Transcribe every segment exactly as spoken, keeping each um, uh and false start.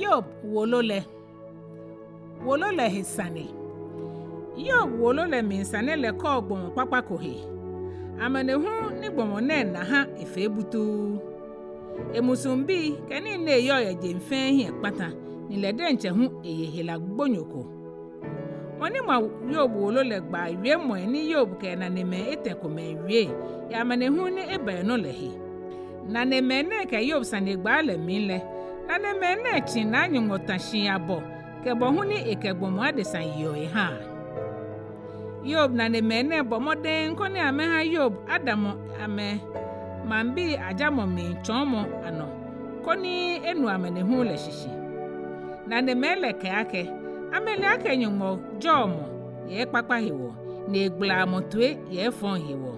Yob wolo lɛ. Wolo lɛ he sane. Yob wolo lɛ mli sane lɛ kɔɔ gbɔmɔ kpakpa ko he. Amanehulu ni gbɔmɔ nɛɛ na ha efee butuu. Emusuŋ bii kɛ nii ni eyɔɔ yɛ jeŋ fɛɛ hiɛ kpata, ni lɛ diɛŋtsɛ hu eye hela gbonyo ko. Mɔ ni ŋma Yob wolo lɛ gbaa wiemɔi ni Yob kɛ enanemɛi etɛ komɛi wie yɛ amanehulu ni eba enɔ lɛ he. Nanemɛi nɛɛ kɛ Yob sanegbaa lɛ mli lɛ, nanemɛi nɛɛ tsi Naa Nyɔŋmɔ ta shi abɔ kɛ bɔ hu ni ekɛ gbɔmɔ adesa yeɔ ehaa. Yob nanemɛi nɛɛ bɔ mɔdɛŋ koni amɛha Yob adamɔ amɛmaŋbii ajamɔ mli tsɔɔmɔ anɔ, koni enu amanehulu lɛ shishi. Nanemɛi lɛ kɛɛ akɛ, amɛle akɛ Nyɔŋmɔ jɔɔ mɔ yɛ ekpakpa hewɔ, ni egbalaa mɔ toi yɛ efɔŋ hewɔ.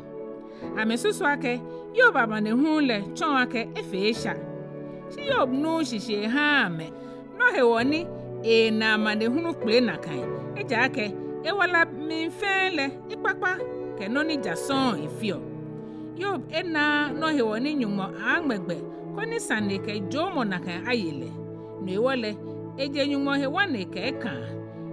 Amɛsusu akɛ Yob amanehulu lɛ tsɔɔ akɛ efee esha. Shi Yob nuuu shishi ehaaa amɛ, nɔ hewɔ ni ena amanehulu kpele nakai, ejaakɛ ewala mli fɛɛ lɛ ekpakpa kɛ nɔ ni ja sɔŋŋ efeɔ. Yob enaaa nɔ hewɔ ni Nyɔŋmɔ aaaŋmɛ gbɛ koni sane kɛ jɔɔmɔ nakai aye lɛ. No hewɔ lɛ, eje Nyɔŋmɔ he ŋwane kɛ ekãa.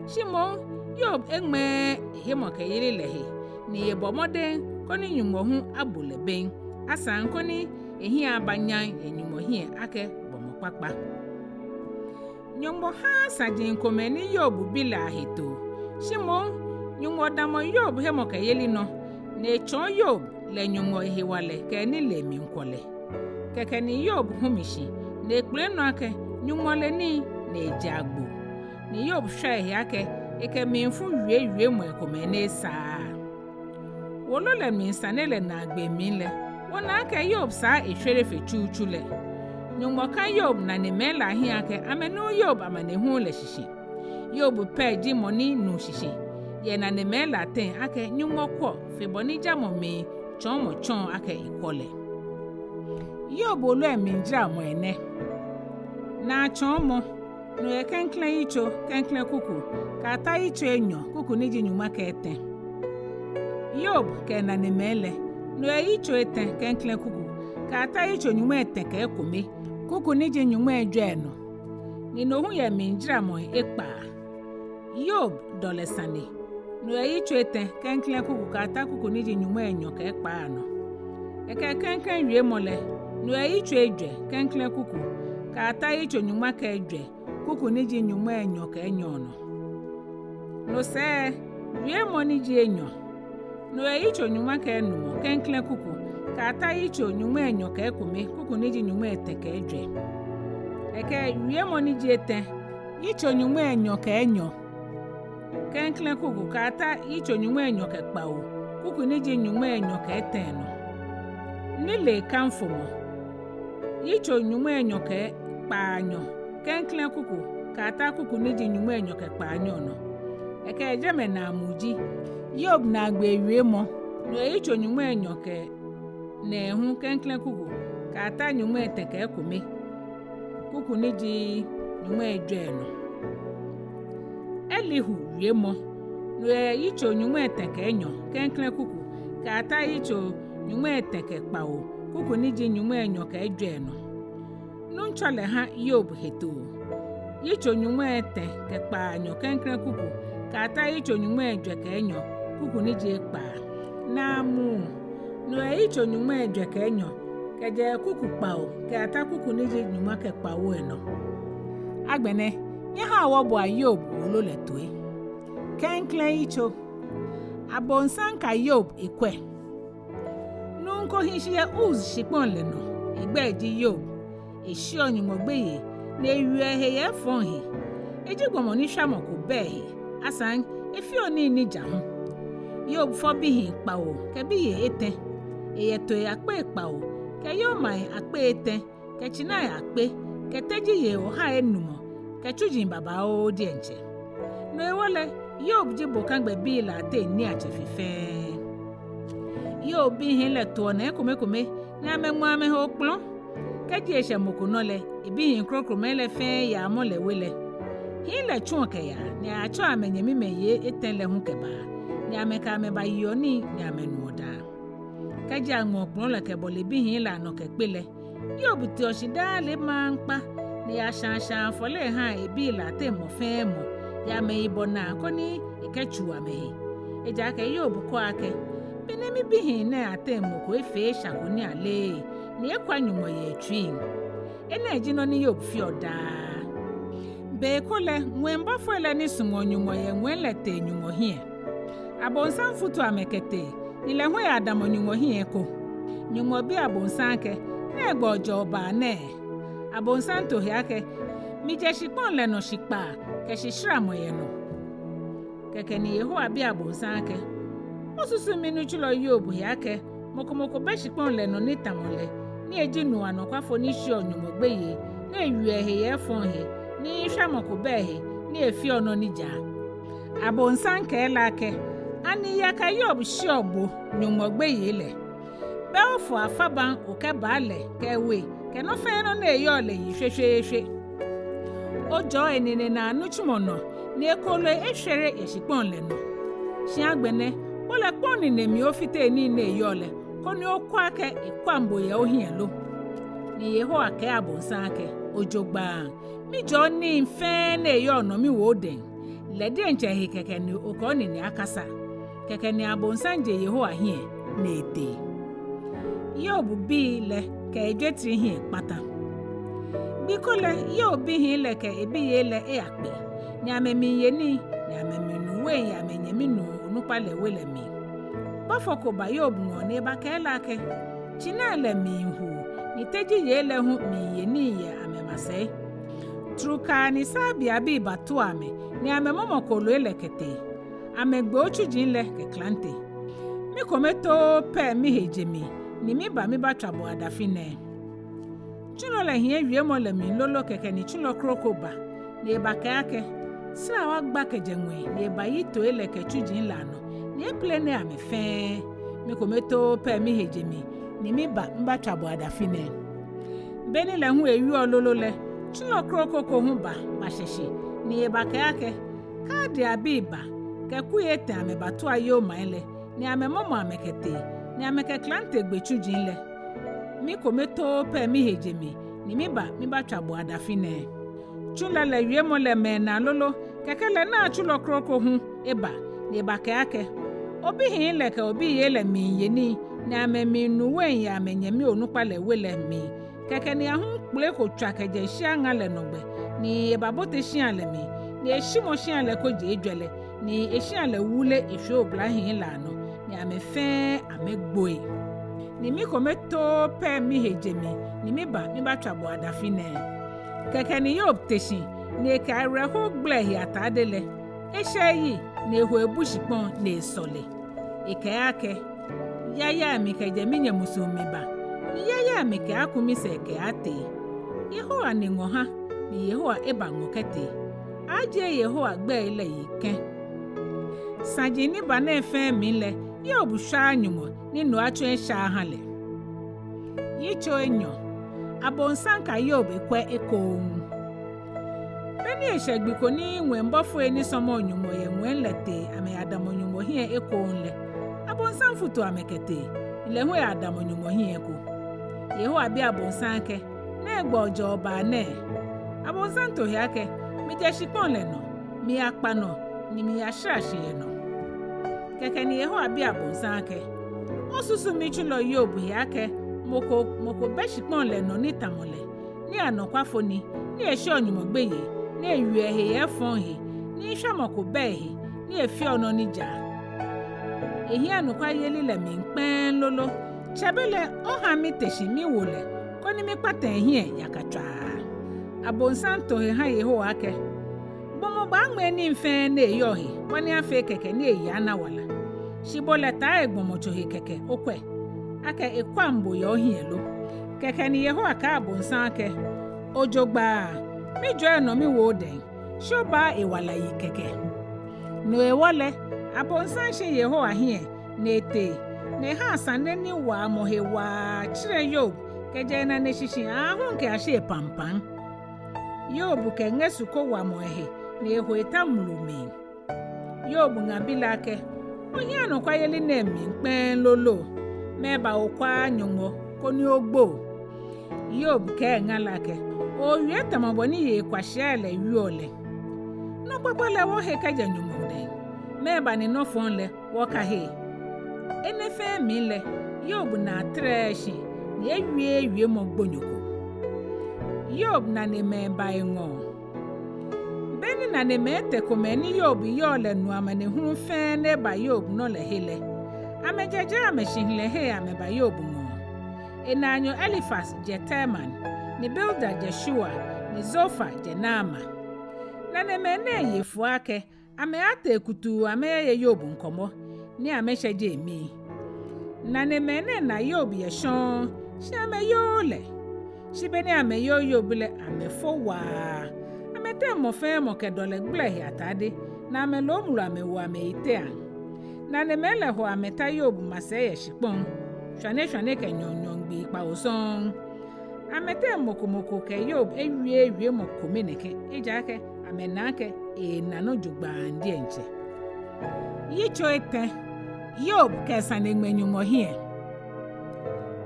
Shi moŋ Yob eŋmɛɛɛ ehemɔkɛyeli lɛ he, ni ebɔ mɔdɛŋ koni Nyɔŋmɔ hu abo lɛ bem, asaŋ koni ehiɛ aba nyam yɛ Nyɔŋmɔ hiɛ akɛ gbɔmɔ kpakpa. Nyɔŋmɔ haaa saji komɛi ni Yob bi lɛ ahe too. Shi moŋ Nyɔŋmɔ damɔ Yob hemɔkɛyeli nɔ, ni etsɔɔ Yob lɛ Nyɔŋmɔ ehewalɛ kɛ enilee mlikwɔlɛ. Kɛkɛ ni Yob hume shi, ni ekpele nɔ akɛ Nyɔŋmɔ le nii, ni eje agbo. Ni Yob shwa ehe akɛ ekɛ mlifu wie wiemɔi komɛi ni esaaa. Wolo lɛ mli sane lɛ naagbee mli lɛ, wɔna akɛ Yob saa eshwere fe tsutsu lɛ. Nyɔŋmɔ ka Yob nanemɛi lɛ ahiɛ akɛ amɛnuuu Yob amanehulu lɛ shishi. Yob pɛ ji mɔ ni nu shishi yɛ nanemɛi lɛ ateŋ akɛ Nyɔŋmɔ kwɔ fe bɔ ni jamɔ mli tsɔɔmɔ tsɔɔ akɛ ekwɔ lɛ. Yob wolo lɛ mlijaramɔi nɛ. Naa tsɔɔmɔ, no yɛ klɛŋklɛŋ yitso, klɛŋklɛŋ kuku, kɛyata yitso enyɔ, kuku ni ji nyɔŋma kɛ etɛ. Yob kɛ enanemɛi lɛ, no yɛ yitso etɛ, klɛŋklɛŋ kuku, kɛyata yitso nyɔŋmai etɛ kɛ ekome, kuku ni ji nyɔŋmai ejwɛ nɔ. Ni no hu yɛ mlijaramɔi ekpaa. Yob dɔlɛ sane, no yɛ yitso etɛ, klɛŋklɛŋ kuku kɛyata kuku ni ji nyɔŋmai enyɔ kɛ ekpaa nɔ. Ekɛ klɛŋklɛŋ wiemɔ lɛ, no yɛ yitso ejwɛ, klɛŋklɛŋ kuku, kɛyata yitso nyɔŋma kɛ ejwɛ, kuku ni ji nyɔŋmai enyɔ kɛ enyɔ nɔ. No sɛɛ, wiemɔ ni ji enyɔ, no yɛ yitso nyɔŋma kɛ enumɔ, klɛŋklɛŋ kuku, kɛyata yitso nyɔŋmai enyɔ kɛ ekome, kuku ni ji nyɔŋmai etɛ kɛ ejwɛ. Ekɛ wiemɔ ni ji etɛ, yitso nyɔŋmai enyɔ kɛ enyɔ, klɛŋklɛŋ kuku, kɛyata yitso nyɔŋmai enyɔ kɛ kpawo, kuku ni ji nyɔŋmai enyɔ kɛ etɛ nɔ. Nilee kamfomɔ, yitso nyɔŋmai enyɔ kɛ kpaanyɔ, klɛŋklɛŋ kuku, kɛyata kuku ni ji nyɔŋmai enyɔ kɛ kpaanyɔ nɔ. Ekɛ jɛmɛ naamuu ji, Yob naagbee wiemɔ, no yɛ yitso nyɔŋmai enyɔ kɛ nɛɛhu, klɛŋklɛŋ kuku, kɛyata nyɔŋmai etɛ kɛ ekome, kuku ni ji nyɔŋmai ejwɛ nɔ. Elihu wiemɔ, no yɛ yitso nyɔŋmai etɛ kɛ enyɔ, klɛŋklɛŋ kuku, kɛyata yitso nyɔŋmai etɛ kɛ kpawo, kuku ni ji nyɔŋmai enyɔ kɛ ejwɛ nɔ. Nuŋtsɔ lɛ ha Yob hetoo. Yitso nyɔŋmai etɛ kɛ kpaanyɔ, klɛŋklɛŋ kuku, kɛyata yitso nyɔŋmai ejwɛ kɛ enyɔ, kuku ni ji ekpaa. Naamuu, no yɛ yitso nyɔŋmai ejwɛ kɛ enyɔ, kɛjɛ kuku kpawo kɛyata kuku ni ji nyɔŋma kɛ kpawo lɛ nɔ. Agbɛnɛ, nyɛhaa wɔboa Yob wolo lɛ toi. Klɛŋklɛŋ yitso. Abonsam ka Yob ekwɛ. Nuu ko hi shi yɛ Uz shikpɔŋ lɛ nɔ, egbɛi ji Yob. Esheɔ Nyɔŋmɔ gbeyei, ni eyeɔ ehe yɛ efɔŋ he. Eji gbɔmɔ ni shwamɔ ko bɛ ehe, asaŋ efeɔ nii ni ja hu. Yob fɔ bihii kpawo kɛ biyei etɛ. Eyɛ tooi akpei kpawo kɛ yomai akpei etɛ, kɛ tsinai akpe, kɛ tejiyei ohai enumɔ, kɛ tsuji babaoo diɛŋtsɛ. No hewɔ lɛ, Yob ji bokagbɛ bii lɛ ateŋ niiatsɛ fe fɛɛ. Yob bihii lɛ toɔ naa ekomekome, ni amɛŋmɛɔ amɛhe okpɔlɔ. Kɛji eshɛ mɔ ko nɔ lɛ, ebihii krokomɛi lɛ fɛɛ yaamɔ lɛ we lɛ. Hii lɛ tsuɔ kɛyaa, ni ayatsɛɔ amɛnyɛmimɛi yei etɛ lɛ hu kɛbaa, ni amɛkɛ amɛ bayeɔ nii, ni amɛnuɔ daa. Kɛji aŋmɛ okpɔlɔ lɛ kɛbɔle bihii lɛ anɔ kɛkpe lɛ, Yob teɔ shi daa lɛ maŋkpa, ni eyashãa shãa afɔle ehãa ebii lɛ ateŋ mɔ fɛɛ mɔ yɛ amɛyibɔ naa koni ekɛtsuu amɛhe. Ejaakɛ Yob kɛɔ akɛ, Mɛni mibihii nɛɛ ateŋ mɔ ko efee esha ko ni aleee, ni ekwa Nyɔŋmɔ yɛ etsuiŋ? Enɛ ji nɔ ni Yob feɔ daa. Be ko lɛ, ŋwɛibɔfoi lɛ ni sumɔɔ Nyɔŋmɔ yɛ ŋwɛi lɛ tee Nyɔŋmɔ hiɛ. Abonsam futu amɛ kɛtee, ni lɛ hu eyadamɔ Nyɔŋmɔ hiɛ eko. Nyɔŋmɔ bi abonsam akɛ, Nɛgbɛ ojɛɔ baa nɛɛ? Abonsam to he akɛ, Mijɛ shikpɔŋ lɛ nɔ shikpaa kɛ shisharamɔ yɛ nɔ. Kɛkɛ ni Yehowa bi abonsam akɛ, Osusu minutsulɔ Yob he akɛ mɔ ko mɔ ko bɛ shikpɔŋ lɛ nɔ ni tamɔ lɛ, ni eji nuu anɔkwafo ni sheɔ Nyɔŋmɔ gbeyei, ni eyeɔ ehe yɛ efɔŋ he, ni shwamɔ ko bɛ ehe, ni efeɔ nɔ ni jaa? Abonsam kɛɛ lɛ akɛ, Ani yaka Yob sheɔ bo, Nyɔŋmɔ gbeyei lɛ? Bɛ ofɔ afabaŋ okɛbaa lɛ kɛ ewe kɛ nɔ fɛɛ nɔ ni eyɔɔ lɛ yi shweshweeshwe? Ojɔɔ enine naa nitsumɔ nɔ, ni ekooloi eshwere yɛ shikpɔŋ lɛ nɔ. Shi agbɛnɛ, bo lɛ kpɔŋ nine mli ofite nii ni eyɔɔ lɛ, koni okwɛ akɛ ekwaŋ bo yɛ ohiɛ lo. Ni Yehowa kɛɛ abonsam akɛ, Ojogbaŋŋ, mijɔɔ nii fɛɛ ni eyɔɔ nɔ miwo odɛŋ. Lɛ diɛŋtsɛ ehe kɛkɛ ni okɛ onine akasa. Kɛkɛ ni abonsam je Yehowa hiɛ ni etee. Yob bii lɛ kɛ ejwetri hiɛ kpata. Gbi ko lɛ, Yob bihii lɛ kɛ ebiyei lɛ eyakpe, ni amɛmiiye nii, ni amɛmiinu wein yɛ amɛnyɛmi nuu onukpa lɛ we lɛ mli. Bɔfo ko ba Yob ŋɔɔ ni ebakɛɛ lɛ akɛ, Tsinai lɛ miihuu, ni tejiyei lɛ hu miiye nii yɛ amɛmasɛi. Trukaa ni saabiabii batua amɛ, ni amɛmɔmɔ kooloi lɛ kɛtee. Amɛgbe otsuji lɛ kɛ klante. Mikome too pɛ mihe je mli, ni miba mibatswa bo adafi nɛɛ. Tsulɔ lɛ hiɛ wiemɔ lɛ mli lolo kɛkɛ ni tsulɔ kroko ba, ni ebakɛɛ akɛ, Srawa gba kɛjɛ ŋwɛi, ni ebayi tooi lɛ kɛ tsuji lɛ anɔ, ni eplenee amɛ fɛɛ. Mikome too pɛ mihe je mli, ni miba mibatswa bo adafi nɛɛ. Beni lɛ hu ewieɔ lolo lɛ, tsulɔ kroko ko hu ba bashɛ shi, ni ebakɛɛ akɛ, Kaldeabii ba kɛ kui etɛ amɛbatua yomai lɛ, ni amɛmɔmɔ amɛ kɛtee, ni amɛkɛ klante gbe tsuji lɛ. Mikome too pɛ mihe je mli, ni miba mibatswa bo adafi nɛɛ. Tsulɔ lɛ wiemɔ lɛ mɛ enaa lolo, kɛkɛ lɛ naa tsulɔ kroko hu eba, ni ebakɛɛ akɛ, Obihii lɛ kɛ obiyei lɛ miiye nii, ni amɛmiinu wein yɛ amɛnyɛmi onukpa lɛ we lɛ mli. Kɛkɛ ni ahum kpele ko tswa kɛjɛ shia ŋa lɛ nɔ gbɛ, ni ebabote shia lɛ mli, ni eshimɔ shia lɛ kojii ejwɛ lɛ, ni eshia lɛ wule eshwie oblahii lɛ anɔ, ni amɛ fɛɛ amɛgboi. Ni mikome too pɛ mihe je mli, ni miba mibatswa bo adafi nɛɛ. Kɛkɛ ni Yob te shi, ni ekɛ awerɛho gbla ehe atade lɛ, eshɛ eyi, ni eho ebu shikpɔŋ ni esɔle. Ekɛɛ akɛ, Yayai mi kɛjɛ minyɛ musuŋ miba, ni yayai mi kɛaaku misɛɛ kɛaatee. Yehowa ni ŋɔ ha, ni Yehowa eba ŋɔ kɛtee. Ajie Yehowa gbɛi lɛ yi kɛ̃. Saji ni ba nɛɛ fɛɛ mli lɛ, Yob shwaaa Nyɔŋmɔ ni no atsɔ esha aha lɛ. Yitso enyɔ. Abonsam ka Yob ekwɛ ekoŋŋ. Beni eshɛ gbi ko ni ŋwɛibɔfoi ni sɔmɔɔ Nyɔŋmɔ yɛ ŋwɛi lɛ tee amɛyadamɔ Nyɔŋmɔ hiɛ ekoŋŋ lɛ, abonsam futu amɛ kɛtee, ni lɛ hu eyadamɔ Nyɔŋmɔ hiɛ eko. Yehowa bi abonsam akɛ, Nɛgbɛ ojɛɔ baa nɛɛ? Abonsam to he akɛ, Mijɛ shikpɔŋ lɛ nɔ, miyakpa nɔ, ni miyashara shi yɛ nɔ. Kɛkɛ ni Yehowa bi abonsam akɛ, Osusu mitsulɔ Yob he akɛ mɔ ko mɔ ko bɛ shikpɔŋ lɛ nɔ ni tamɔ lɛ, ni anɔkwafo ni, ni esheɔ Nyɔŋmɔ gbeyei, ni eyeɔ ehe yɛ efɔŋ he, ni shwamɔ ko bɛ ehe, ni efeɔ nɔ ni jaa? Ehiɛ anɔkwayeli lɛ mli kpɛŋŋ lolo. Tsɛbelɛ oha mite shi miwo lɛ, koni mikpata ehiɛ yakatswaa. Abonsam to he ha Yehowa akɛ, Gbɔmɔ baaŋmɛɛ nii fɛɛ ni eyɔɔ he, bɔ ni afee kɛkɛ ni eyi ana wala. Shi bo lɛ taa egbɔmɔtso he kɛkɛ okwɛ, akɛ ekwaŋ bo yɛ ohiɛ lo. Kɛkɛ ni Yehowa kɛɛ abonsam akɛ, Ojogbaŋŋ, mijɔɔ enɔ miwo odɛŋ, shi obaaa ewala yi kɛkɛ. No hewɔ lɛ, abonsam shi Yehowa hiɛ, ni etee, ni eha sane ni wa mɔ he waa tsɛrɛ Yob, kɛjɛ enaneshishi aahu kɛyashi epampaŋ. Yob kɛ ŋɛsu ko wa mɔ ehe, ni eho eta mlu mli. Yob ŋa bi lɛ akɛ, Ohiɛ anɔkwayeli nɛɛ mli kpɛŋŋ lolo? Mɛɛba okwaa Nyɔŋmɔ koni ogbo? Hiob kɛɛ eŋa lɛ akɛ, Owie tamɔ bɔ ni yei kwashiai lɛ wieɔ lɛ. Nɔ kpakpa lɛ wɔhe kɛjɛ Nyɔŋmɔ dɛŋ, mɛɛba ni nɔ fɔŋ lɛ wɔkaheee? Enɛ fɛɛ mli lɛ, Hiob naa tɛrɛɛɛ shi ni ewieee wiemɔ gbonyo ko. Hiob nanemɛi ba eŋɔɔ. Beni nanemɛi etɛ komɛi ni Hiob yɔɔ lɛ nu amanehulu fɛɛ ni eba Hiob nɔ lɛ he lɛ, amɛjɛjɛɛ amɛshihilɛhe amɛba Hiob ŋɔɔ. Enaanyo Elifaz jɛ Teman, ni Bildad jɛ Shuah, ni Zofar jɛ Naamah. Nanemɛi nɛɛ ye fua akɛ amɛaatee kutuu amɛyaye Hiob ŋkɔmɔ, ni amɛshɛje emii. Nanemɛi nɛɛ na Hiob yɛ shɔŋŋ, shi amɛyooo lɛ. Shi beni amɛyoo Hiob lɛ, amɛfo waa. Amɛteŋ mɔ fɛɛ mɔ kɛ dɔlɛ gblɛ ehe atade, ni amɛloo mlu amɛwo amɛyiteaŋ. Nanemɛi lɛ ho amɛta Hiob masɛi yɛ shikpɔŋ, shwane shwane kɛ nyɔɔŋ nyɔɔŋ gbii kpawo sɔŋŋ. Amɛteŋ mɔ ko mɔ ko kɛ Hiob ewieee wiemɔ kome nɛkɛ, ejaakɛ amɛna akɛ eena nɔ jogbaŋŋ diɛŋtsɛ. Yitso etɛ. Hiob kɛ sane ŋmɛ Nyɔŋmɔ hiɛ.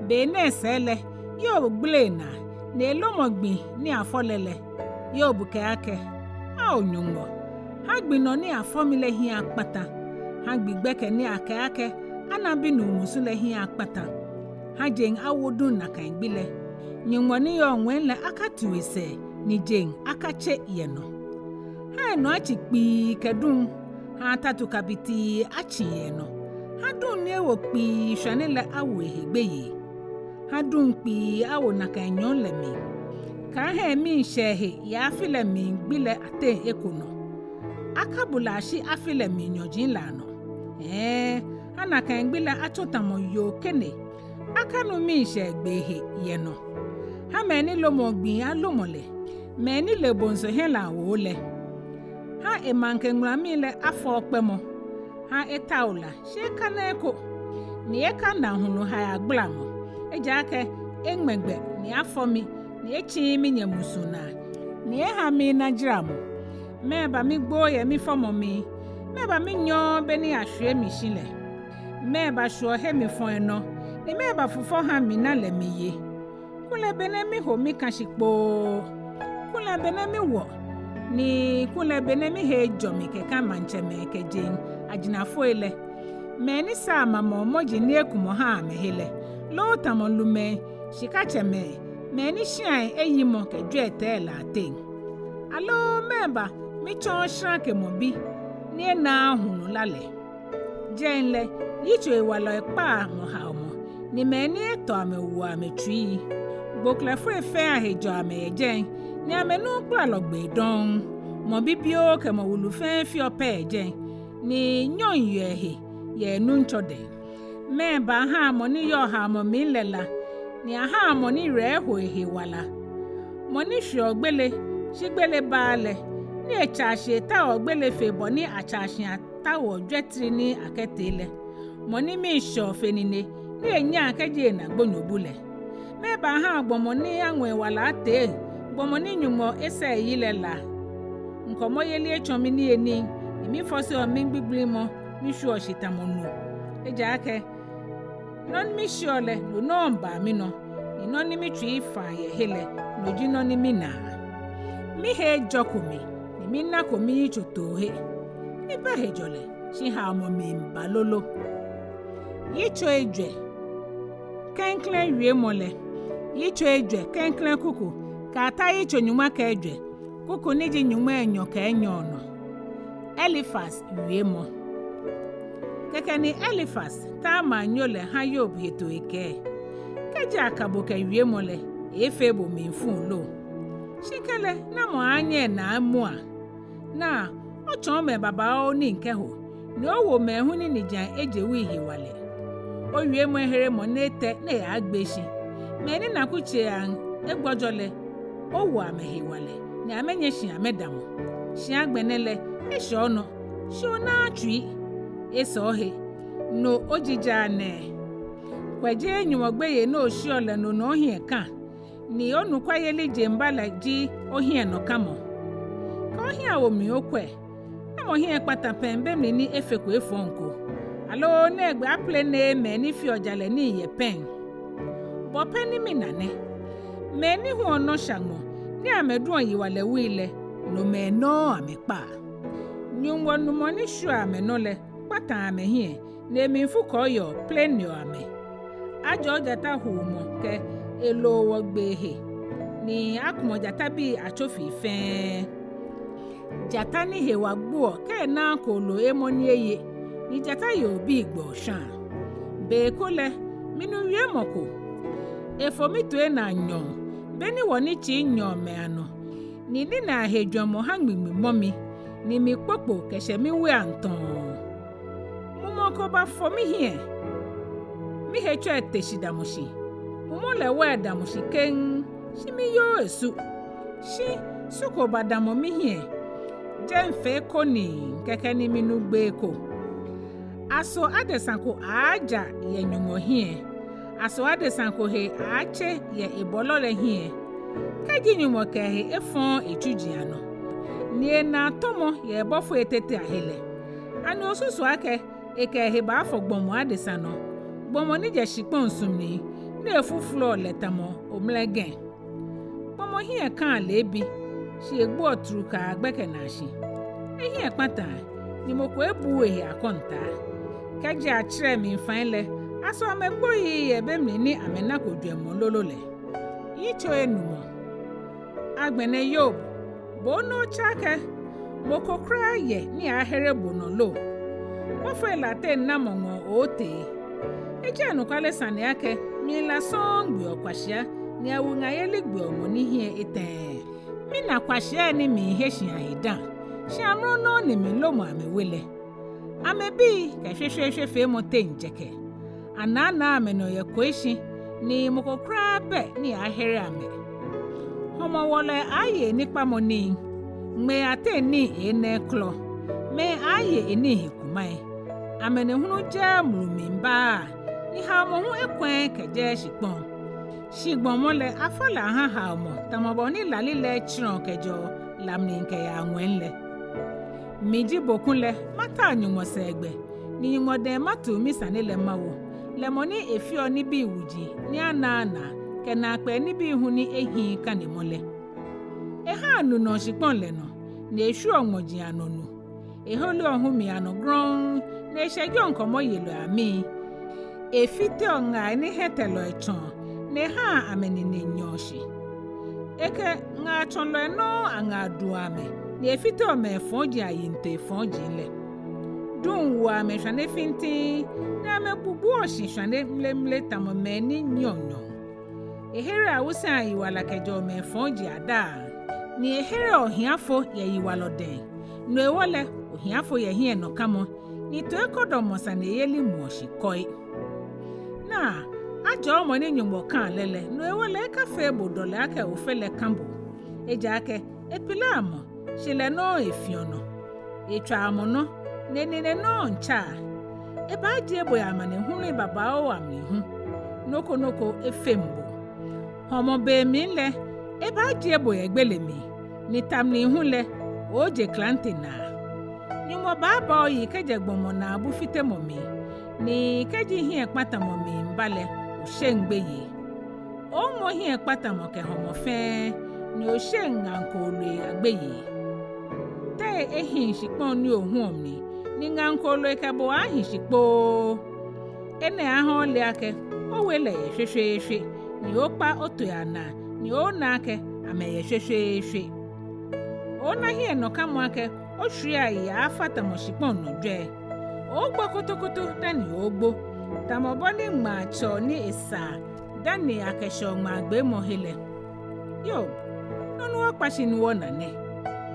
Be nɛɛ sɛɛ lɛ, Hiob gbele enaa, ni elomɔ gbi ni afɔ lɛ lɛ. Hiob kɛɛ akɛ, Ao Nyɔŋmɔ, ha gbi nɔ ni afɔ mi lɛ hiɛ akpata. Ha gbi gbɛkɛ ni akɛɛ akɛ ana binuu musu lɛ hiɛ akpata. Ha jeŋ awo duŋ nakai gbi lɛ. Nyɔŋmɔ ni yɔɔ ŋwɛi lɛ akatiu esɛɛ, ni jeŋ akatse yɛ enɔ. Ha enɔ atsi kpii kɛ duŋ. Ha atatu kabitii atsi yɛ enɔ. Ha duŋ ni ewo kpii shwane lɛ awo ehe gbeyei. Ha duŋ kpii awo nakai nyɔɔŋ lɛ mli. Kaaha emiishɛɛ he yɛ afi lɛ mli gbi lɛ ateŋ eko nɔ. Akabula shi afi lɛ mli nyɔji lɛ anɔ. Hɛɛ, ha nakai gbi lɛ atsɔ tamɔ yoo kene. Akanu miishɛɛ gbee he yɛ enɔ. Ha mɛi ni lomɔɔ gbii alomɔ lɛ, mɛi ni le bonso hiɛ lɛ awo lɛ. Ha emaŋkɛ ŋulamii lɛ afɔ kpɛmɔ. Ha etao la, shi ekana eko, ni ekana hulu haii agbalamɔ. Ejaakɛ eŋmɛ gbɛ ni afɔ mi, ni etsiii minyɛ musu naa, ni eha mina jaramɔ. Mɛɛba migboo yɛ mifɔmɔ mli? Mɛɛba minyɔɔɔ beni ashwie mi shi lɛ? Mɛɛba shwuɔ he mifɔɔ enɔ, ni mɛɛba fufɔ ha mina lɛ miye? Kulɛ benɛ miho mika shi kpoo. Kulɛ benɛ miwɔ, ni kulɛ benɛ mihe ejɔ mi kɛkã maŋtsɛmɛi kɛ jeŋ ajinafoi lɛ. Mɛi ni saa mamɔ mɔji ni ekumɔ haa amɛhe lɛ, loo tamɔ lumɛi, shikatsɛmɛi, mɛi ni shiai eyimɔ kɛ jwiɛtɛi lɛ ateŋ. Aloo mɛɛba mitsɔɔ shrakemɔ bi ni enaaa hulu la lɛ? Jɛi lɛ, yitso hewalɔi kpaa mɔ haomɔ, ni mɛi ni etɔ amɛ woɔ amɛtsui. Gboklɛfoi fɛɛ ahe jɛɔ amɛ yɛ jɛi, ni amɛnuŋkplalɔ gbee dɔŋŋ. Mɔ bibioo kɛ mɔ wulu fɛɛ feɔ pɛ yɛ jɛi, ni nyɔŋ yeɔ ehe yɛ enuŋtsɔ dɛŋ. Mɛɛba ahaa mɔ ni yɔɔ haomɔ mli lɛ la, ni ahaa mɔ ni eho ehe wala? Mɔ ni shweɔ gbele, shi gbele baaa lɛ, ni etsaa shi etaoɔ gbele fe bɔ ni atsaa shi ataoɔ jwetri ni akɛtee lɛ. Mɔ ni miishɛɔ fe nine, ni enyaa kɛji ena gbonyobu lɛ. Mɛɛba ahaa gbɔmɔ ni aŋɔ ewala atee, gbɔmɔ ni Nyɔŋmɔ esa eyi lɛ la? Ŋkɔmɔyeli etsɔ mi niyenii, ni mifɔseɔ migbigblimɔ, mishwieɔ shi tamɔ nu. Ejaakɛ nɔ ni misheɔ lɛ, no nɔŋŋ baa minɔ, ni nɔ ni mitsui faa yɛ he lɛ, no ji nɔ ni minaa. Mihe ejɔko mi, ni minako miyitso toohe. Mibɛ hejɔlɛ, shi haomɔ miiba lolo. Yitso ejwɛ. Klɛŋklɛŋ wiemɔ lɛ. Yitso ejwɛ, klɛŋklɛŋ kuku, kɛyata yitso nyɔŋma kɛ ejwɛ, kuku ni ji nyɔŋmai enyɔ kɛ enyɔ nɔ. Elifaz wiemɔ. Kɛkɛ ni Elifaz, Temanyo lɛ, ha Hiob hetoo ekɛɛ: Kɛji aka bo kɛ wiemɔ lɛ, eeefee bo mlifu lo? Shi kɛlɛ, namɔ aaanyɛ enaa amua? Naa, otsɔɔ mɛi babaoo nii kɛho, ni owo mɛi hu ni nijiaŋ eje wui hewalɛ. Owiemɔ ehere mɔ ni etɛ ni eyaagbe shi. Mɛi ni nakutseiaŋ egbɔjɔ lɛ, owo amɛ hewalɛ, ni amɛnyɛ shi amɛdamɔ. Shi agbɛnɛ lɛ, eshɛ onɔ, shi onaaa tsui. Esa ohe, no ojijaa nɛɛ. Kwɛ jeee Nyɔŋmɔ gbeyei ni osheɔ lɛ no nɔ ohiɛ kã, ni onɔkwayeli jeŋba lɛ ji ohiɛnɔkamɔ. Kɛ ohiɛ wo mli okwɛ, namɔ hiɛ kpata pɛŋ be mli ni efeko efɔŋ ko? Aloo nɛgbɛ aplenee mɛi ni feɔ jalɛ nii yɛ pɛŋ? Bɔ pɛ ni mina nɛ. Mɛi ni huɔ nɔshaŋmɔ ni amɛduɔ yiwalɛ wui lɛ, nomɛi nɔŋŋ amɛkpaa. Nyɔŋmɔ numɔ ni shwieɔ amɛnɔ lɛ kpataa amɛhiɛ, ni emlifu kɔɔyɔɔ pleneɔ amɛ. Ajɔɔ jata huumɔ kɛ eloowɔgbee he, ni akumɔ jatabii atsofii fɛɛ. Jata ni he wa gboɔ kɛ enaaa kooloo emɔ ni eye, ni jata yoo bii gbɛɔ shwaa. Be ko lɛ, minu wiemɔ ko. Efo mitoi naa nyɔɔŋ, beni wɔnitsii nyɔɔ mɛi anɔ, ni ninaa he jwɛŋmɔ ha ŋmiŋmi mɔ mi, ni mikpokpo kɛshɛ miwui amli tɔɔ. Mumɔ ko bafo mihiɛ. Mihetsɔi te shi damɔ shi. Mumɔ lɛ wai damɔ shi keŋ, shi miyooo esu. Shi su ko badamɔ mihiɛ. Jɛi mifee ko ni kɛkɛ ni minu gbee ko. Aso adesa ko aaaja yɛ Nyɔŋmɔ hiɛ? Aso adesa ko he aaatse yɛ ebɔlɔ lɛ hiɛ? Kɛji Nyɔŋmɔ kɛ ehe efɔɔɔ etsuji anɔ, ni enaa tɔmɔ yɛ ebɔfoi tete ahe lɛ, ani osusuɔ akɛ ekɛ ehe baafɔ gbɔmɔ adesa nɔ, gbɔmɔ ni jɛ shikpɔŋ sũ mli, ni efufloɔ lɛ tamɔ omlɛgɛ? Gbɔmɔ hiɛ kaa leebi, shi egboɔ trukaa gbɛkɛnaashi. Ehiɛ kpataa, ni mɔ ko ebuuu ehe akɔntaa. Kɛji atsirɛ mli fai lɛ, aso amɛgbooo eyiŋ yɛ be mli ni amɛnako jwɛŋmɔ lolo lɛ? Yitso enumɔ. Agbɛnɛ Yob, bo ni otsɛ akɛ mɔ ko kwraa yɛ ni aaahere bo nɔ lo? Bɔfoi lɛ ateŋ namɔ ŋɔɔ ootee? Eji anɔkwale sane akɛ mlila sɔŋŋ gbeɔ kwashia, ni awuŋayeli gbeɔ mɔ ni hiɛ etɛɛɛ. Mina kwashiai ni miihe shi ahe dã, shi amrɔ nɔŋŋ ni milomɔ amɛwe lɛ. Amɛbii kɛ shweshweeshwefeemɔ teŋ jɛkɛ. Anaanaa amɛnɔ yɛ koishi, ni mɔ ko kwraa bɛ ni aaahere amɛ. Hɔmɔwɔlɔi aaaye enikpamɔ nii, ŋmɛi ateŋ nii eenɛ klɔ, mɛi aaaye enii he kumai. Amanehulu jɛɛɛ mlu mli baaa, ni haomɔ hu ekwɛɛɛ kɛjɛɛɛ shikpɔŋ. Shi gbɔmɔ lɛ, afɔ lɛ aha haomɔ, tamɔ bɔ ni lalilɛi tsirɔɔ kɛjɛɔ la mli kɛyaa ŋwɛi lɛ. Mi ji bo kulɛ, matao Nyɔŋmɔ sɛɛgbɛ, ni Nyɔŋmɔ dɛŋ matu misane lɛ mawo, lɛ mɔ ni efeɔ nibii wuji ni anaaa naa, kɛ naakpɛɛ nibii hu ni ehiii kanemɔ lɛ. Ehaa nu nɔɔ shikpɔŋ lɛ nɔ, ni eshwieɔ ŋmɔji anɔ nu. Eholeɔ hu mli anɔ grɔŋŋ, ni eshɛjeɔ ŋkɔmɔyelɔi amii. Efiteɔ ŋai ni hiɛtɛlɔi tsɔɔ, ni ehaa amɛnine nyɔɔ shi. Ekɛ ŋaatsɔlɔi nɔŋŋ aŋaa duɔ amɛ, ni efiteɔ mɛi fɔji ayiŋtoi fɔji lɛ. Duŋ woɔ amɛ shwane fintiŋŋ, ni amɛbubuɔ shi shwane mlemle tamɔ mɛi ni nyiɛɔ nyɔɔŋ. Ehereɔ awusai ayiwala kɛjɛɔ mɛi fɔji adaaŋ, ni ehereɔ ohiafo yɛ yiwalɔ dɛŋ. No hewɔ lɛ, ohiafo yɛ hiɛnɔkamɔ, ni toikɔdɔmɔ saneyeli muɔ shi kɔi. Naa, ajɔɔ mɔ ni Nyɔŋmɔ kaa lɛ lɛ, no hewɔ lɛ ekafee bo dɔlɛ akɛ ofe lɛ ka bo. Ejaakɛ epilaa mɔ, shi lɛ nɔŋŋ efiɔ nɔ. Etswaa mɔ nɔ, ni enine nɔŋŋ tsaa. Ebaajie bo yɛ amanehului babaoo amli hu. Nɔ ko nɔ ko efeŋ bo. Hɔmɔ be mli lɛ, ebaajie bo yɛ gbele mli, ni ta mli hu lɛ, ooje klante naa. Nyɔŋmɔ baaba oyi kɛjɛ gbɔmɔ naabu fitemɔ mli, ni kɛji hiɛkpatamɔ miiba lɛ, osheŋ gbeyei. Oŋɔ hiɛkpatamɔ kɛ hɔmɔ fɛɛ, ni osheŋ ŋaŋ kooloi agbeyei. Tɛi ehiŋ shikpɔŋ ni ohuɔ mli, ni ŋaŋ kooloi kɛ bo aaahi shi kpoo. Enɛ aha ole akɛ owe lɛ yɛ shweshweeshwe, ni okpa otoi anaa, ni oona akɛ amɛyɛ shweshweeshwe. Oona hiɛnɔkamɔ akɛ oshwiei ayi aaafa tamɔ shikpɔŋ nɔ jwɛi. Oogbo kotokoto dani oogbo, tamɔ bɔ ni ŋmaa tsɛɔ ni esaa dani akɛshɛɔ ŋmaagbeemɔ he lɛ. Yob, nɔ ni wɔkpa shi ni wɔna nɛ.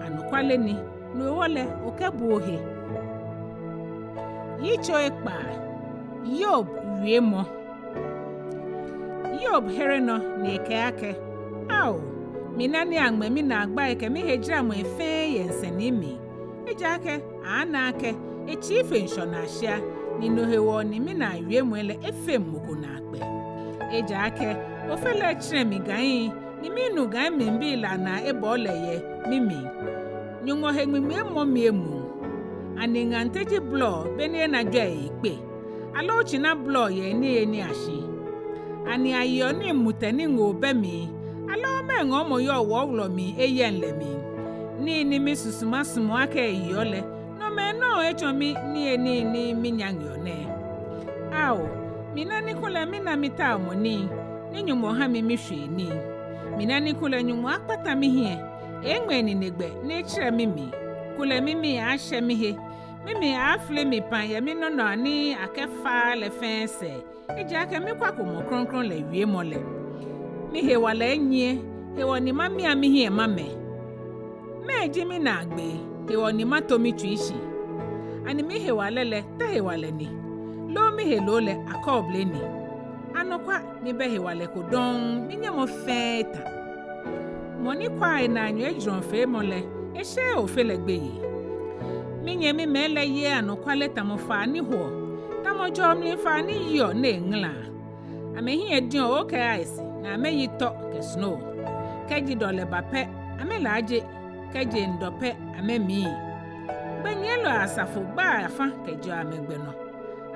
Anɔkwale ni, no hewɔ lɛ okɛbu ohe. Yitso ekpaa. Yob wiemɔ. Yob here nɔ ni ekɛɛ akɛ, Ao, mina ni aŋmɛ minaagbai kɛ mihejaramɔi fɛɛ yɛ nsɛni mli. Ejaakɛ ana akɛ etsii fe ŋshɔnaa shia, ni no hewɔ ni minaa wiemɔi lɛ efeŋ mɔ ko naakpɛɛ. Ejaakɛ Ofe lɛ etsirɛ mi gai, ni minu gai mlibii lɛ anaa ebɔɔ lɛ yɛ mimli. Nyɔŋmɔ he ŋmiŋmi emɔ mi emuu. Ani ŋaŋ teji blɔ beni ena jwɛi ekpe? Aloo tsina blɔ yɛ eniyenii ashi? Ani ayeɔ nii mutɛ ni ŋoo bɛ mli, Aloo mɛɛ ŋɔɔmɔ yɔɔ wɔwlɔ mli eyɛŋ lɛ mli? Nii ni misusuma sumɔɔ akɛ eyeɔ lɛ, nomɛi nɔŋŋ etsɔ mi niyenii ni minyaŋeɔ nɛɛ. Ao, mina ni kulɛ mina mitaomɔ nii, ni Nyɔŋmɔ ha mi mishwee nii. Mina ni kulɛ Nyɔŋmɔ akpata mihiɛ, eŋmɛ enine gbɛ ni etsirɛ mimli. Kulɛ mimii ashɛ mihe, mimli afli mi pam yɛ minɔnɔi ni akɛfaaa lɛ fɛɛ sɛɛ, ejaakɛ mikwako Mɔ Krɔŋkrɔŋ lɛ wiemɔ lɛ. Mihewalɛ enyiɛ, hewɔ ni mamia mihiɛ mamɛ. Mɛɛ ji minaagbee, hewɔ ni mato mitsui shi? Ani mihewalɛ lɛ tɛ hewalɛ ni, loo miheloo lɛ akɔɔble ni? Anɔkwa, mibɛ hewalɛ ko dɔŋŋ, minyɛmɔ fɛɛ eta. Mɔ ni kwaa enaanyo ejurɔfeemɔ lɛ, esheee Ofe lɛ gbeyei. Minyɛmimɛi lɛ yeee anɔkwale tamɔ faa ni hoɔ, tamɔ jɔɔmli faa ni yiɔ ni eŋalaa. Amɛhiɛ diɔ okɛɛ ice, ni amɛyi tɔ kɛ snow. Kɛji dɔlɛ ba pɛ, amɛlaaje, kɛji eŋ dɔ pɛ, amɛmiii. Gbɛnyiɛlɔi asafo gbaa afã kɛjɛɔ amɛgbɛ nɔ.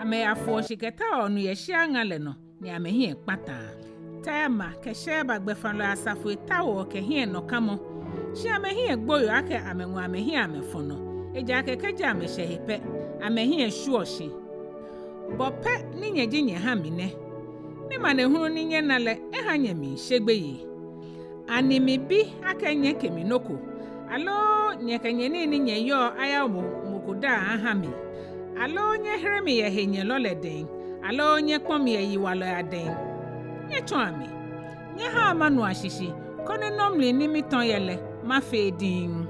Amɛyafoɔ shi kɛtaoɔ nu yɛ shia ŋa lɛ nɔ, ni amɛhiɛ kpataa. Tema kɛ Sheba gbɛfalɔi asafoi taoɔ kɛ hiɛnɔkamɔ, shi amɛhiɛ gboiɔ akɛ amɛŋɔ amɛhiɛ amɛfɔ nɔ, ejaakɛ kɛji amɛshɛ he pɛ, amɛhiɛ shwieɔ shi. Bɔ pɛ ni nyɛ ji nyɛha mi nɛ. Mimanehulu ni nyɛna lɛ, eha nyɛmiishe gbeyei. Ani mibi akɛ nyɛke mi nɔ ko, aloo nyɛkɛ nyɛnii ni nyɛyɔɔ ayao mɔ, mɔ ko daaŋ aha mi? Aloo nyɛhere mi yɛ henyɛlɔ lɛ dɛŋ, aloo nyɛkpɔ mi yɛ yiwalɔi adɛŋ? Nyɛtsɔa mi, nyɛhaa manu ashishi, koni nɔ mli ni mitɔ̃ yɛ lɛ, mafee diŋŋ.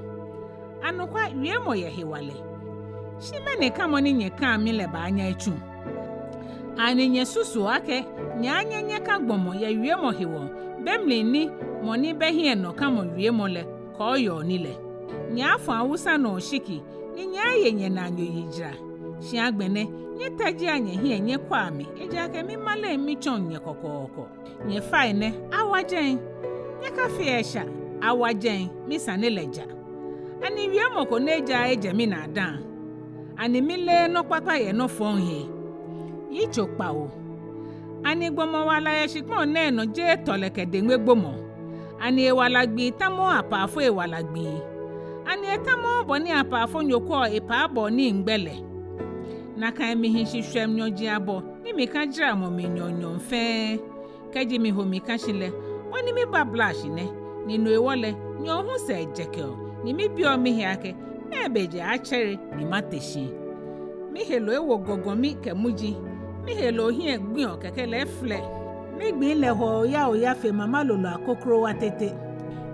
Anɔkwa, wiemɔ yɛ hewalɛ. Shi mɛni kamɔ ni nyɛkãa mi lɛ baanyɛ etsu? Ani nyɛsusuɔ akɛ nyɛaanyɛ nyɛkã gbɔmɔ yɛ wiemɔ hewɔ, be mli ni mɔ ni bɛ hiɛnɔkamɔ wiemɔ lɛ kɔɔyɔɔ ni lɛ? Nyɛaafɔ̃ awusa nɔ oshiki, ni nyɛaaye nyɛnaanyo yi jara. Shi agbɛnɛ, nyɛtɛjea nyɛhiɛ nyɛkwɛa mi, ejaakɛ mimaleŋ mitsɔŋ nyɛ kɔkɔɔkɔ. Nyɛfai nɛ, awa jɛi. Nyɛkafea esha, awa jɛi, misane lɛ ja. Ani wiemɔ ko ni ejaaa ejɛ minaa dã? Ani mileee nɔ kpakpa yɛ nɔ fɔŋ he? Yitso kpawo. Ani gbɔmɔ wala yɛ shikpɔŋ nɛɛ nɔ jeee tɔlɛ kɛ deŋmegbomɔ? Ani ewala gbii tamɔɔɔ apaafoi ewala gbii? Ani etamɔɔɔ bɔ ni apaafonyo kwɛɔ epaabɔɔ nii ŋgbɛ lɛ? Nakai mihi shi shwɛm nyɔji abɔ, ni mikã jaramɔ mli nyɔɔŋnyɔɔŋ fɛɛ. Kɛji miho mikã shi lɛ, bɔ ni mibabla shi nɛ, ni no hewɔ lɛ, nyɔɔŋ hu sɛɛ jɛkɛɔ, ni mibiɔ mihe akɛ, mɛɛ be jɛ atsɛre ni mate shi? Miheloo ewo gɔgɔmi kɛ muji, miheloo hiɛ gbiɔ kɛkɛ lɛ eflɛ. Migbii lɛ hɔ oya oya fe mama lolo akokorowa tete,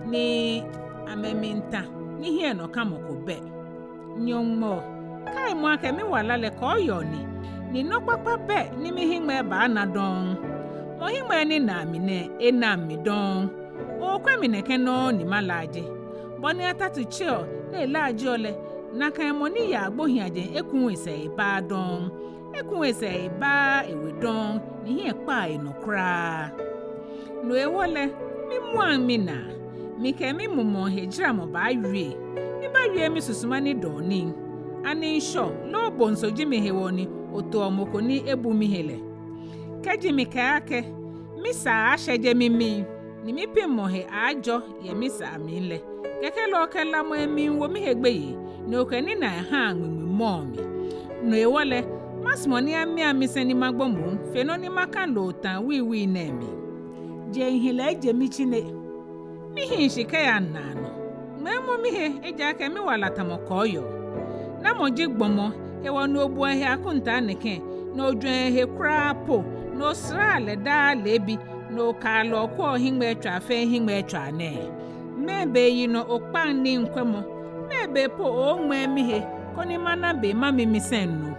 ni amɛmiitã, ni hiɛnɔkamɔ ko bɛ. Nyɔŋmɔ, kaimɔ akɛ miwala lɛ kɔɔyɔɔ ni, ni nɔ kpakpa bɛ ni mihiŋmɛi baana dɔŋŋ. Mɔ hiŋmɛi ni naa mi nɛɛ, enaŋ mi dɔŋŋ. Okwɛ mi nɛkɛ nɔŋŋ ni malaaje. Bɔ ni atatu tseɔ ni elaajeɔ lɛ, nakai mɔ ni yaa gbohiiajeŋ ekuuu esɛɛ ebaaa dɔŋŋ. Ekuuu esɛɛ ebaaa ewe dɔŋŋ, ni hiɛ kpaa enɔ kwraa. No hewɔ lɛ, mimuaŋ minaa, mikɛ mimumɔŋ he jaramɔ baawie, mibaawie misusuma ni dɔɔ nii. Ani ŋshɔ loo bonso ji mi hewɔ ni otoɔ mɔ ko ni ebu mihe lɛ? Kɛji mikɛɛ akɛ, misaa ashɛje mimii, ni mipiŋmɔ he aajɔ yɛ misaa mli lɛ, kɛkɛ lɛ okɛ lamɔi miiwo mihe gbeyei, ni okɛ ninai haa ŋmiŋmi mɔɔ mi. No hewɔ lɛ, masumɔ ni amia misɛŋ ni magbo moŋ, fe nɔ ni makã loo tãa wiiwii nɛɛ mli. Jeŋ hilɛ eje mitsine. Mihiŋ shi kɛya naanɔ. Ŋmɛɛmɔ mihe, ejaakɛ miwala tamɔ kɔɔyɔɔ. Namɔ ji gbɔmɔ, hewɔ ni obuɔ ehe akɔntaa nɛkɛ, ni ojwɛŋɔ ehe kwraa po, ni osraa lɛ daa leebi, ni okaa lɛ okwɛɔ hiŋmɛitswaa fɛɛ hiŋmɛitswaa nɛɛ? Mɛɛ be yinɔ okpaŋ nii kwɛmɔ? Mɛɛ be po oŋmɛɛ mihe, koni mana be mami misɛŋ nu?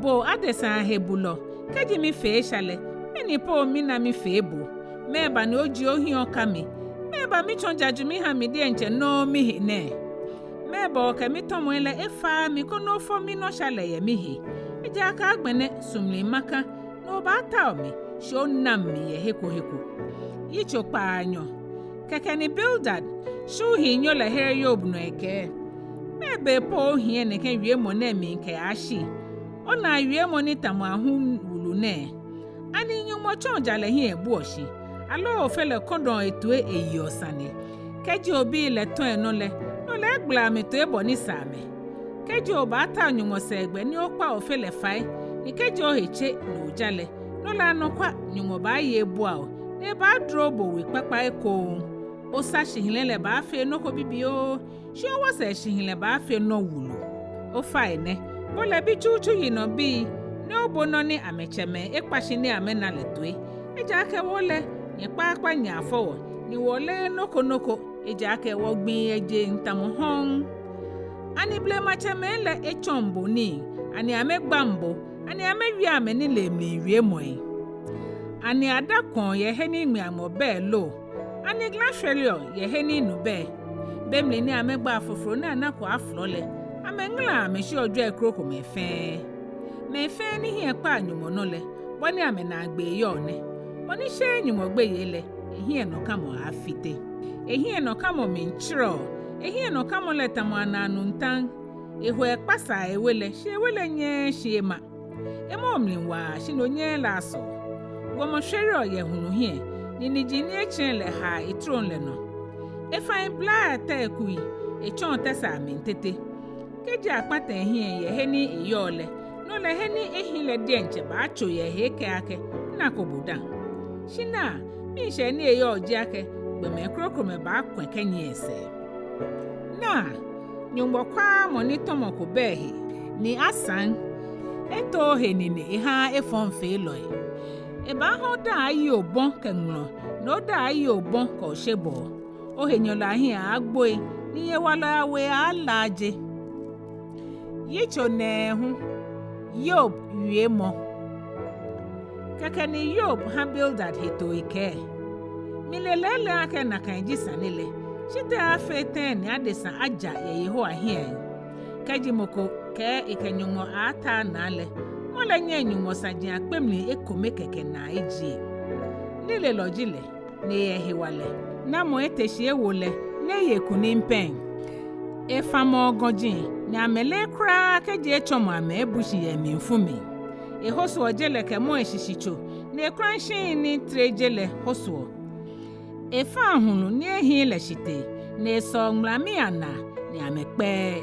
Bo adesai ahe bulɔ, kɛji mifee esha lɛ, mɛni po mina mifee bo? Mɛɛba ni ojie ohiɛ oka mi? Mɛɛba mitsɔ jaju miha mi diɛŋtsɛ nɔŋŋ mihe nɛɛ? Mɛɛba okɛ mitɔmɔi lɛ efaaa mi koni ofɔ minɔsha lɛ yɛ mihe? Ejaakɛ agbɛnɛ su mli makã, ni obaatao mi, shi onaŋ mi yɛ he ko he ko. Yitso kpaanyɔ. Kɛkɛ ni Bildad, Shuhinyo lɛ, here Yoab nɔ ekɛɛ: Mɛɛ be po ohiɛ nɛkɛ wiemɔ nɛɛ mli kɛyashi? Onaa wiemɔ ni tamɔ ahum wulu nɛɛ? Ani Nyɔŋmɔ tsɔɔ jalɛ hiɛ ebuɔ shi? aloo ofe lɛ kɔdɔɔ etoi eyeɔ sane. Kɛji obii lɛ tɔ enɔ lɛ, no lɛ egbala amɛtoi bɔ ni sa amɛ. Kɛji obaatao Nyɔŋmɔ sɛɛgbɛ ni okpa ofe lɛ fai, ni kɛji ohe tse ni oja lɛ, no lɛ anɔkwa Nyɔŋmɔ baaye ebua o, ni ebaadro bo we kpakpa ekoŋŋ. Osa shihilɛ lɛ baafee nɔ ko bibioo, shi owɔsɛɛ shihilɛ baafee nɔ wulu. Ofainɛ, bo lɛ bi tsutsu yinɔbii, ni obo nɔ ni amɛtsɛmɛi ekpa shi ni amɛna lɛ toi. Ejaakɛ wɔ lɛ, nyɛ kpaakpa nyɛ afɔ wɔ, ni wɔleee nɔ ko nɔ ko, ejaakɛ wɔgbii yɛ jeŋ tamɔ hɔŋ. Ani blematsɛmɛi lɛ etsɔŋ bo nii? Ani amɛgbaŋ bo? Ani amɛwieɔ amɛnilee mli wiemɔi? Ani ada kɔɔ yɛ he ni ŋmiamɔ bɛ lo? Ani gla shwereɔ yɛ he ni nu bɛ? Be mli ni amɛgba afofro ni anako aflɔ lɛ, amɛŋalaa amɛshiɔ jwɛi krokomɛi fɛɛ. Mɛi fɛɛ ni hiɛ kpaa Nyɔŋmɔ nɔ lɛ, bɔ ni amɛnaagbee yɔɔ nɛ. Mɔ ni sheee Nyɔŋmɔ gbeyei lɛ, ehiɛnɔkamɔ aaafite. Ehiɛnɔkamɔ mli tserɛɔ, ehiɛnɔkamɔ lɛ tamɔ anaa nuntaŋ. Eho ekpasaa ewe lɛ, shi ewe lɛ nyɛɛɛ shi ema. Emɔɔ mli waa, shi no nyɛɛɛ lɛ asɔɔ. Gbɔmɔ shwereɔ yɛ hulu hiɛ, ni niji ni etsɛrɛ lɛ haa etrom lɛ nɔ. Efã eblaa etɛ ekui, etsɔɔ tɛsaa mli tete. Kɛji akpata ehiɛ yɛ he ni eyɔɔ lɛ, no lɛ he ni ehi lɛ diɛŋtsɛ baatso yɛ ehe kɛɛ akɛ, nako bo dã. Shi naa, miishɛɛ ni eyɔɔ ji akɛ, gbɔmɛi krokomɛi baakwɛ kɛnyiɛ esɛɛ. Naa, Nyɔŋmɔ kwaaa mɔ ni tɔmɔ ko bɛ ehe, ni asaŋ, etooo he nine ehaaa efɔŋfeelɔi. Ebaaha odaaŋ ayi obɔ kɛ ŋmlɔ, ni odaaŋ ayi obɔ kɛ oshebɔɔ. Ohenyɛlɔi ahiɛ aaagboi, ni nyɛwalɔi awei aaalaaje. Yitso nɛɛhu. Hiob wiemɔ. Kɛkɛ ni Hiob ha Bildad hetoo ekɛɛ: Mile lɛɛlɛŋ akɛ nakai ji sane lɛ, shi te aaafee tɛŋŋ ni adesa aja yɛ Yehowa hiɛ? Kɛji mɔ ko kɛɛ ekɛ Nyɔŋmɔ aaata naa lɛ, mɔ lɛ nyɛŋ Nyɔŋmɔ saji akpe mli ekome kɛkɛ naa ejie. Nilelɔ ji lɛ, ni eyɛ hewalɛ. Namɔ ete shi ewo lɛ, ni eye kunim pɛŋ? Efamɔɔ gɔji, ni amɛleee kwraa kɛji etsɔmɔ amɛ ebu shi yɛ emlifu mli. Ehosoɔ je lɛ kɛmɔɔ eshishitso, ni ekula shiŋŋ ni tere je lɛ hosoɔ. Efaa hulu ni ehiii lɛ shitee, ni esɔɔ ŋulamii anaa ni amɛkpɛɛɛ.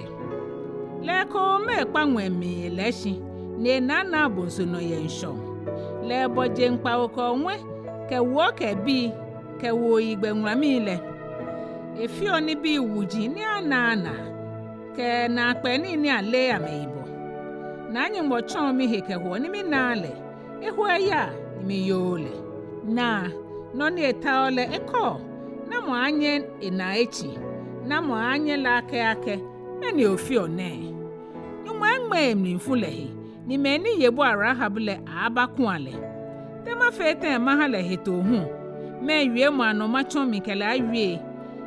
Lɛ ekoŋŋ ekpa ŋwɛi mli elɛɛ shi, ni enaanaa bonso nɔ yɛ ŋshɔ. Lɛ ebɔ jeŋ kpawo kɛ owɛ, kɛ wuɔ kɛ bii, kɛ wuoyigbɛ ŋulamii lɛ. Efeɔ nibii wuji ni anaaa naa, kɛ naakpɛɛ nii ni aleee amɛyibɔ. Naa Nyɔŋmɔ tsɔɔ mihe kɛhoɔ ni minaaa lɛ, ehoɔ eyaa ni miyooo lɛ. Naa, nɔ ni etaoɔ lɛ ekɔɔ, namɔ aaanyɛ enaa etsi, namɔ aaanyɛ lɛ akɛɛ akɛ, mɛni ofeɔ nɛɛ? Nyɔŋmɔ eŋmɛɛɛ emlifu lɛ he, ni mɛi ni ye bua Rahab lɛ aaabakua lɛ. Te mafee tɛŋŋ maha lɛ hetoo hu? Mɛɛ wiemɔ anɔ matsɔ mikɛ lɛ awie?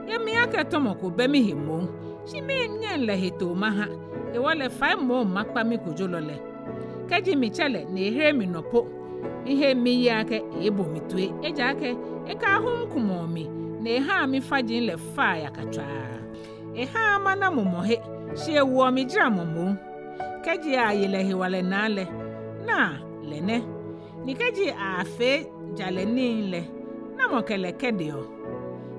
Yɛ mli akɛ tɔmɔ ko bɛ mihe moŋ, shi minyɛŋ lɛ hetoo maha, hewɔ lɛ fai moŋ makpa mikojolɔ lɛ. Kɛji mitsɛ lɛ ni ehere mi nɔ po, miheŋ miyeee akɛ eeebo mi toi, ejaakɛ ekɛ ahum kumɔɔ mi, ni ehaa mifaji lɛ faa yakatswaa. Ehaaa mana mumɔ he, shi ewoɔ mi jaramɔ moŋ. Kɛji aaye lɛ hewalɛ naa lɛ, naa, lɛ nɛ. Ni kɛji aafee jalɛ nii lɛ, namɔ kɛ lɛ kɛdeɔ?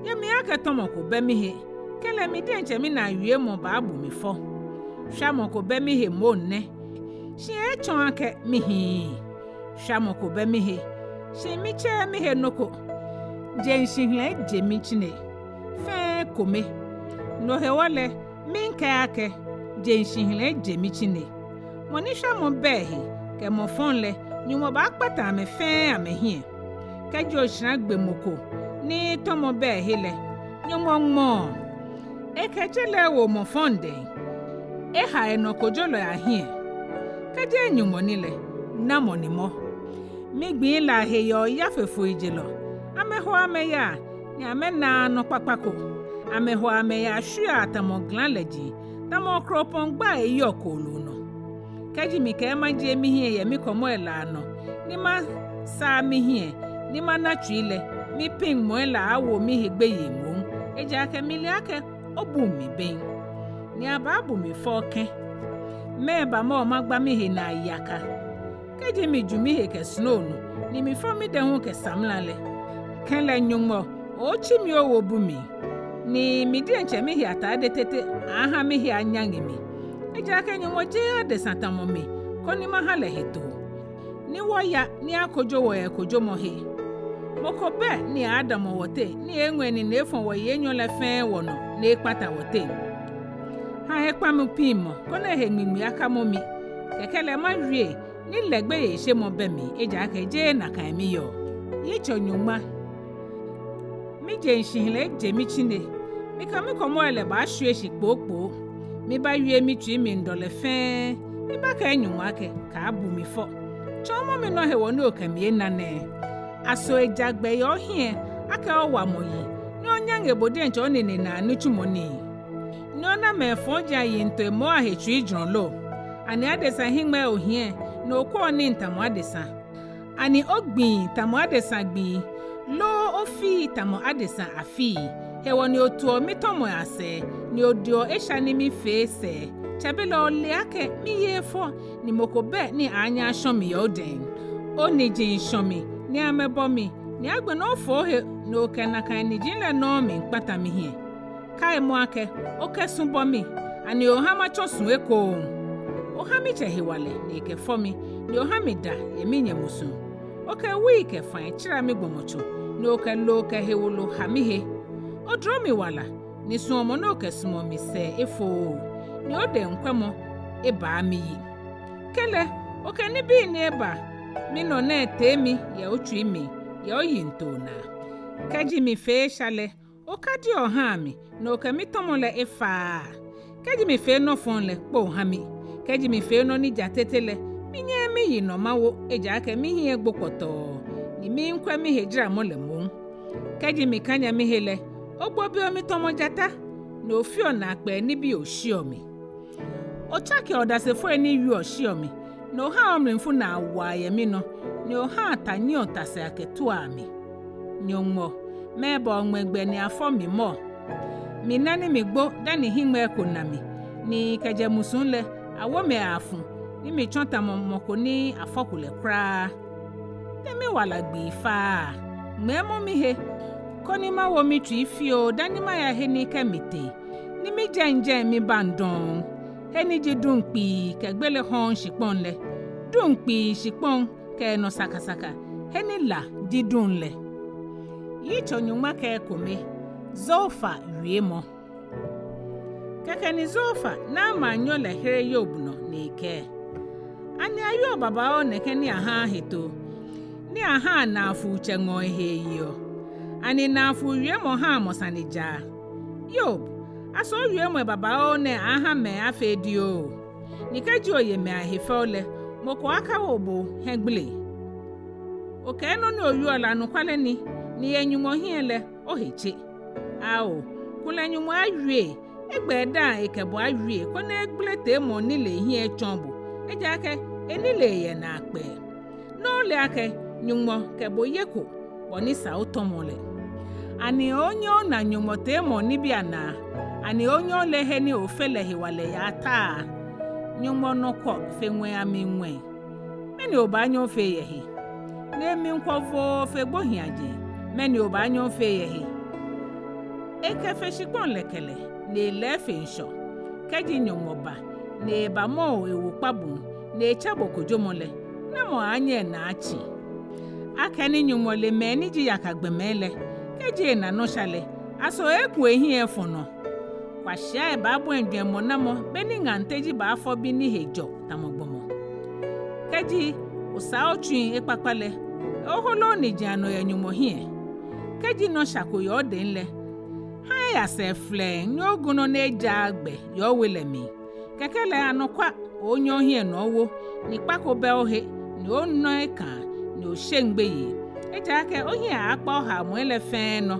Yɛ mli akɛ tɔmɔ ko bɛ mihe, kɛlɛ mi diɛŋtsɛ minaa wiemɔ baabu mi fɔ. Shwamɔ ko bɛ mihe moŋ nɛ, shi etsɔɔ akɛ mihiii. Shwamɔ ko bɛ mihe, shi mitsɛɛɛ mihe nɔ ko. Jeŋ shihilɛ eje mitsine, fɛɛ ekome. No hewɔ lɛ, miikɛɛ akɛ, jeŋ shihilɛ eje mitsine. Mɔ ni shwamɔ bɛ ehe, kɛ mɔ fɔŋ lɛ, Nyɔŋmɔ baakpata amɛ fɛɛ amɛhiɛ. Kɛji oshara gbe mɔ ko ni tɔmɔ bɛ ehe lɛ, Nyɔŋmɔ ŋmɔɔ. Ekɛ je lɛ ewo mɔ fɔŋ dɛŋ, eha enɔ kojolɔi ahiɛ. Kɛjeee Nyɔŋmɔ ni lɛ, namɔ ni mɔ? Migbii lɛ ahe yɛ oya fe foijelɔ. Amɛhoɔ amɛyaa, ni amɛnaaa nɔ kpakpa ko. Amɛhoɔ amɛyaa shwiaa tamɔ gla lɛji, tamɔ okropɔŋ gbaa eyiɔ kooloo nɔ. Kɛji mikɛɛ majie mihiɛ yɛ mikɔmɔi lɛ anɔ, ni masaa mihiɛ, ni mana tsui lɛ, mipiŋmɔi lɛ aaawo mihe gbeyei moŋ, ejaakɛ mile akɛ obuŋ mi bem. Ni abaabu mi fɔ kɛ̃. Mɛɛba mɔ magba mihe naa yaka? Kɛji miju mihe kɛ snoo nɔ, ni mifɔ midɛŋ hu kɛ samla lɛ, Kɛlɛ Nyɔŋmɔ, ootsi mi owo bu mli, ni mi diɛŋtsɛ mihe atade tete aha mihe anyaŋe mi. Ejaakɛ Nyɔŋmɔ jeee adesa tamɔ mi, koni maha lɛ hetoo. Ni wɔya ni akojo wɔ yɛ kojomɔhe. Mɔ ko bɛ ni aadamɔ wɔteŋ, ni eeŋɔ enine efɔ wɔyi enyɔ lɛ fɛɛ wɔnɔ ni ekpata wɔteŋ. Ha ekpa mi piŋmɔ, koni ehe ŋmiŋmi akamɔ mi. Kɛkɛ lɛ mawie, ni lɛ gbeyeishemɔ bɛ mli, ejaakɛ jeee nakai miyɔɔ. Yitso nyɔŋma. Mijeŋ shihilɛ eje mitsine. Mikɛ mikɔmɔi lɛ baashwie shi kpookpoo. Mibaawie mitsui mli dɔlɛ fɛɛ. Mibaakɛɛ Nyɔŋmɔ akɛ, kaabu mi fɔ. Tsɔɔmɔ mi nɔ hewɔ ni okɛ mi ena nɛɛ. Aso eja gbɛ yɛ ohiɛ akɛ owamɔ yi, ni onyaŋe bo diɛŋtsɛ onine naa nitsumɔ nii? Ni ona mɛi fɔji ayiŋtoi moŋ ahe tsuijurɔ lo? Ani adesa hiŋmɛi ohiɛ, ni okwɛɔ nii tamɔ adesa? Ani ogbii tamɔ adesa gbii, loo ofii tamɔ adesa afii? Hewɔ ni otuɔ mitɔmɔi asɛɛ, ni odeɔ esha ni mifee sɛɛ. Tsɛbelɛ ole akɛ miyeee fɔ, ni mɔ ko bɛ ni aaanyɛ ashɔ mi yɛ odɛŋ. Oniji shɔ mi, ni amɛbɔ mi, ni agbɛnɛ ofo ohe, ni okɛ nakai niji lɛ nɔŋŋ miikpata mihiɛ. Kaimɔ akɛ, okɛ su bɔ mi, ani oha matsɔ su ekoŋŋ? Oha mitsɛ hewalɛ, ni ekɛfɔ mi, ni oha mida yɛ minyɛ musuŋ. Okɛ wui kɛ fai tsara migbɔmɔtso, ni okɛ loo kɛ hewolo ha mihe. Odro mi wala, ni suɔmɔ ni okɛsumɔ mi sɛɛ efooo, ni odɛŋkwɛmɔ ebaa miyi. Kɛlɛ, okɛ nibii ni eba minɔ nɛɛ tee mi yɛ otsui mli, yɛ oyiŋtoo naa. Kɛji mifee esha lɛ, okadi ohaa mi, ni okɛ mitɔmɔ lɛ efaaa. Kɛji mifee nɔ fɔŋ lɛ, kpoo ha mi. Kɛji mifee nɔ ni ja tete lɛ, minyɛɛɛ miyi nɔ mawo, ejaakɛ mihiɛ egbo kpɔtɔɔ, ni miikwɛ mihejaramɔ lɛ moŋ. Kɛji mikanya mihe lɛ, ogbobiɔ mi tamɔ jata, ni ofeɔ naakpɛɛ nibii oshiɔ mi. Otsakeɔ odasefoi ni wieɔ shiɔ mi, ni ohaa omlifu naa waa yɛ minɔ, ni ohaa ta nyiɛɔ ta sɛɛ akɛtuaa mi. Nyɔŋmɔ, mɛɛba oŋmɛ gbɛ ni afɔ mi mɔ? Mina ni migbo dani hiŋmɛi ko na mi, ni kɛjɛ musuŋ lɛ, awo mi aafu, ni mitsɔ tamɔ mɔ ko ni afɔko lɛ kwraa. Te miwala gbii faaa? Ŋmɛɛmɔ mihe, koni mawo mitsui fioo dani maya he ni kɛ mi tee, ni mijɛŋjɛŋ mibaŋ dɔŋŋ. He ni ji duŋ kpii kɛ gbele hɔɔŋ shikpɔŋ lɛ, duŋ kpii shikpɔŋ kɛ nɔ sakasaka, he ni la di duŋ lɛ. Yitso nyɔŋma kɛ ekome. Zofa wiemɔ. Kɛkɛ ni Zofa, Naamahnyo lɛ, here Yob nɔ ni ekɛɛ: Ani ayɔɔ babaoo nɛkɛ ni ahaaa hetoo, ni ahaa naafutsɛ ŋɔɔ ehe yeɔ? Ani naafu wiemɔ haa mɔ sane jaa? Yob, aso owiemɔi babaoo nɛɛ aha mɛi afee dioo? Ni kɛji oye mɛi ahefɛo lɛ, mɔ ko akawo bo hiɛgbele. Okɛɛ nɔ ni owieɔ lɛ anɔkwale ni, ni yɛ Nyɔŋmɔ hiɛ lɛ, ohe tse. Ao, kulɛ Nyɔŋmɔ awie, egbɛ edaaŋ ekɛ bo awie, koni egbele teemɔŋ nilee hiɛ etsɔɔ bo, ejaakɛ enilee yɛ naakpɛɛ. Ni ole akɛ Nyɔŋmɔ kɛ bo yeko, bɔ ni sa otɔmɔ lɛ. Ani onyɛɛɛ ona Nyɔŋmɔ teemɔŋ nibii anaa? Ani onyɛɛɛ ole he ni Ofe lɛ hewalɛ yaa ta? Nyɔŋmɔ nɔ kwɔ fe ŋwɛi amli ŋwɛi. Mɛni obaanyɛ ofee yɛ he? Ni emli kwɔ voo fe gbohiiaje. Mɛni obaanyɛ ofee yɛ he? Ekɛfe shikpɔŋ lɛ kɛlɛ, ni elɛɛ fe ŋshɔ. Kɛji Nyɔŋmɔ ba, ni ebamɔ o ewu kpabuŋ, ni etsɛ bo kojomɔ lɛ, namɔ aaanyɛ ena atsi? Akɛni Nyɔŋmɔ le mɛi ni ji yakagbɔmɛi lɛ, kɛji ena nɔsha lɛ, aso eeeku ehiɛ efɔ nɔ? Kwashiai baabɔi jwɛŋmɔ namɔ, beni ŋaŋ teji baafɔ bi ni he jɔ tamɔ gbɔmɔ. Kɛji osaa otsuiŋ ekpakpa lɛ, eeeho oniji anɔ yɛ Nyɔŋmɔ hiɛ. Kɛji nɔsha ko yɛ odɛŋ lɛ, ha eya sɛɛ flɛŋŋ, ni ogu nɔ ni ejaaa gbɛ yɛ owe lɛ mli. Kɛkɛ lɛ anɔkwa, oonyɛ ohiɛ nɔ owo, ni kpa ko bɛ ohe, ni onɔ ekaa, ni osheŋ gbeyei. Ejaakɛ ohiɛ aaakpa ohaomɔi lɛ fɛɛ nɔ.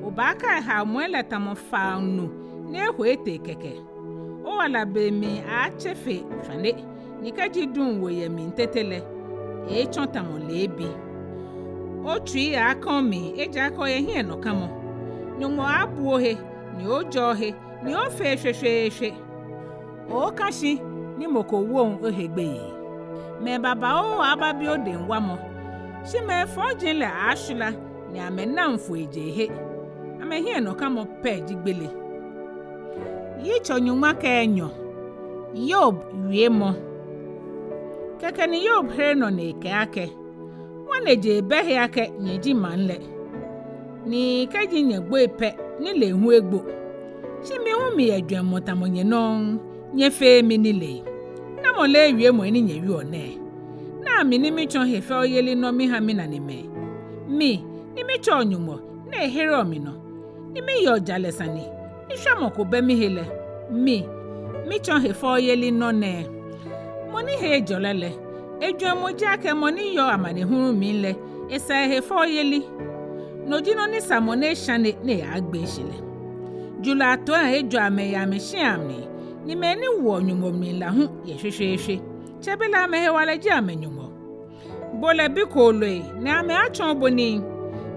Obaakai haomɔi lɛ tamɔ faŋ nu ni eho etee kɛkɛ. Owala be mli aaatse fe shwane, ni kɛji duŋ wo yɛ mli tete lɛ, eeetsɔ tamɔ leebi. Otsui aaakã omli, ejaakɛ oyɛ hiɛnɔkamɔ. Nyɔŋmɔ aaabu ohe, ni ooja ohe, ni ooofee shweshweeshwe. Oookã shi ni mɔ ko woŋ ohe gbeyei. Mɛi babaoo aaabi odɛŋ wamɔ, shi mɛi fɔji lɛ aaashwila, ni amɛnaŋ foi je ehe. Amɛhiɛnɔkamɔ pɛ ji gbele. Yitso nyɔŋma kɛ enyɔ. Hiob wiemɔ. Kɛkɛ ni Hiob here nɔ ni ekɛɛ akɛ: Ŋwanejee bɛ he akɛ nyɛ ji maŋ lɛ, ni kɛji nyɛgboi pɛ, nilee hu egbo. Shi mi hu miyɛ jwɛŋmɔ tamɔ nyɛ nɔŋŋ, nyɛfeee mi nilee. Namɔ leee wiemɔi ni nyɛwieɔ nɛɛ? Naa mi ni mitsɔ hefɛoyeli nɔ miha minanemɛi. Mi ni mitsɛɔ Nyɔŋmɔ ni ehereɔ mi nɔ, ni miyeɔ jalɛ sane, ni shwamɔ ko bɛ mihe lɛ, mi mitsɔ hefɛoyeli nɔ nɛɛ. Mɔ ni he ejɔlɛ lɛ, ejwɛŋmɔ ji akɛ mɔ ni yɔɔ amanehulu mli lɛ, esa ehefɛoyeli. No ji nɔ ni sa mɔ ni eshane ni eyagbe shi lɛ. Julɔi atoiiaŋ ejɔ amɛ yɛ amɛshĩai amli, ni mɛi ni woɔ Nyɔŋmɔ mli la hu yɛ shweshweeshwe, tsɛbelɛ amɛhewalɛ ji amɛnyɔŋmɔ. Bo lɛ bi kooloi ni amɛaatsɔɔ bo nii,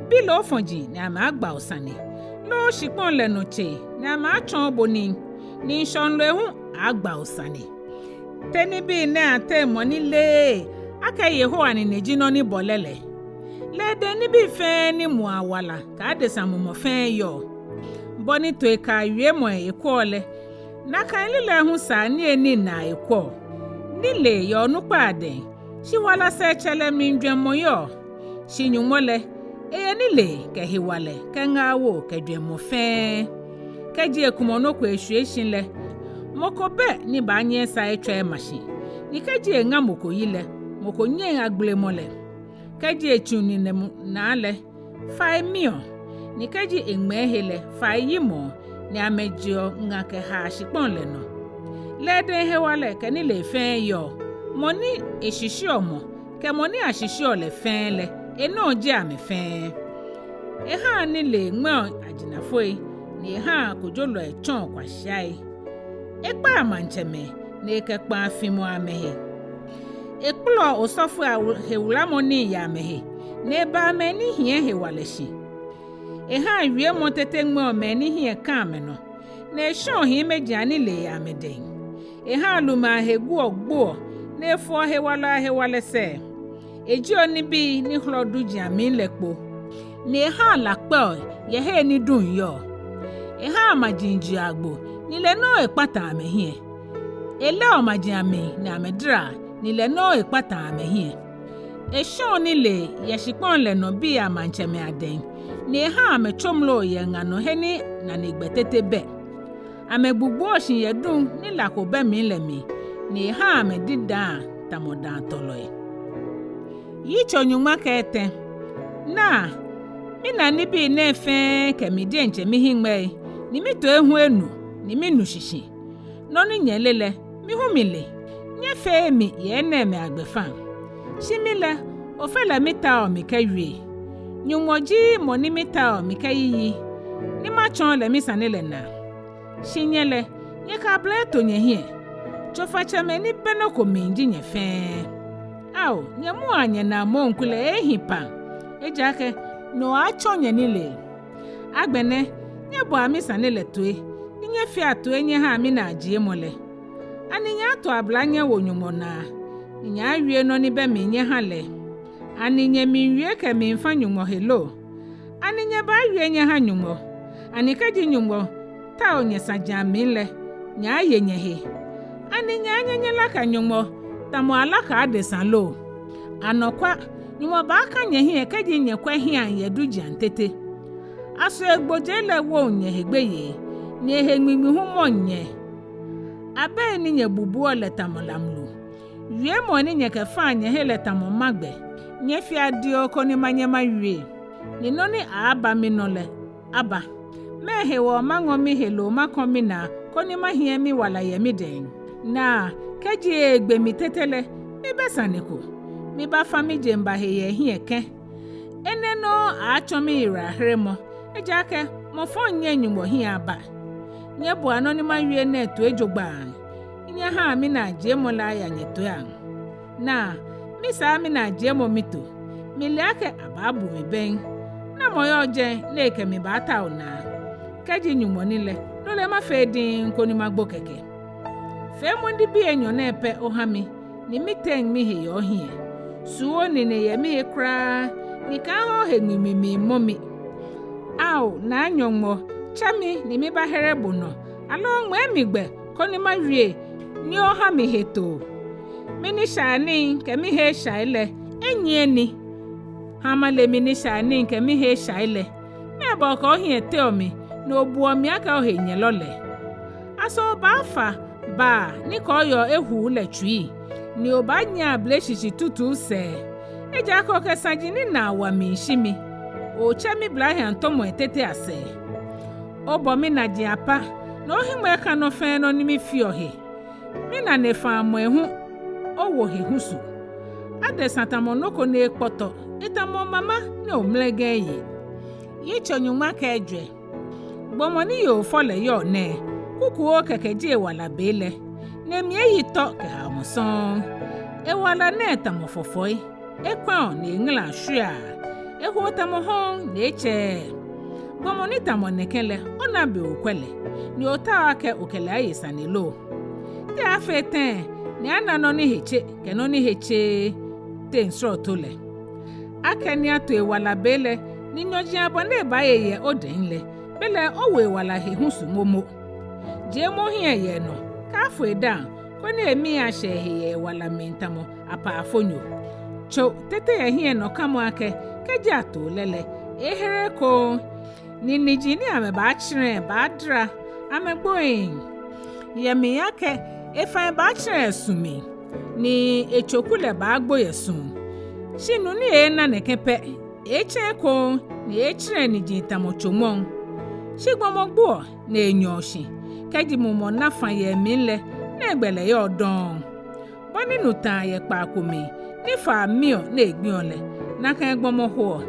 bi loofɔji ni amɛaagba bo sane, loo shikpɔŋ lɛ nɔ tsei ni amɛaatsɔɔ bo nii, ni ŋshɔŋlɔi hu aagba bo sane. Te nibii nɛɛ ateŋ mɔ ni leee akɛ Yehowa nine ji nɔ ni bɔ lɛ lɛ? Lɛ edɛŋ nibii fɛɛ ni muɔ awala kɛ adesa mumɔ fɛɛ yɔɔ. Bɔ ni toi kɛ wiemɔi ekwɛɔ lɛ, nakai lilɛi hu saa niyenii naa ekwɛɔ. Nilee yɛ onukpai adɛŋ, shi wala sɛɛtsɛlɛ mli jwɛŋmɔ yɔɔ. Shi Nyɔŋmɔ lɛ, eyɛ nilee kɛ hewalɛ kɛ ŋaawoo kɛ jwɛŋmɔ fɛɛ. Kɛji ekumɔ nɔ ko eshwie shi lɛ, mɔ ko bɛ ni baanyɛ esa etswa ema shi, ni kɛji eŋa mɔ ko yi lɛ, mɔ ko nyɛŋ agbele mɔ lɛ. Kɛji etsu nine naa lɛ, fai miɔ, ni kɛji eŋmɛɛ he lɛ, fai yimɔ, ni amɛjeɔ ŋa kɛhaa shikpɔŋ lɛ nɔ. Lɛ edɛŋ hewalɛ kɛ nilee fɛɛ yɔɔ. Mɔ ni eshishiuɔ mɔ kɛ mɔ ni ashishiuɔ lɛ fɛɛ lɛ, enɔ ji amɛ fɛɛ. Ehaa nilee ŋmɛɔ ajinafoi, ni ehaa kojolɔi tsɔɔ kwashiai. Ekpaa maŋtsɛmɛi, ni ekɛ kpaa fimɔɔ amɛhe. Ekpɔlɔɔ osɔfoi awu-, hewulamɔ nii yɛ amɛhe, ni ebaa mɛi ni hiɛ hewalɛ shi. Ehaa wiemɔ tete ŋmɛɔ mɛi ni hiɛ ka amɛnɔ, ni eshɔɔ hiimeji anilee yɛ amɛdɛŋ. Ehaa lumɛi ahe guɔ gboɔ, ni efoɔ hewalɔi ahewalɛ sɛɛ. Ejieɔ nibii ni hlɔ duji amli lɛ kpo, ni ehaa la kpɛɔ yɛ hei ni duŋ yɔɔ. Ehaa maji jeɔ agbo, ni lɛ nɔŋŋ ekpataa amɛhiɛ. Elɛɔ maji amli ni amɛdaraa, ni lɛ nɔŋŋ ekpataa amɛhiɛ. Eshɔɔ nilee yɛ shikpɔŋ lɛ nɔ bii amaŋtsɛmɛi adɛŋ, ni ehaa amɛtsomloɔ yɛ ŋa nɔ he ni nanegbɛ tete bɛ. Amɛgbugbuɔ shi yɛ duŋ ni la ko bɛ mli lɛ mli, ni ehaa amɛdidaa tamɔ daatɔlɔi. Yitso nyɔŋma kɛ etɛ. Naa, mina nibii nɛɛ fɛɛ kɛ mi diɛŋtsɛ mihiŋmɛi, ni mitoi hu enu, ni minu shishi. Nɔ ni nyɛle lɛ, mi hu mile. Nyɛfeee mi yɛ enɛɛmɛi agbɛfaŋ. Shi mi lɛ, Ofe lɛ mitaoɔ mikɛwie. Nyɔŋmɔ ji mɔ ni mitaoɔ mikɛyiyi, ni matsɔɔ lɛ misane lɛ naa. Shi nyɛ lɛ, nyɛkɛ abla eto nyɛhiɛ. Tsofatsɛmɛi ni bɛ nɔ ko mli ji nyɛ fɛɛ. Ao, nyɛmuaa nyɛnaa moŋ kulɛ ehi pam, ejaakɛ no aaatsɔ nyɛnilee. Agbɛnɛ, nyɛboa misane lɛ toi, ni nyɛfea toi nyɛhaa minaajiemɔ lɛ. Ani nyɛaato abla nyɛwo Nyɔŋmɔ naa, ni nyɛaawie nɔ ni bɛ mli nyɛha lɛ? Ani nyɛmiiwie kɛmiifa Nyɔŋmɔ he lo? Ani nyɛbaawie nyɛha Nyɔŋmɔ? Ani kɛji Nyɔŋmɔ tao nyɛ saji amli lɛ, nyɛaaye nyɛhe? Ani nyɛaanyɛ nyɛlaka Nyɔŋmɔ tamɔ alakaa adesa lo? Anɔkwa, Nyɔŋmɔ baaka nyɛhiɛ kɛji nyɛkwɛ hiɛaŋ yɛ dujiaŋ tete. Aso egbojee lɛ woŋ nyɛhe gbeyei, ni ehe ŋmiŋmi hu mɔŋ nyɛ? Abɛi ni nyɛbubuɔ lɛ tamɔ lamlu. Wiemɔi ni nyɛkɛfaa nyɛhe lɛ tamɔ magbɛ. Nyɛfea dioo koni manyɛ mawie, ni nɔ ni aaaba minɔ lɛ aba. Mɛɛ hewɔ maŋɔ miheloo makɔ minaa koni mahiɛ miwala yɛ midɛŋ? Naa, kɛji eegbe mi tete lɛ, mibɛ sane ko. Mibaafa mijeŋba he yɛ hiɛ kɛ̃. Enɛ nɔŋŋ aaatsɔ miyiwalaheremɔ, ejaakɛ mɔ fɔŋ nyɛŋ Nyɔŋmɔ hiɛ aba. Nyɛboa nɔ ni mawie nɛɛ toi jogbaŋŋ, ni nyɛhaa minaajiemɔ lɛ aya nyɛtoiiaŋ. Naa, misaa minaajiemɔ mito, mile akɛ abaabu mi bem. Namɔ yɔɔ jɛi ni ekɛ mi baatao naa? Kɛji Nyɔŋmɔ ni lɛ, no lɛ mafee diŋŋ koni magbo kɛkɛ. Feemɔ nibii enyɔ nɛɛ pɛ oha mi, ni miteŋ mihe yɛ ohiɛ. Suu onine yɛ mihe kwraa, ni kaaha ohe ŋmiŋmi miimɔ mi. Ao, Naa Nyɔŋmɔ, tsɛ mi ni mibahere bo nɔ, aloo ŋmɛɛ mi gbɛ koni mawie ni oha mi hetoo. Minishaianii kɛ mihe eshai lɛ, enyiɛ ni. Ha male minishaianii kɛ mihe eshai lɛ. Mɛɛba okɛ ohiɛ teɔ mi, ni obuɔ mi akɛ ohenyɛlɔ lɛ? Aso obaafa baa ni kɔɔyɔɔ ehuu lɛ tsui, ni obaanyiɛ abele shishi tutu sɛɛ? Ejaakɛ okɛ saji ni naa wa miishi mi. Otsɛ miblahiaŋtɔmɔi tete asɛɛ. Obɔ minaji apa, ni ohiŋmɛi ka nɔ fɛɛ nɔ ni mifeɔ he. Minanefaamɔi hu, owo he husu. Adesa tamɔ nɔ ko ni ekpɔtɔ, etamɔ mama ni omlɛgɛ eye. Yitso nyɔŋma kɛ ejwɛ. Gbɔmɔ ni yoo fɔ lɛ yɔɔ nɛɛ, kukuoo kɛkɛ ji ewala be lɛ, ni emli eyi tɔ kɛ haomɔ sɔŋŋ. Ewala nɛɛ tamɔ fɔfɔi, ekwɛɔ ni eŋala shwiaa, ehuɔ tamɔ hɔŋ ni etsɛɛɛ. Gbɔmɔ ni tamɔ nɛkɛ lɛ, ona be okwɛ lɛ, ni otaoɔ akɛ okɛ lɛ aye sane lo? Te aaafee tɛŋŋ ni ana nɔ ni he tse kɛ nɔ ni he tseee teŋ srɔto lɛ? Akɛni ato ewala be lɛ, ni nyɔji abɔ ni ebaaye yɛ odɛŋ lɛ, belɛ owo ewala he husu momo. Jiemɔ ohiɛ yɛ enɔ, kaafo edaaŋ, koni emii ashɛ ehe yɛ ewala mli tamɔ apaafonyo. Tso tete yɛ hiɛnɔkamɔ akɛ, kɛji ato lɛ lɛ, eeehere ekoŋŋ, ni niji ni amɛbaatsɛrɛ baadara amɛgboiiŋ. Yɛ mli akɛ efai baatsɛrɛ esu mli, ni etsoku lɛ baagbo yɛ sũ. Shi nu ni eeena nɛkɛ pɛ, eeetsɛ ekoŋŋ, ni eeetsɛrɛ niji tamɔ tso ŋmɔŋ. Shi gbɔmɔ gboɔ ni enyɔɔ shi, kɛji mumɔ na fa yɛ emli lɛ, nɛgbɛ lɛ yɔɔ dɔŋŋ? Bɔ ni nu taa yɛ kpaa ko mli, ni faa miɔ ni egbiɔ lɛ, nakai gbɔmɔ hoɔ,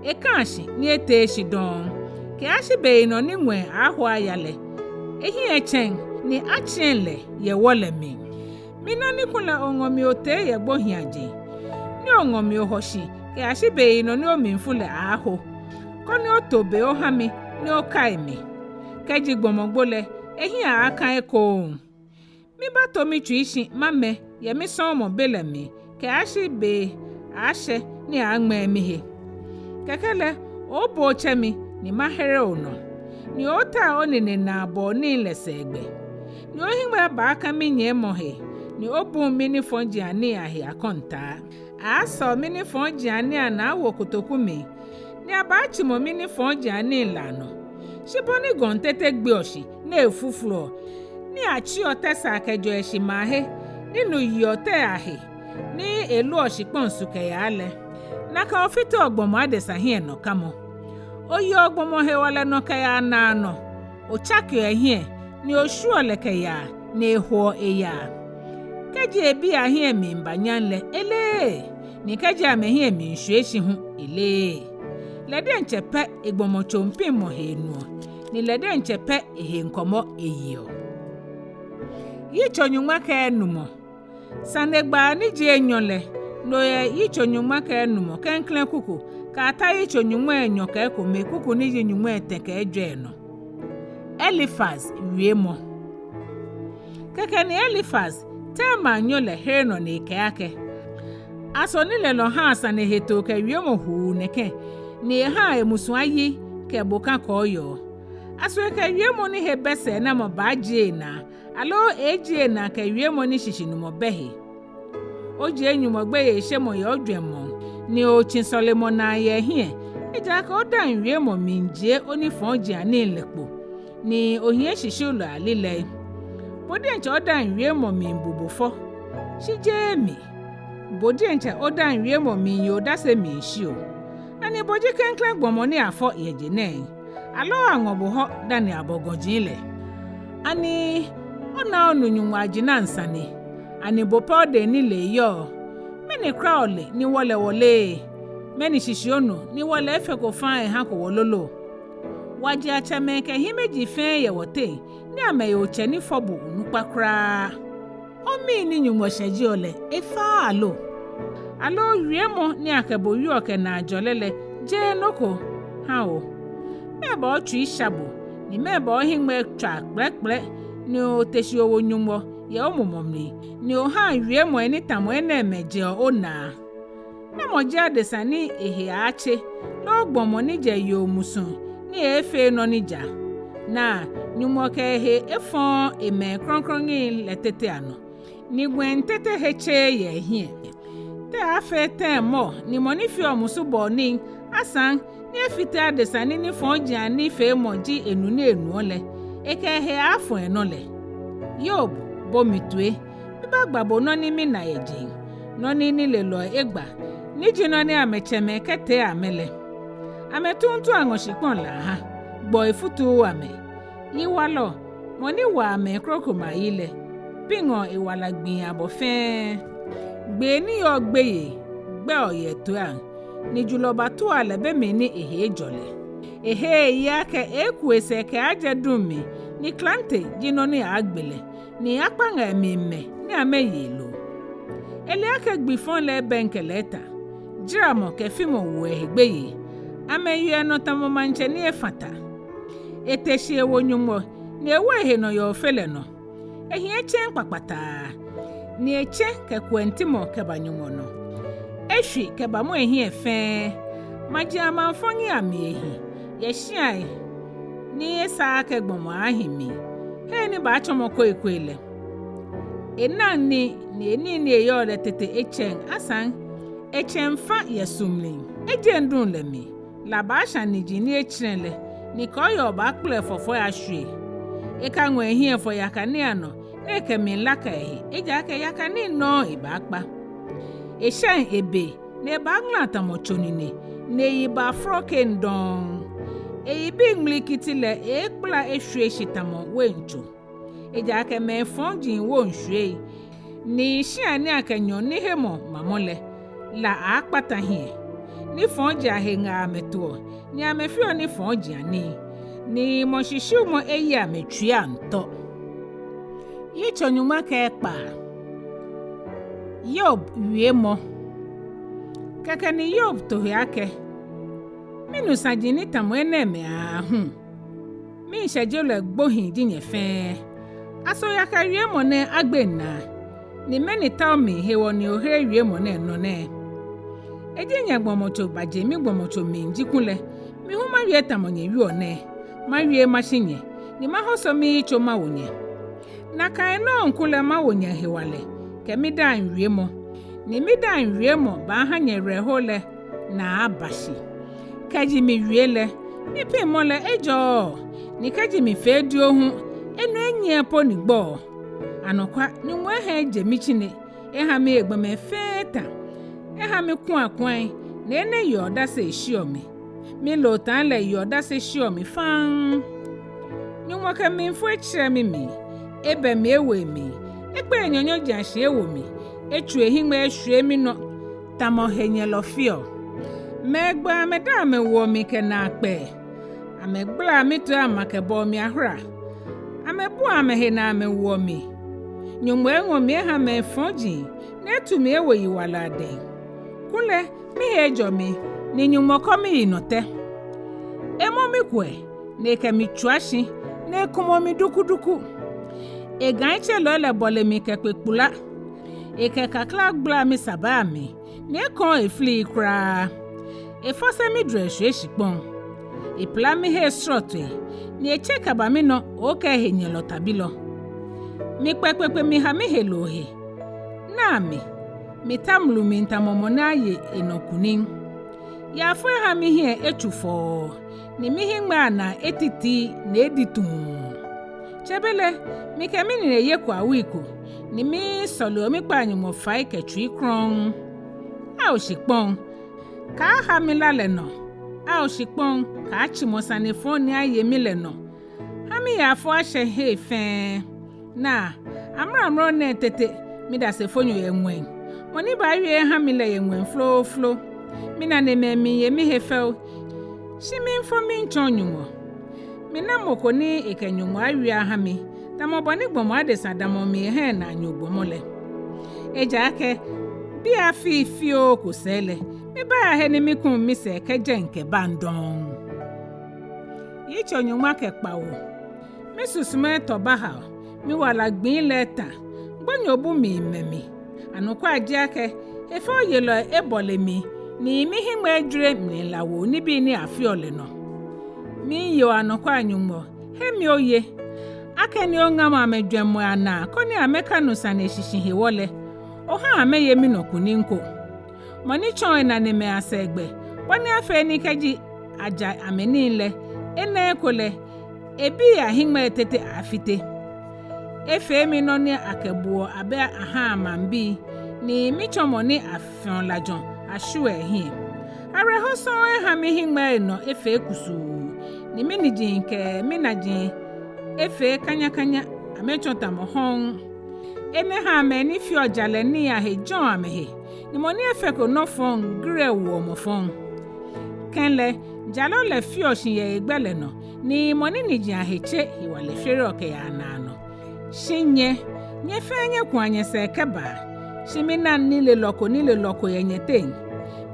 ekaa shi ni eteee shi dɔŋŋ, kɛyashi beyinɔ ni ŋwɛi aaho aya lɛ, ehiɛ etsɛŋ ni atsɛŋ lɛ yɛ wɔ lɛ mli. Mina ni kulɛ oŋɔ mi otee yɛ gbohiiaje, ni oŋɔ mi ohɔ shi kɛyashi beyinɔ ni omlifu lɛ aaho, koni oto be oha mi ni okai mi. Kɛji gbɔmɔ gbo lɛ, ehiɛ aaaka ekoŋŋ. Mibaato mitsui shi mamɛ yɛ misɔɔmɔ be lɛ mli kɛyashi be aaashɛ ni aaaŋmɛɛ mihe. Kɛkɛ lɛ, ooobo otsɛ mi, ni mahere onɔ, ni oooota onine naabɔɔ nii lɛ sɛɛgbɛ, ni ohiŋmɛi baaka minyiɛmɔ he, ni obuŋ minifɔjianii ahe akɔntaa. Aaasɔ minifɔjianii anaa awo kotoku mli, ni abaatsimɔ minifɔjianii lɛ anɔ. Shi bɔ ni gɔŋ tete gbeɔ shi ni efufluɔ, ni atsiɔ tɛsaa kɛjɛɔ eshimaahe, ni nu yiɔ tɛi ahe, ni eloɔ shikpɔŋ su kɛyaa lɛ, nakai ofiteɔ gbɔmɔ adesa hiɛnɔkamɔ. Oyeɔ gbɔmɔ hewalɛ nɔ kɛyaa naanɔ, otsakeɔ ehiɛ, ni oshwieɔ lɛ kɛyaa, ni ehoɔ eyaa. Kɛji ebii ahiɛ miiba nyam lɛ, eleee, ni kɛji amɛhiɛ miishwie shi hu, eleee. Lɛ diɛŋtsɛ pɛ egbɔmɔtso piŋmɔ hee nuɔ, ni lɛ diɛŋtsɛ pɛ ehe ŋkɔmɔ eyeɔ. Yitso nyɔŋma kɛ enumɔ. Sanegbaa ni ji enyɔ lɛ, no yɛ yitso nyɔŋma kɛ enumɔ klɛŋklɛŋ kuku kɛyata yitso nyɔŋmai enyɔ kɛ ekome kuku ni ji nyɔŋmai etɛ kɛ ejwɛ nɔ. Elifaz wiemɔ. Kɛkɛ ni Elifaz, Teman nyo lɛ, here nɔ ni ekɛɛ akɛ: Aso nilelɔ haa sane hetoo kɛ wiemɔ huu nɛkɛ, ni ehaa emusu ayi kɛ boka kɔɔyɔɔ? Aso ekɛ wiemɔ ni he bɛ sɛɛnamɔ baajie enaa, aloo eeejie enaa kɛ wiemɔ ni shishinumɔ bɛ he? Ojie Nyɔŋmɔ gbeyeishemɔ yɛ ojwɛŋmɔ, ni otsi sɔlemɔ naa yɛ ehiɛ, ejaakɛ odaaŋ wiemɔ miijie onifɔjianii lɛ kpo, ni ohiɛ shishiulɔi alilɛi. Bo diɛŋtsɛ odaaŋ wiemɔ miibu bo fɔ, shi jeee mi. Bo diɛŋtsɛ odaaŋ wiemɔ miiye odase miishi o. Ani bo ji klɛŋklɛŋ gbɔmɔ ni afɔ yɛ je nɛɛŋ, aloo aŋɔ bo hɔ dani abɔ gɔji lɛ? Ani onaaa onu Nyɔŋmɔ ajinaŋ sane? Ani bo pɛ odɛŋ nilee yɔɔ? Mɛni kwraa ole ni wɔ lɛ wɔleee? Mɛni shishi onu ni wɔ lɛ efeko faŋŋ ehako wɔ lolo? Wɔji atsɛmɛi kɛ hiimeji fɛɛ yɛ wɔteŋ, ni amɛye otsɛ ni fɔ bo onukpa kwraa. Omii ni Nyɔŋmɔ shɛjeɔ lɛ, efaaa lo? Aloo wiemɔ ni akɛ bo wieɔ kɛ naajɔlɛ lɛ, jeee nɔ ko ha o? Mɛɛba otsui sha bo, ni mɛɛba ohiŋmɛi tswaa kplɛkplɛ, ni ote shi owo Nyɔŋmɔ yɛ omumɔ mli, ni ohaa wiemɔi ni tamɔ enɛɛmɛi jɛɔ onaa? Namɔ ji adesa ni ehe aaatse, loo gbɔmɔ ni jɛ yoo musuŋ ni eeefee nɔ ni ja? Naa, Nyɔŋmɔ kɛ ehe efɔɔɔ emɛi krɔŋkrɔŋi lɛ tete anɔ, ni ŋwɛi tete he tseee yɛ ehiɛ. Te aaafee tɛŋŋ mɔ ni mɔ ni feɔ musubɔɔ nii, asaŋ ni efite adesa ni nifɔɔjianii feemɔ ji enu ni enuɔ lɛ, ekɛ ehe aaafɔ enɔ lɛ? Yob, bo mi toi, mibaagba bo nɔ ni mina yɛ jeŋ, nɔ ni nilelɔi egba, ni ji nɔ ni amɛtsɛmɛi kɛtee amɛ lɛ. Amɛtuutu aŋɔ shikpɔŋ lɛ aha, gbɔi futuuu amɛ. Yiwalɔ, mɔ ni waa mɛi krokomɛi ayi lɛ, piŋɔ ewala gbii abɔ fɛɛ. Gbee ni yɔɔ gbeyei gbɛɔ yɛ etoiiaŋ, ni julɔ batua lɛ be mli ni ehe ejɔ lɛ. Eheee eyi akɛ eeeku esɛɛ kɛaajɛ duŋ mli, ni klante ji nɔ ni aaagbe lɛ, ni akpaŋa emli mɛi ni amɛye loo. Ele akɛ gbi fɔŋ lɛ ebɛŋkɛ lɛ eta, jaramɔ kɛ fimɔ woɔ ehe gbeyei, amɛyeɔ enɔ tamɔ maŋtsɛ ni efã ta. Ete shi ewo Nyɔŋmɔ, ni ewo ehe nɔ yɛ Ofe lɛ nɔ. Ehiɛ tseŋ kpakpataa, ni etsɛ̃ kɛ kuɛŋtimɔ kɛba Nyɔŋmɔ nɔ. Eshwi kɛbamɔ ehiɛ fɛɛ. Maji amaŋfɔŋi amli ehi, yɛ shiai ni esaaa akɛ gbɔmɔ aaahi mli, hei ni baatsɔmɔ koikoi lɛ. Enaŋ nii, ni enii ni eyɔɔ lɛ tete etsɛŋ, asaŋ etsɛŋ fã yɛ su mli. Ejeŋ duŋ lɛ mli, la baashã niji ni etsɛ̃ lɛ, ni kɔɔyɔɔ baakpɛlɛ efɔfɔi ashwie. Ekaŋɔ ehiɛ efɔ yaka nii anɔ, ni ekɛmiilaka ehe, ejaakɛ yaka nii nɔŋŋ ebaakpa. Eshɛŋ ebe, ni ebaaŋala tamɔ tso nine, ni eyi baa frɔkɛŋ dɔŋŋ. Eyibii ŋmilikiti lɛ eeekpala eshwie shi tamɔ wain tso. Ejaakɛ mɛi fɔji woŋ shwiei, ni shia ni akɛ nyɔɔŋnihemɔ mamɔ lɛ, la aaakpata hiɛ. Nifɔji ahe ŋaa amɛtoɔ, ni amɛfeɔ nifɔji anii, ni mɔshishiumɔ eyi amɛtsuii anɔ. Yitso nyɔŋma kɛ ekpaa. Yob wiemɔ. Kɛkɛ ni Yob to he akɛ: Minu saji ni tamɔ enɛɛmɛi aahu. Miishɛjelɔi gbohii ji nyɛ fɛɛ. Aso yaka wiemɔ nɛɛ agbeŋ naa? Ni mɛni tao mli hewɔ ni ohere wiemɔ nɛɛ nɔ nɛɛ? Eji nyɛgbɔmɔtso baje migbɔmɔtso mli ji kulɛ, mi hu mawie tamɔ nyɛwieɔ nɛɛ. Mawie mashi nyɛ, ni mahoso miyitso mawo nyɛ. Nakai nɔŋŋ kulɛ mawo nyɛ hewalɛ kɛ midaaŋ wiemɔ, ni midaaŋ wiemɔ baaha nyɛwerɛho lɛ naa aba shi. Kɛji miwie lɛ, mipiŋmɔ lɛ ejɔɔɔ, ni kɛji mifee dioo hu, enɔ enyiɛ po ni gbɔɔ. Anɔkwa, Nyɔŋmɔ eha eje mitsine, eha mihe gbɔmɛi fɛɛ etã. Eha miku akuaŋ, ni enɛ yeɔ odase eshiɔ mi. Milotaaŋ lɛ yeɔ odase eshiɔ mi faŋŋ. Nyɔŋmɔ kɛ mlifu etsirɛ mimli, ebɛ mi ewo emli, ekpɛ enyanyɔji ashi ewo mi, etsu ehiŋmɛi eshwie minɔ tamɔ henyɛlɔ feɔ. Mɛi gbaa amɛdaaŋ amɛwoɔ mi kɛ naakpɛɛ, amɛgbalaa mitoi ama kɛbɔɔ mi ahora. Amɛbuaa amɛhe naa amɛwoɔ mi. Nyɔŋmɔ eŋɔ mi eha mɛi fɔji, ni etu mi ewo yiwalɔi adɛŋ. Kulɛ mihe ejɔ mi, ni Nyɔŋmɔ kɔ miyi nɔ tɛ. Emɔ mikuɛ, ni ekɛ mi tswia shi, ni ekumɔ mi dukuduku. Egaitselɔi lɛ bɔle mi kɛkpe kpula. Ekɛ kakla gbalaa misabai amli, ni ekɔɔɔ efili kwraa. Efɔse midrɛi eshwie shikpɔŋ. Epila mihe srɔtoi, ni etse kɛba minɔ okɛɛ henyɛlɔ tabilɔ. Mikpɛ kpekpe miha miheloo he. Naa mi, mita mlu mli tamɔ mɔ ni aye enɔ kunim. Yaafo eha mihiɛ etsu fɔɔ, ni mihiŋmɛi anaa etiti ni edi tuŋŋ. Tsɛbelɛ, mikɛ minine yeko awui ko, ni misɔleɔ mikpaa Nyɔŋmɔ fai kɛ tsui krɔŋŋ. Ao shikpɔŋ, kaaha mila lɛ nɔ. Ao shikpɔŋ, kaatsimɔ sane fɔŋ ni aye mi lɛ nɔ. Ha miyaafo ashɛ hei fɛɛ. Naa, amralo nɛɛ tete, midasefonyo yɛ ŋwɛi. Mɔ ni baawie eha mi lɛ yɛ ŋwɛi flooflo. Minanemɛi miiye mihe fɛo, shi miifo miitsɔɔ Nyɔŋmɔ. Mina mɔ ko ni ekɛ Nyɔŋmɔ awie aha mi, tamɔ bɔ ni gbɔmɔ adesa damɔɔ mli eha enaanyo gbɔmɔ lɛ. Ejaakɛ biɛ afii fioo ko sɛɛ lɛ, mibaaya he ni mikuŋ misɛɛ kɛjɛŋ kɛbaŋ dɔŋŋ. Yitso nyɔŋma kɛ kpawo. Misusuma etɔ baha, miwala gbii lɛ etã, gbonyobu miimɛ mi. Anɔkwa ji akɛ, Efeoyelɔi ebɔle mi, ni mihiŋmɛi ejwere mlilawoo nibii ni afeɔ lɛ nɔ. Miiye o anɔkwa Nyɔŋmɔ, he mi oye. Akɛni oŋamɔ amɛjwɛŋmɔi anaa, koni amɛkanu sane shishi hewɔ lɛ, oha amɛye minɔ kunim ko. Mɔ ni tsɔɔ enanemɛi asɛɛ gbɛ, bɔ ni afee ni kɛji aja amɛnii lɛ, ena eko lɛ, ebii ahiŋmɛii tete aafite. Efee mi nɔ ni akɛbuɔ abɛ ahaa maŋbii, ni mitsɔmɔ ni afeɔ lajɔ ashwieɔ ehiɛ. Awerɛho sɔŋŋ eha mihiŋmɛii nɔ efee kusuu, ni miniji kɛ minaji efee kanyakanya, amɛtsɔ tamɔ hɔŋ. Enɛ haa mɛi ni feɔ jalɛ nii ahe jɔɔ amɛhe, ni mɔ ni efeko nɔ fɔŋ grɛɛ woɔ mɔ fɔŋ. Kɛlɛ, jalɔ lɛ feɔ shi yɛ egbɛ lɛ nɔ, ni mɔ ni niji ahe tse hewalɛ shwereɔ kɛyaa naanɔ. Shi nyɛ, nyɛ fɛɛ nyɛkua nyɛsɛɛ kɛbaa. Shi minaŋ nilelɔ ko nilelɔ ko yɛ nyɛteŋ.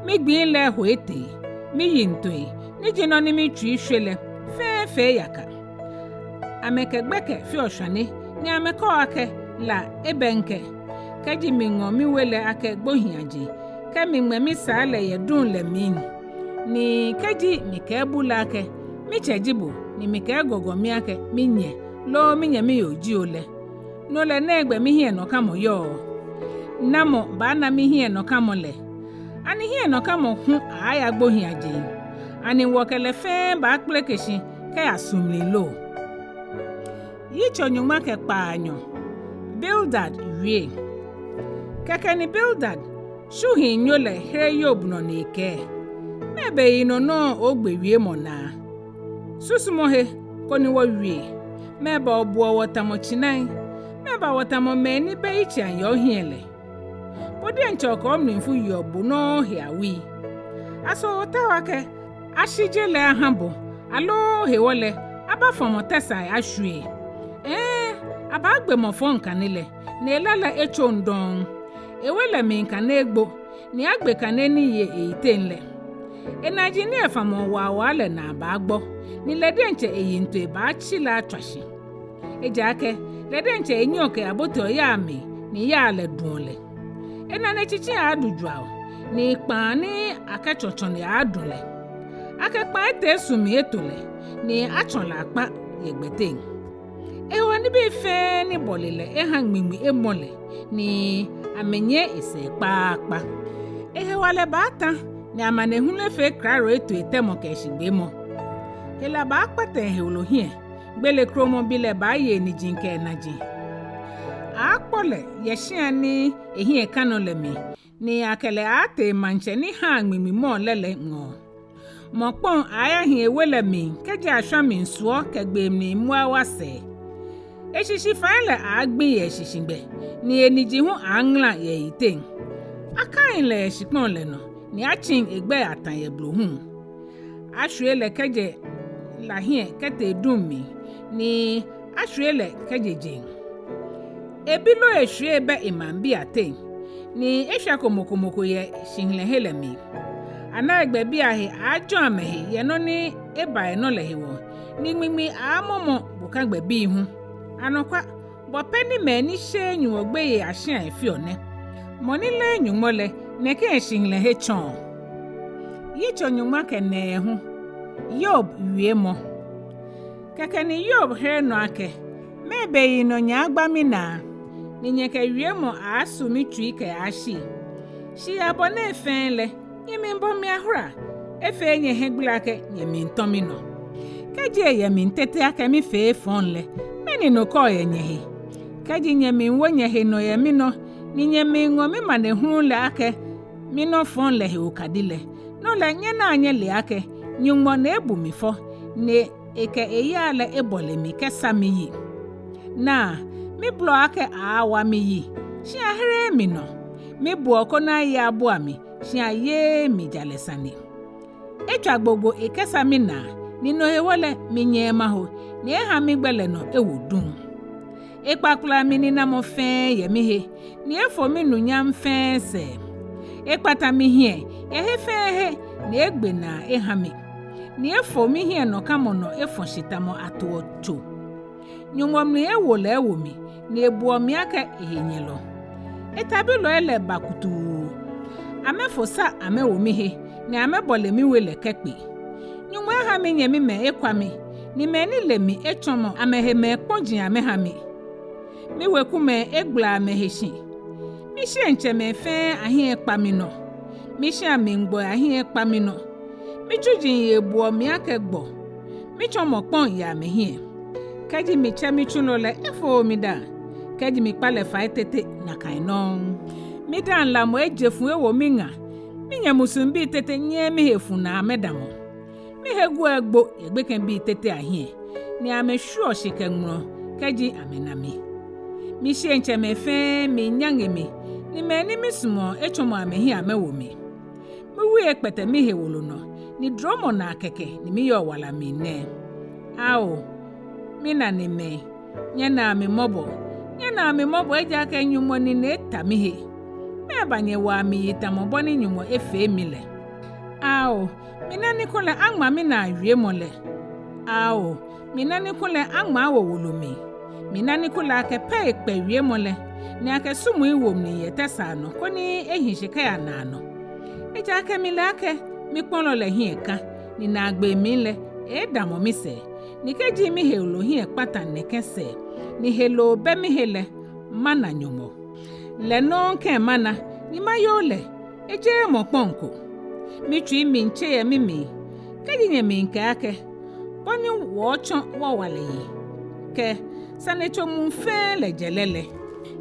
Migbii lɛ eho etee, miyiŋtoi, ni ji nɔ ni mitsui shwe lɛ, fɛɛ efee yaka. Amɛkɛ gbɛkɛ feɔ shwane, ni amɛkɛɔ akɛ la ebɛŋkɛ. Kɛji miŋɔ miwe lɛ akɛ gbohiiaje, kɛ miŋmɛ misaa lɛ yɛ duŋ lɛ mli, ni kɛji mikɛɛ bu lɛ akɛ, mitsɛ ji bo, ni mikɛɛ gɔgɔmi akɛ, minyɛ, loo minyɛmi yoo ji o lɛ, no lɛ nɛgbɛ mihiɛnɔkamɔ yɔɔ? Namɔ baana mihiɛnɔkamɔ lɛ? Ani hiɛnɔkamɔ hu aaaya gbohiiajeŋ? Ani wɔ kɛ lɛ fɛɛ baakpeleke shi kɛya su mli lo? Yitso nyɔŋma kɛ kpaanyɔ. Bildad wie. Kɛkɛ ni Bildad, shuhiinyo lɛ, here Hiob nɔ ni ekɛɛ: Mɛɛ be yinɔ nɔŋŋ ogbe wiemɔ naa? Susumɔ he, koni wɔwie. Mɛɛba obuɔ wɔ tamɔ tsinai? Mɛɛba wɔ tamɔ mɛi ni bɛ yitseiaŋ yɛ ohiɛ lɛ? Bo diɛŋtsɛ okɛ omlifu yeɔ bo nɔŋŋ he awui. Aso otaoɔ akɛ ashi je lɛ aha bo, aloo hewɔ lɛ abafɔmɔ tɛsaai ashwie? Ɛɛ, abaagbe mɔ fɔŋ kane lɛ, ni ela lɛ etsoŋ dɔŋŋ. Ewe lɛ mli kane egbo, ni agbe kane ni yɔɔ eyiteŋ lɛ. Enaji ni efamɔɔ waawaa lɛ naa baagbɔ, ni lɛ diɛŋtsɛ eyiŋtoi baatsi lɛ atswa shi. Ejaakɛ lɛ diɛŋtsɛ enyiɛɔ kɛyaboteɔ yaa mli, ni yaa lɛ duɔ lɛ. Enane tsitsi aaadu jwaɔ, ni kpãa ni akɛtsɔ tsɔne aaadu lɛ. Akɛ kpãa etee su mli eto lɛ, ni atsɔ lɛ akpa yɛ gbɛteŋ. Ehewɔ nibii fɛɛ ni bɔle lɛ eha ŋmiŋmi emɔ lɛ, ni amɛnyiɛ esɛɛ kpaakpa. Ehewalɛ baata, ni amanehulu efee kraro eto etɛmɔ kɛ eshigbeemɔ. Hela baakpata ehewolo hiɛ, gbele kromɔbi lɛ baaye eniji kɛ enaji. Aaakpɔ lɛ yɛ shia ni ehiɛ ka nɔ lɛ mli, ni akɛ lɛ aaatee maŋtsɛ ni haa ŋmiŋmi mɔɔ lɛ lɛ ŋɔɔ. Mɔkpɔŋ aaayahi ewe lɛ mli kɛjɛ ashwa mli suɔ kɛ gbee mli muawa sɛɛ. Eshishifai lɛ aaagbi yɛ eshishigbɛ, ni eniji hu aaaŋala yɛ eyiteŋ. Akaiŋ lɛ yɛ shikpɔŋ lɛ nɔ, ni atsiŋ egbɛi atã yɛ blohuŋ. Ashwie lɛ kɛjɛ la hiɛ kɛtee duŋ mli, ni ashwie lɛ kɛjɛ jeŋ. Ebi loo eshwiei bɛ emaŋbii ateŋ, ni eshwɛko mɔ ko mɔ ko yɛ shihilɛhe lɛ mli. Anaigbɛbii ahe aaajɔ amɛhe yɛ nɔ ni eba enɔ lɛ hewɔ, ni ŋmiŋmi aaamɔmɔ bokagbɛbii hu. Anɔkwa, bɔ pɛ ni mɛi ni sheee Nyɔŋmɔ gbeyei ashiai feɔ nɛ. Mɔ ni leee Nyɔŋmɔ lɛ, nɛkɛ eshihilɛhe tsɔɔ. Yitso nyɔŋma kɛ nɛɛhu. Hiob wiemɔ. Kɛkɛ ni Hiob here nɔ akɛ: Mɛɛ be yinɔ nyɛaagba minaa, ni nyɛkɛ wiemɔ aaasu mitsui kɛyaashi? Shi yɛ bɔ nɛɛ fɛɛ lɛ, nyɛmiibɔ mi ahora, efee nyɛhiɛgbele akɛ nyɛmiitɔ̃ minɔ. Kɛji eyɛ mli tete akɛ mifee efɔŋ lɛ, mɛni nɔ kɔɔ yɛ nyɛhe? Kɛji nyɛmiiwo nyɛhe nɔ yɛ minɔ, ni nyɛmiiŋɔ mimanehulu lɛ akɛ minɔ fɔŋ lɛ he okadi lɛ, no lɛ nyɛnaa nyɛlea akɛ Nyɔŋmɔ ni ebu mi fɔ, ni ekɛ eyaa lɛ ebɔle mi kɛsa miyi. Naa, mibolɔɔ akɛ aaawa miyi, shi ahereee mi nɔ. Miboɔ koni aye abua mi, shi ayeee mi jalɛ sane. Etswa gbogbo ekɛsa minaa, ni no hewɔ lɛ minyɛɛɛ maho, ni eha migbɛ lɛ nɔ ewo duŋ. Ekpakpla mininamɔ fɛɛ yɛ mihe, ni efo minunyam fɛɛ sɛɛ. Ekpata mihiɛ yɛ he fɛɛ he, ni egbe naa eha mi. Ni efo mihiɛnɔkamɔ nɔ efɔ̃ shi tamɔ atoɔ tso. Nyɔŋmɔ mli ewo lɛ ewo mi, ni ebuɔ mi akɛ ehenyɛlɔ. Etabilɔi lɛ ba kutuu, Amɛfo sa amɛwo mihe, ni amɛbɔle miwe lɛ kɛkpe. Nyɔŋmɔ aha minyɛmimɛi ekwa mi, ni mɛi ni le mi etsɔmɔ amɛhe mɛi kpɔji amɛha mi. Miwekumɛi egbala amɛhe shi. Mishiɛntsɛmɛi fɛɛ ahiɛ ekpa minɔ. Mishia mli gbɔi ahiɛ ekpa minɔ. Mitsuji ebuɔ mi akɛ gbɔ. Mitsɔmɔ kpɔŋ yɛ amɛhiɛ. Kɛji mitsɛ mitsulɔ lɛ, efooo midaaŋ. Kɛji mikpa lɛ fai tete, nakai nɔŋŋ. Midaaŋ lamɔ eje fu ewo miŋa. Minyɛ musuŋbii tete nyɛɛɛ mihe fu naa amɛdamɔ. Mihe guɔ egbo yɛ gbekɛbii tete ahiɛ, ni amɛshwieɔ shi kɛ ŋmlɔ kɛji amɛna mi. Mishiɛntsɛmɛi fɛɛ miinyaŋe mi, ni mɛi ni misumɔɔ etsɔmɔ amɛhiɛ amɛwo mi. Miwui ekpɛtɛ mihewolo nɔ, ni duromɔ naa kɛkɛ ni miyɔɔ wala mli nɛɛ. Ao, minanemɛi, nyɛnaa mi mɔbɔ, nyɛnaa mi mɔbɔ ejaakɛ Nyɔŋmɔ nine eta mihe. Mɛɛba nyɛwaa mi yi tamɔ bɔ ni Nyɔŋmɔ efee mi lɛ? Ao, mina ni kulɛ aŋma minaa wiemɔ lɛ. Ao, mina ni kulɛ aŋma awo wolo mli. Mina ni kulɛ akɛ pɛ ekpɛ wiemɔ lɛ, ni akɛ sumui wo mli yɛ tɛsaa nɔ, koni ehi shi kɛya naanɔ. Ejaakɛ mile akɛ mikpɔlɔ lɛ hiɛ ka, ni naagbee mli lɛ, eedamɔ misɛɛ, ni kɛji mihewolo hiɛ kpata nɛkɛ sɛɛ, ni heloo bɛ mihe lɛ, mana Nyɔŋmɔ. Lɛ nɔŋŋ kɛ mana, ni mayoo lɛ, ejeee mɔ kpɔŋ ko. Mitsui miitse yɛ mimli. Kɛji nyɛmiikɛɛ akɛ, bɔ ni wɔɔtsɔ wɔwa lɛ yi, kɛ, sanetso muu fɛɛ lɛ jɛlɛ lɛ.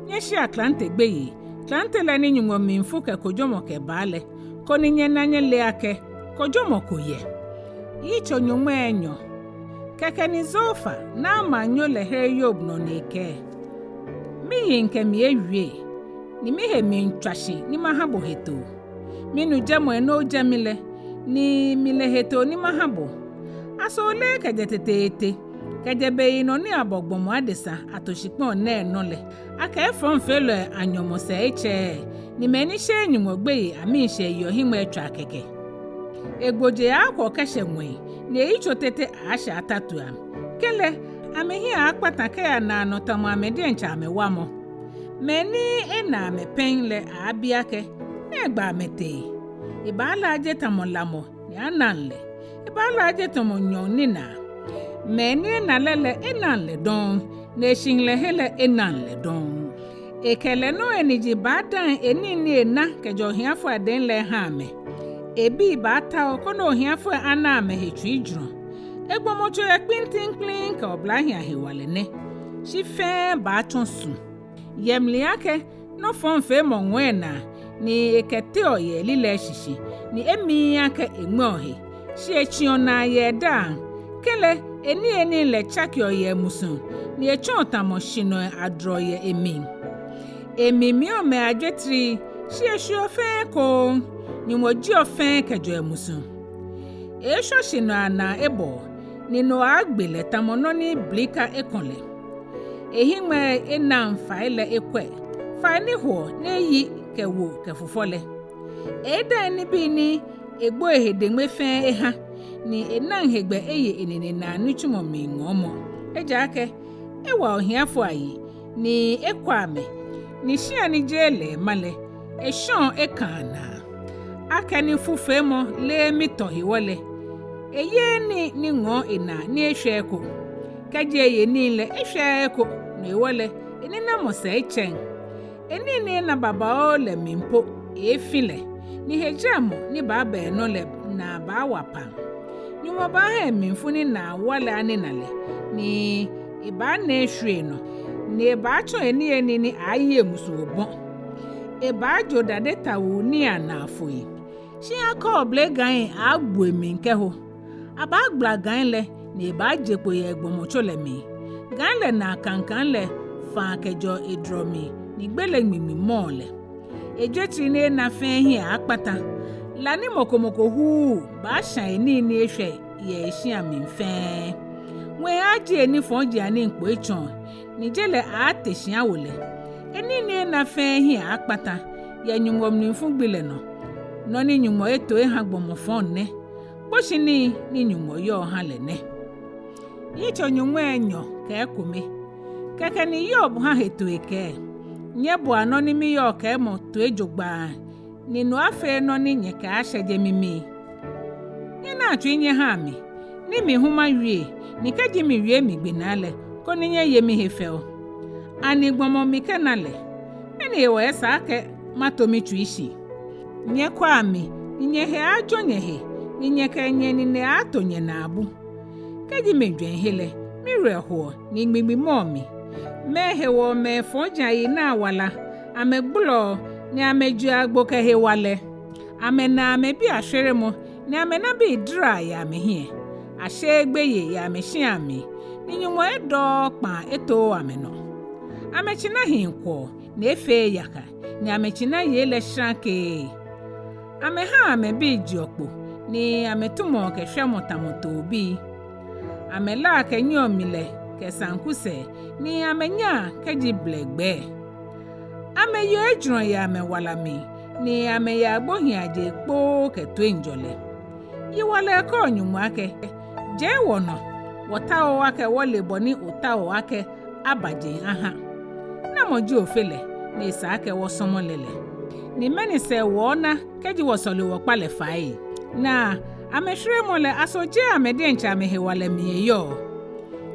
Nyɛshea klante gbeyei, klante lɛ ni Nyɔŋmɔ mlifu kɛ kojomɔ kɛbaa lɛ, koni nyɛna nyɛle akɛ kojomɔ ko yɛ. Yitso nyɔŋmai enyɔ. Kɛkɛ ni Zofa, Naamanyo lɛ here Yoab nɔ ni ekɛɛ: Miyiŋ kɛ mi ewie, ni mihe miitswa shi ni maha bo hetoo. Minu jɛmɔ ni ojɛ mi lɛ, ni mile hetoo ni maha bo. Aso oleee kɛjɛ teteete, kɛjɛ beyinɔ ni abɔ gbɔmɔ adesa ato shikpɔŋ nɛɛ nɔ lɛ, akɛ efɔŋfeelɔi anyɔmɔ sɛɛ etsɛɛɛ, ni mɛi ni sheee Nyɔŋmɔ gbeyei amiishɛɛ yeɔ hiŋmɛitswaa kɛkɛ? Egbojee aaakwɔ kɛshɛ ŋwɛi, ni eyitso tete aaashɛ atatuiaŋ. Kɛlɛ, amɛhiɛ aaakpata kɛya naanɔ tamɔ amɛ diɛŋtsɛ amɛwamɔ. Mɛi ni ena amɛ pɛŋ lɛ aaabi akɛ, nɛgbɛ amɛtee? Ebaala aje tamɔ lamɔ ni anaŋ lɛ. Ebaala aje tamɔ nyɔɔŋ ninaa. Mɛi ni ena lɛ lɛ enaŋ lɛ dɔŋŋ, ni eshihilɛhe lɛ enaŋ lɛ dɔŋŋ. Ekɛ lɛ nɔŋŋ eniji baadaŋ enii ni ena kɛjɛ ohiafoi adɛŋ lɛ eha amɛ. Ebii baatao koni ohiafoi ana amɛhe tsuijurɔ. Egbɔmɔtso yɛ kpintiŋkpliŋŋ kɛ oblahii ahewalɛ nɛ. Shi fɛɛ baatsɔ su. Yɛ mli akɛ nɔ fɔŋ feemɔ ŋɔɔ enaa, ni ekɛteeɔ yɛ elilɛi shishi, ni emiii akɛ eŋmɛɔ he, shi etsiɔ naa yɛ edaaŋ. Kɛlɛ, eniyenii lɛ tsakeɔ yɛ emusuŋ, ni etsɔɔ tamɔ shinɔi adurɔ yɛ emli. Emimiɔ mɛi ajwetrii, shi eshwieɔ fɛɛ ekoŋŋ, Nyɔŋmɔ jieɔ fɛɛ kɛjɛɔ emusuŋ. Eeshɔ shinɔi anaa ebɔɔ, ni no aaagbe lɛ tamɔ nɔ ni blika ekɔ lɛ. Ehiŋmɛi enaŋ fai lɛ ekwɛ, fai ni hoɔ ni eyi kɛ wo kɛ fufɔ lɛ. Eeeda enibii ni egbo ehe deŋme fɛɛ eha, ni enaŋ hegbɛ eye enine naa nitsumɔ mli ŋɔɔmɔ. Ejaakɛ ewa ohiafoi ayi, ni ekwɛ amɛ, ni shia ni jeee lɛ ema lɛ, eshɔɔ ekaa naa. Akɛni fufeemɔ leee mitɔ hewɔ lɛ, eyeee nii ni ŋɔɔ enaa ni eshwɛɛɛ eko. Kɛji eye nii lɛ eshwɛɛɛ eko, no hewɔ lɛ, eninamɔ sɛɛ etsɛŋ. Enii ni ena babaoo lɛ mli po eefi lɛ, ni hejaramɔ ni baaba enɔ lɛ naa baawa paŋ. Nyɔŋmɔ baaha emlifu ni naa wa lɛ anina lɛ, ni ebaana eshwie nɔ, ni ebaatsɔ eniyenii ni aaaye emusuŋ obɔ. Ebaajo dade tawuu nii anaa foi. Shi akɔɔble gai aagbu emli kɛho. Abaagbala gai lɛ, ni ebaaje kpo yɛ egbɔmɔtso lɛ mli. Gai lɛ naa kaŋkaŋ lɛ faa kɛjɛɔ edurɔ mli, ni gbele ŋmiŋmi mɔɔ lɛ. Ejwetri ni ena fɛɛ hiɛ aaakpata. La ni mɔ ko mɔ ko huuu baasha enii ni eshwɛ yɛ eshia mli fɛɛ. Ŋwɛi aaajie enifɔjianii kpo etsɔɔ, ni je lɛ aaate shi awo lɛ. Enii ni ena fɛɛ hiɛ aaakpata yɛ Nyɔŋmɔ mlifu gbi lɛ nɔ. Nɔ ni Nyɔŋmɔ eto eha gbɔmɔ fɔŋ nɛ. Kposhinii ni Nyɔŋmɔ yɔɔ ha lɛ nɛ. Yitso nyɔŋmai enyɔ kɛ ekome. Kɛkɛ ni Yoab ha hetoo ekɛɛ: Nyɛboa nɔ ni miyɔɔ kɛɛmɔ toi jogbaŋŋ, ni no afee nɔ ni nyɛkɛaashɛje mimii. Nyɛnaa tsui nyɛhaa mi, ni mi hu mawie, ni kɛji miwie migbe naa lɛ, koni nyɛye mihe fɛo. Ani gbɔmɔ mikɛna lɛ? Mɛni hewɔ esa akɛ mato mitsui shi? Nyɛkwɛa mi, ni nyɛhe ajɔ nyɛhe, ni nyɛkɛ nyɛnine ato nyɛnaabu. Kɛji mijwɛŋ he lɛ, miwerɛ hoɔ, ni ŋmiŋmi mɔɔ mi. Mɛɛ hewɔ mɛi fɔji ayi naa wala? Amɛgbolɔɔ, ni amɛjieɔ agbo kɛ hewalɛ. Amɛnaa amɛbii ashweremɔ, ni amɛnabii draa yɛ amɛhiɛ. Asheee gbeyei yɛ amɛshia mli, ni Nyɔŋmɔ edɔɔɔ kpaa etooo amɛnɔ. Amɛtsina hii kwɔɔ, ni efeee yaka, ni amɛtsina yei lɛ shrakee. Amɛhaa amɛbii jeɔ kpo, ni amɛtumɔɔ kɛ shwɛmɔ tamɔ toobii. Amɛlaa kɛnyiɛɔ milɛ kɛ saŋku sɛɛ, ni amɛnyaa kɛji blɛgbɛɛ. Amɛyeɔ ejurɔ yɛ amɛwala mli, ni amɛyaa gbohiiaje kpoo kɛ toiŋjɔlɛ. Yiwalɛ kɛɔ Nyɔŋmɔ akɛ: Jɛɛ wɔnɔ, wɔtaooo akɛ wɔle bɔ ni otaoɔ akɛ aba jeŋ aha. Namɔ ji Ofe lɛ, ni esa akɛ wɔsɔmɔ lɛ lɛ? Ni mɛni sɛɛ wɔɔna kɛji wɔsɔle wɔkpa lɛ fai? Naa, amɛshweremɔ lɛ, aso jeee amɛ diɛŋtsɛ amɛhewalɛ mli eyɔɔ?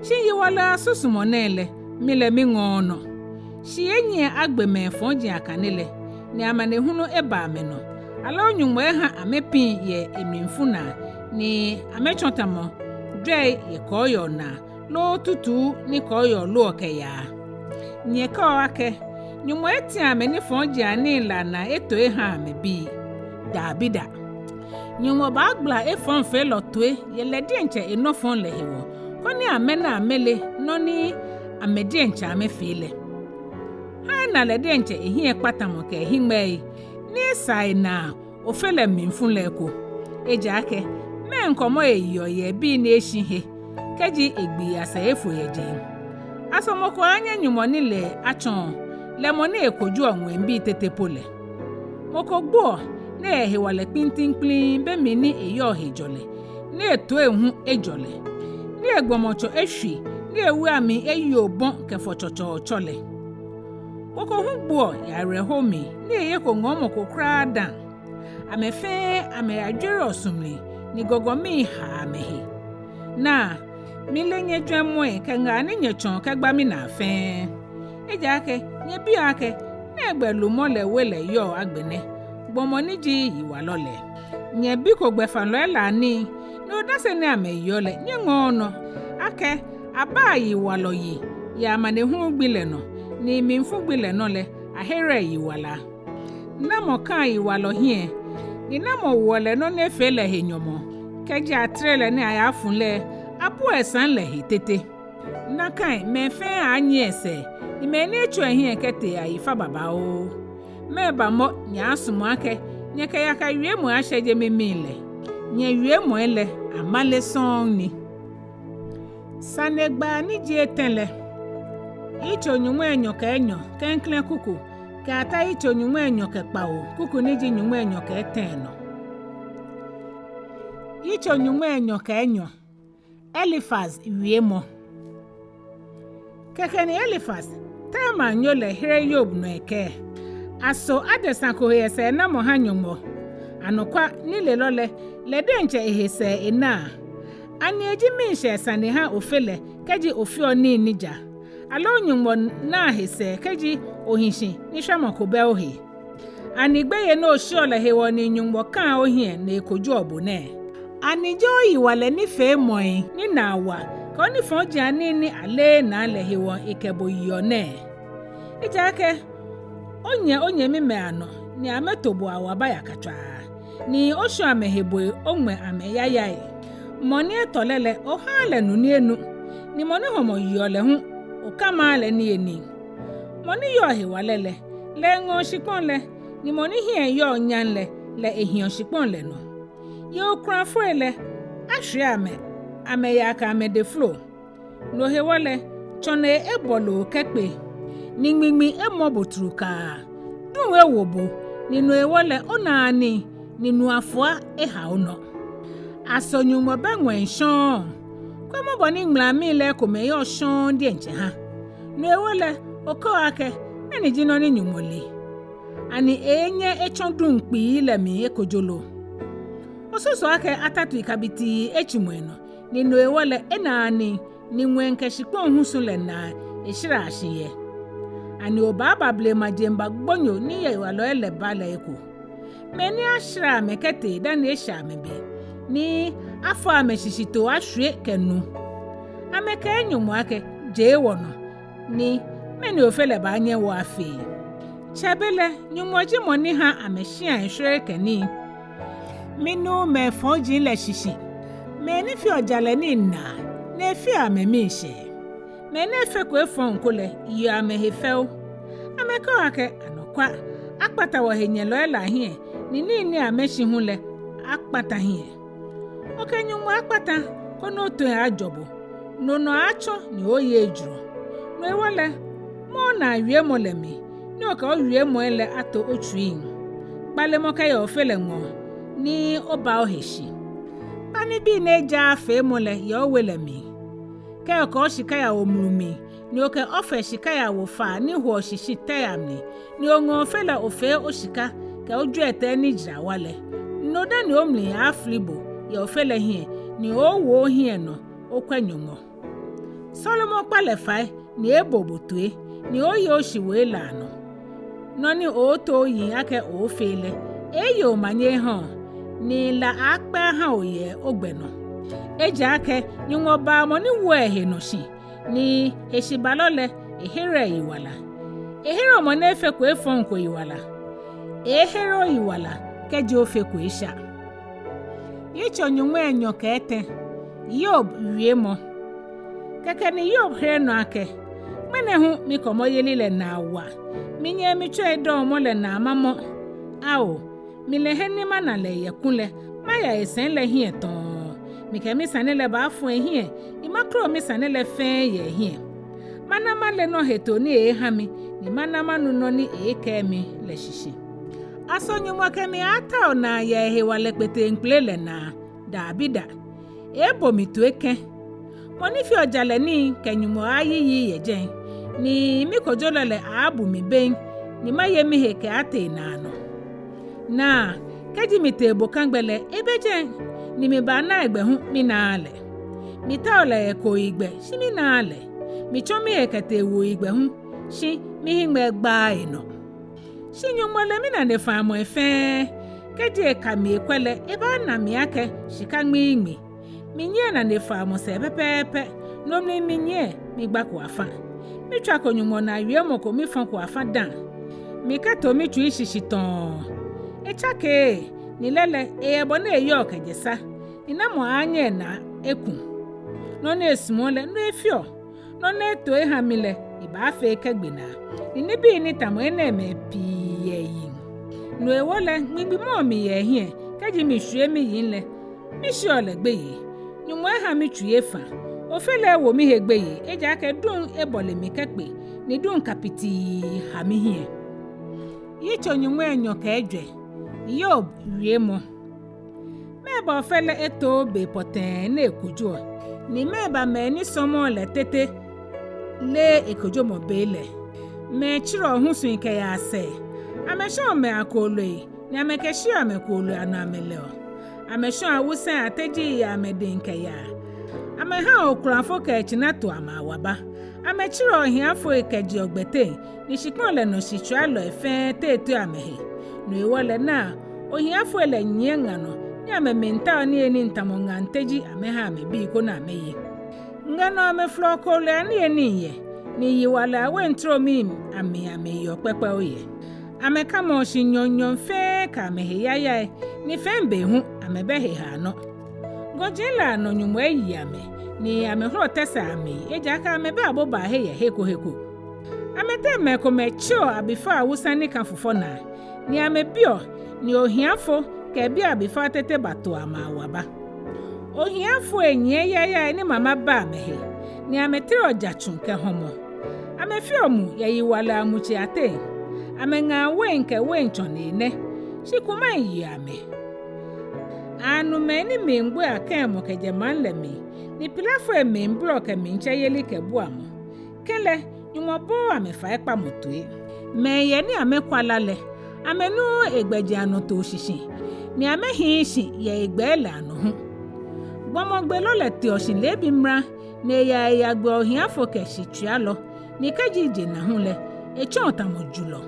Shi yiwalɔi asusumɔ nɛɛ lɛ, mi lɛ miŋɔɔɔ nɔ. Shii enyiɛ agbe mɛi fɔji akane lɛ, ni amanehulu eba amɛnɔ. Aloo Nyɔŋmɔ eha amɛpiŋ yɛ emlifu naa, ni amɛtsɔ tamɔ jwɛi yɛ kɔɔyɔɔ naa, loo tutuu ni kɔɔyɔɔ loɔ kɛyaa. Nyɛkɛɔ akɛ: Nyɔŋmɔ etiŋ amɛnifɔjianii lɛ anaa eto eha amɛbii. Dabida. Nyɔŋmɔ baagbala efɔŋfeelɔ toi yɛ lɛ diɛŋtsɛ enɔ fɔŋ lɛ hewɔ, koni amɛna amɛle nɔ ni amɛ diɛŋtsɛ amɛfee lɛ. Ha ena lɛ diɛŋtsɛ ehiɛkpatamɔ kɛ ehiŋmɛii, ni esaa enaa Ofe lɛ mlifu lɛ eko. Ejaakɛ mɛɛ ŋkɔmɔ eyeɔ yɛ ebii ni eshi he, kɛji egbii asɛɛ efo yɛ jeŋ? Aso mɔ ko aaanyɛ Nyɔŋmɔ nilee atsɔɔ, lɛ mɔ ni ekojoɔ ŋwɛibii tete po lɛ? Mɔ ko gboɔ, ni eyɛ hewalɛ kpiŋtiŋkpliŋŋ be mli ni eyɔɔ hejɔlɛ, ni etoiŋ hu ejɔ lɛ, ni egbɔmɔtso eshwi, ni ewui amli eyi obɔ kɛfɔ tsɔtsɔɔtsɔ lɛ. Mɔ ko hu gboɔ yɛ awerɛho mli, ni eyeko ŋɔɔmɔ ko kwraa dã. Amɛ fɛɛ amɛyajwereɔ su mli, ni gɔgɔmii haa amɛhe. Naa, mile nyɛjwɛŋmɔi kɛ ŋaa ni nyɛtsɔɔ kɛgba minaa fɛɛ. Ejaakɛ nyɛbiɔ akɛ: Nɛgbɛ lumɔ lɛ we lɛ yɔɔ agbɛnɛ, gbɔmɔ ni ji yiwalɔ lɛ? Nyɛbiko gbɛfalɔi lɛ anii, ni odase ni amɛyeɔ lɛ nyɛŋɔɔɔ nɔ, akɛ abaa yiwalɔ yi yɛ amanehulu gbi lɛ nɔ, ni mlifu gbi lɛ nɔ lɛ ahereɔ yiwala. Namɔ kãa yiwalɔ hiɛ, ni namɔ woɔ lɛ nɔ ni efee lɛ he nyɔmɔ? Kɛji atere lɛ ni ayafu lɛ, abuɔ esaŋ lɛ he tete. Nakai mɛi fɛɛ aaanyiɛ esɛɛ, ni mɛi ni etsu ehiɛ kɛtee ayi fa babaoo. Mɛɛba mɔ nyɛaasumɔ akɛ nyɛkɛ yaka wiemɔi ashɛje mimii lɛ? Nyɛwiemɔi lɛ amale sɔŋŋ ni. Sanegbaa ni ji etɛ lɛ. Yitso nyɔŋmai enyɔ kɛ enyɔ, klɛŋklɛŋ kuku, kɛyata yitso nyɔŋmai enyɔ kɛ kpawo, kuku ni ji nyɔŋmai enyɔ kɛ etɛ nɔ. Yitso nyɔŋmai enyɔ kɛ enyɔ. Elifaz wiemɔ. Kɛkɛ ni Elifaz, Teman nyo lɛ, here Hiob nɔ ekɛɛ: Aso adesa ko he esɛɛnamɔ ha Nyɔŋmɔ? Anɔkwa, nilelɔ lɛ, lɛ diɛŋtsɛ ehe sɛɛ enaa. Ani eji miishɛɛ sane ha Ofe lɛ kɛji ofeɔ nii ni ja? Aloo Nyɔŋmɔ naa he sɛɛ kɛji ohi shi ni shwamɔ ko bɛ ohe? Ani gbeyei ni osheɔ lɛ hewɔ ni Nyɔŋmɔ kãa ohiɛ ni ekojoɔ bo nɛɛ? Ani jeee oyiwalɛ nifeemɔi ni naa wa kɛ onifɔjianii ni aleee naa lɛ hewɔ ekɛ bo yeɔ nɛɛ? Ejaakɛ onyɛ onyɛmimɛi anɔ ni amɛto bo awaba yakatswaa, ni oshɔ amɛhe boi oŋmɛ amɛ yayai. Mɔ ni etɔ lɛ lɛ, ohaaa lɛ nu ni enu, ni mɔ ni hɔmɔ yeɔ lɛ hu, okamaaa lɛ niyenii. Mɔ ni yɔɔ hewalɛ lɛ, lɛ eŋɔɔ shikpɔŋ lɛ, ni mɔ ni hiɛ yɔɔ nyam lɛ, lɛ ehiɔ shikpɔŋ lɛ nɔ. Yei okulafoi lɛ, ashwie amɛ, amɛyaa kɛ amɛdɛŋ folo. No hewɔ lɛ, tsɔne ebɔ loo kɛkpe, ni ŋmiŋmi emɔ bo trukaa. Duŋ ewo bo, ni no hewɔ lɛ onaaa nii, ni nu afua eha onɔ. Aso Nyɔŋmɔ bɛ ŋwɛi shɔŋŋ? Kwɛmɔ bɔ ni ŋulamii lɛ ekomɛi yɔɔ shɔŋŋ diɛŋtsɛ ha. No hewɔ lɛ, okɛɔ akɛ, mɛni ji nɔ ni Nyɔŋmɔ le? Ani eeenyɛ etsɔ duŋ kpii lɛ mli ekojo lo? Osusuɔ akɛ atatui kabitii etsimɔ enɔ, ni no hewɔ lɛ enaaa nii, ni ŋwɛi kɛ shikpɔŋ husu lɛ naa eshɛrɛɔ shi yɛ? Ani obaaba blema jeŋba gbonyo ni yiwalɔi lɛ ba lɛ eko, mɛi ni ashɛrɛ amɛ kɛtee dani eshɛ amɛbe, ni afɔ amɛshishitoo ashwie kɛ nu? Amɛkɛɛ Nyɔŋmɔ akɛ, je wɔnɔ, ni mɛni ofe lɛ baanyɛ wɔ afee? Tsɛbelɛ lɛ, Nyɔŋmɔ ji mɔ ni ha amɛshiai shwere kɛ nii. Minuuu mɛi fɔji lɛ shishi, mɛi ni feɔ jalɛ nii naa, ni efeɔ amɛ miishɛɛ. Mɛi ni efeko efɔŋ ko lɛ, yeɔ amɛhe fɛo. Amɛkɛɔ akɛ, anɔkwa, akpata wɔhenyɛlɔi lɛ ahiɛ, ni nii ni amɛshi hu lɛ, akpata hiɛ. Okɛ Nyɔŋmɔ akpata, koni otoi ajɔ bo, no nɔ atsɔ ni oye ejurɔ. No hewɔ lɛ, mɔ onaa wiemɔ lɛ mli, ni okɛ owiemɔi lɛ ato otsuiŋ. Kpalemɔ kɛya ofe lɛ ŋɔɔ, ni oba ohe shi. Kpa nibii ni ejaaa feemɔ lɛ yɛ owe lɛ mli. Kɛ okɛ oshika yawo mlu mli, ni okɛ Ofir shika yawo faa ni hoɔ shishi tɛyaa mli, ni oŋɔ ofe lɛ ofee oshika kɛ ojwiɛtɛi ni jara wa lɛ, no dani omli aafili bo yɛ ofe lɛ hiɛ, ni owo ohiɛ nɔ okwɛ Nyɔŋmɔ. Sɔlemɔ kpa lɛ fai, ni eebo bo toi, ni oye oshiwoi lɛ anɔ. Nɔ ni ootoo oyiŋ akɛ oofee lɛ, eye omanye eha o, ni la aakpɛ aha o yɛ ogbɛ nɔ. Ejaakɛ Nyɔŋmɔ baa mɔ ni woɔ ehe nɔ shi, ni heshibalɔ lɛ, ehereɔ eyiwala. Ehereɔ mɔ ni efeko efɔŋ ko yiwala. Eehere oyiwala kɛji ofeko esha. Yitso nyɔŋmai enyɔ kɛ etɛ. Hiob wiemɔ. Kɛkɛ ni Hiob here nɔ akɛ, ŋmɛnɛ hu mikɔmɔyeli lɛ naa wa, minyɛmitswɛi dɔɔmɔ lɛ naa mamɔ. Ao, mile he ni mana lɛ yɛ kulɛ, maya esɛi lɛ hiɛ tɔɔ. Mikɛ misane lɛ baafo ehiɛ, ni makro misane lɛ fɛɛ yɛ ehiɛ. Mana male nɔ hetoo ni eeeha mi, ni mana manu nɔ ni eeekɛɛ mi lɛ shishi. Aso Nyɔŋmɔ kɛ mi aaatao naa yɛ ehewalɛ kpeteŋkpele lɛ naa? Dabida. Eeebo mi toi kɛ̃. Mɔ ni feɔ jalɛ nii kɛ Nyɔŋmɔ aaayiyi yɛ jɛi, ni mikojolɔ lɛ aaabu mi bem, ni maye mihe kɛaatee naanɔ. Naa, kɛji mitee bokagbɛ lɛ, ebɛ jɛi, ni mibaana egbɛ hu minaaa lɛ. Mitaoɔ lɛ yɛ kooyigbɛ, shi minaaa lɛ. Mitsɔ mihe kɛtee wuoyigbɛ hu, shi mihiŋmɛi gbaaa enɔ. Shi Nyɔŋmɔ le minanefaamɔi fɛɛ. Kɛji eka mi ekwɛ lɛ, ebaana mi akɛ shika ŋmiiŋmi. Minyiɛ nanefaamɔ sɛɛ pɛpɛɛpɛ, no mli minyiɛ migbako afa. Mitswako Nyɔŋmɔ naa wiemɔ ko mifɔko afa dã. Mikɛto mitsui shishi tɔɔ. Etsakeee, ni lɛ lɛ, eyɛ bɔ ni eyɔɔ kɛjɛ sa, ni namɔ aaanyɛ enaa eku? Nɔ ni esumɔɔ lɛ, no efeɔ. Nɔ ni eto eha mi lɛ, ebaafee kɛgbe naa, ni nibii ni tamɔ enɛɛmɛi pii yɛ eyiŋ. No hewɔ lɛ, ŋmiŋmi mɔɔ mi yɛ ehiɛ, kɛji mishwie miyiŋ lɛ, misheɔ lɛ gbeyei. Nyɔŋmɔ eha mitsui efa. Ofe lɛ ewo mihe gbeyei, ejaakɛ duŋ ebɔle mi kɛkpe, ni duŋ kabitii ha mihiɛ. Yitso nyɔŋmai enyɔ kɛ ejwɛ. Hiob wiemɔ. Mɛɛba Ofe lɛ etooo be pɔtɛɛ ni ekojoɔ, ni mɛɛba mɛi ni sɔmɔɔ lɛ tete leee ekojomɔ be lɛ? Mɛi tsirɛɔ husui kɛyaa sɛɛ. Amɛshɔɔ mɛi akooloi, ni amɛkɛshiɔ amɛkooloi anɔ amɛlɛɔ. Amɛshɔɔ awusai ateji yɛ amɛdɛŋ kɛyaa. Amɛhaa okulafo kɛ etsina toɔ amɛ awaba. Amɛtsirɛɔ ohiafoi kɛjeɔ gbɛteŋ, ni shikpɔŋ lɛ nɔ shitswialɔi fɛɛ teteɔ amɛhe. No hewɔ lɛ naa, ohiafoi lɛ nyiɛ ŋa nɔ, ni amɛmiitao niyenii tamɔ ŋaŋ teji amɛha amɛbii koni amɛye. Ŋa nɔ amɛfolɔɔ kooloi aniyenii yɛ, ni yiwalɔi awein tromi amli amɛyeɔ kpɛkpɛo yɛ. Amɛkamɔɔ shi nyɔɔŋ nyɔɔŋ fɛɛ kɛ amɛhe yayai, ni fɛi be hu amɛbɛ he haa nɔ. Gɔji lɛ anɔ nyɔmɔi eyi amɛ, ni amɛhɔrɔ tɛsaa amli, ejaakɛ amɛbɛ abobaahe yɛ he ko he ko. Amɛteŋ mɛi komɛi tseɔ abifao awusa ni ka fufɔ naa, ni amɛbiɔ, ni ohiafo kɛ ebii abifao tete batoɔ amɛ awaba. Ohiafoi nyiɛ yayai ni mama bɛ amɛhe, ni amɛtereɔ jatsu kɛ hɔmɔ. Amɛfeɔ mu yɛ yiwalɔi amutsei ateŋ. Amɛŋaa wein kɛ wein tsɔnei nɛ, shi kumai yeɔ amɛ. Anu mɛi ni miigboi akɛmɔ kɛjɛ maŋ lɛ mli, ni pilafoi miibolɔ kɛ mlitsɛ yelikɛbuamɔ. Kɛlɛ, Nyɔŋmɔ booo amɛfaikpamɔ toi. Mɛi yɛ ni amɛkwa la lɛ, Amɛnuuu egbɛjianɔtoo shishi, ni amɛhiii shi yɛ egbɛi lɛ anɔ hu. Gbɔmɔgbelɔ lɛ teɔ shi leebi mra, ni eyaa eyagbɛɔ ohiafo kɛ shitswialɔ, ni kɛji je na hu lɛ, etsɔ̃ɔ tamɔ julɔ.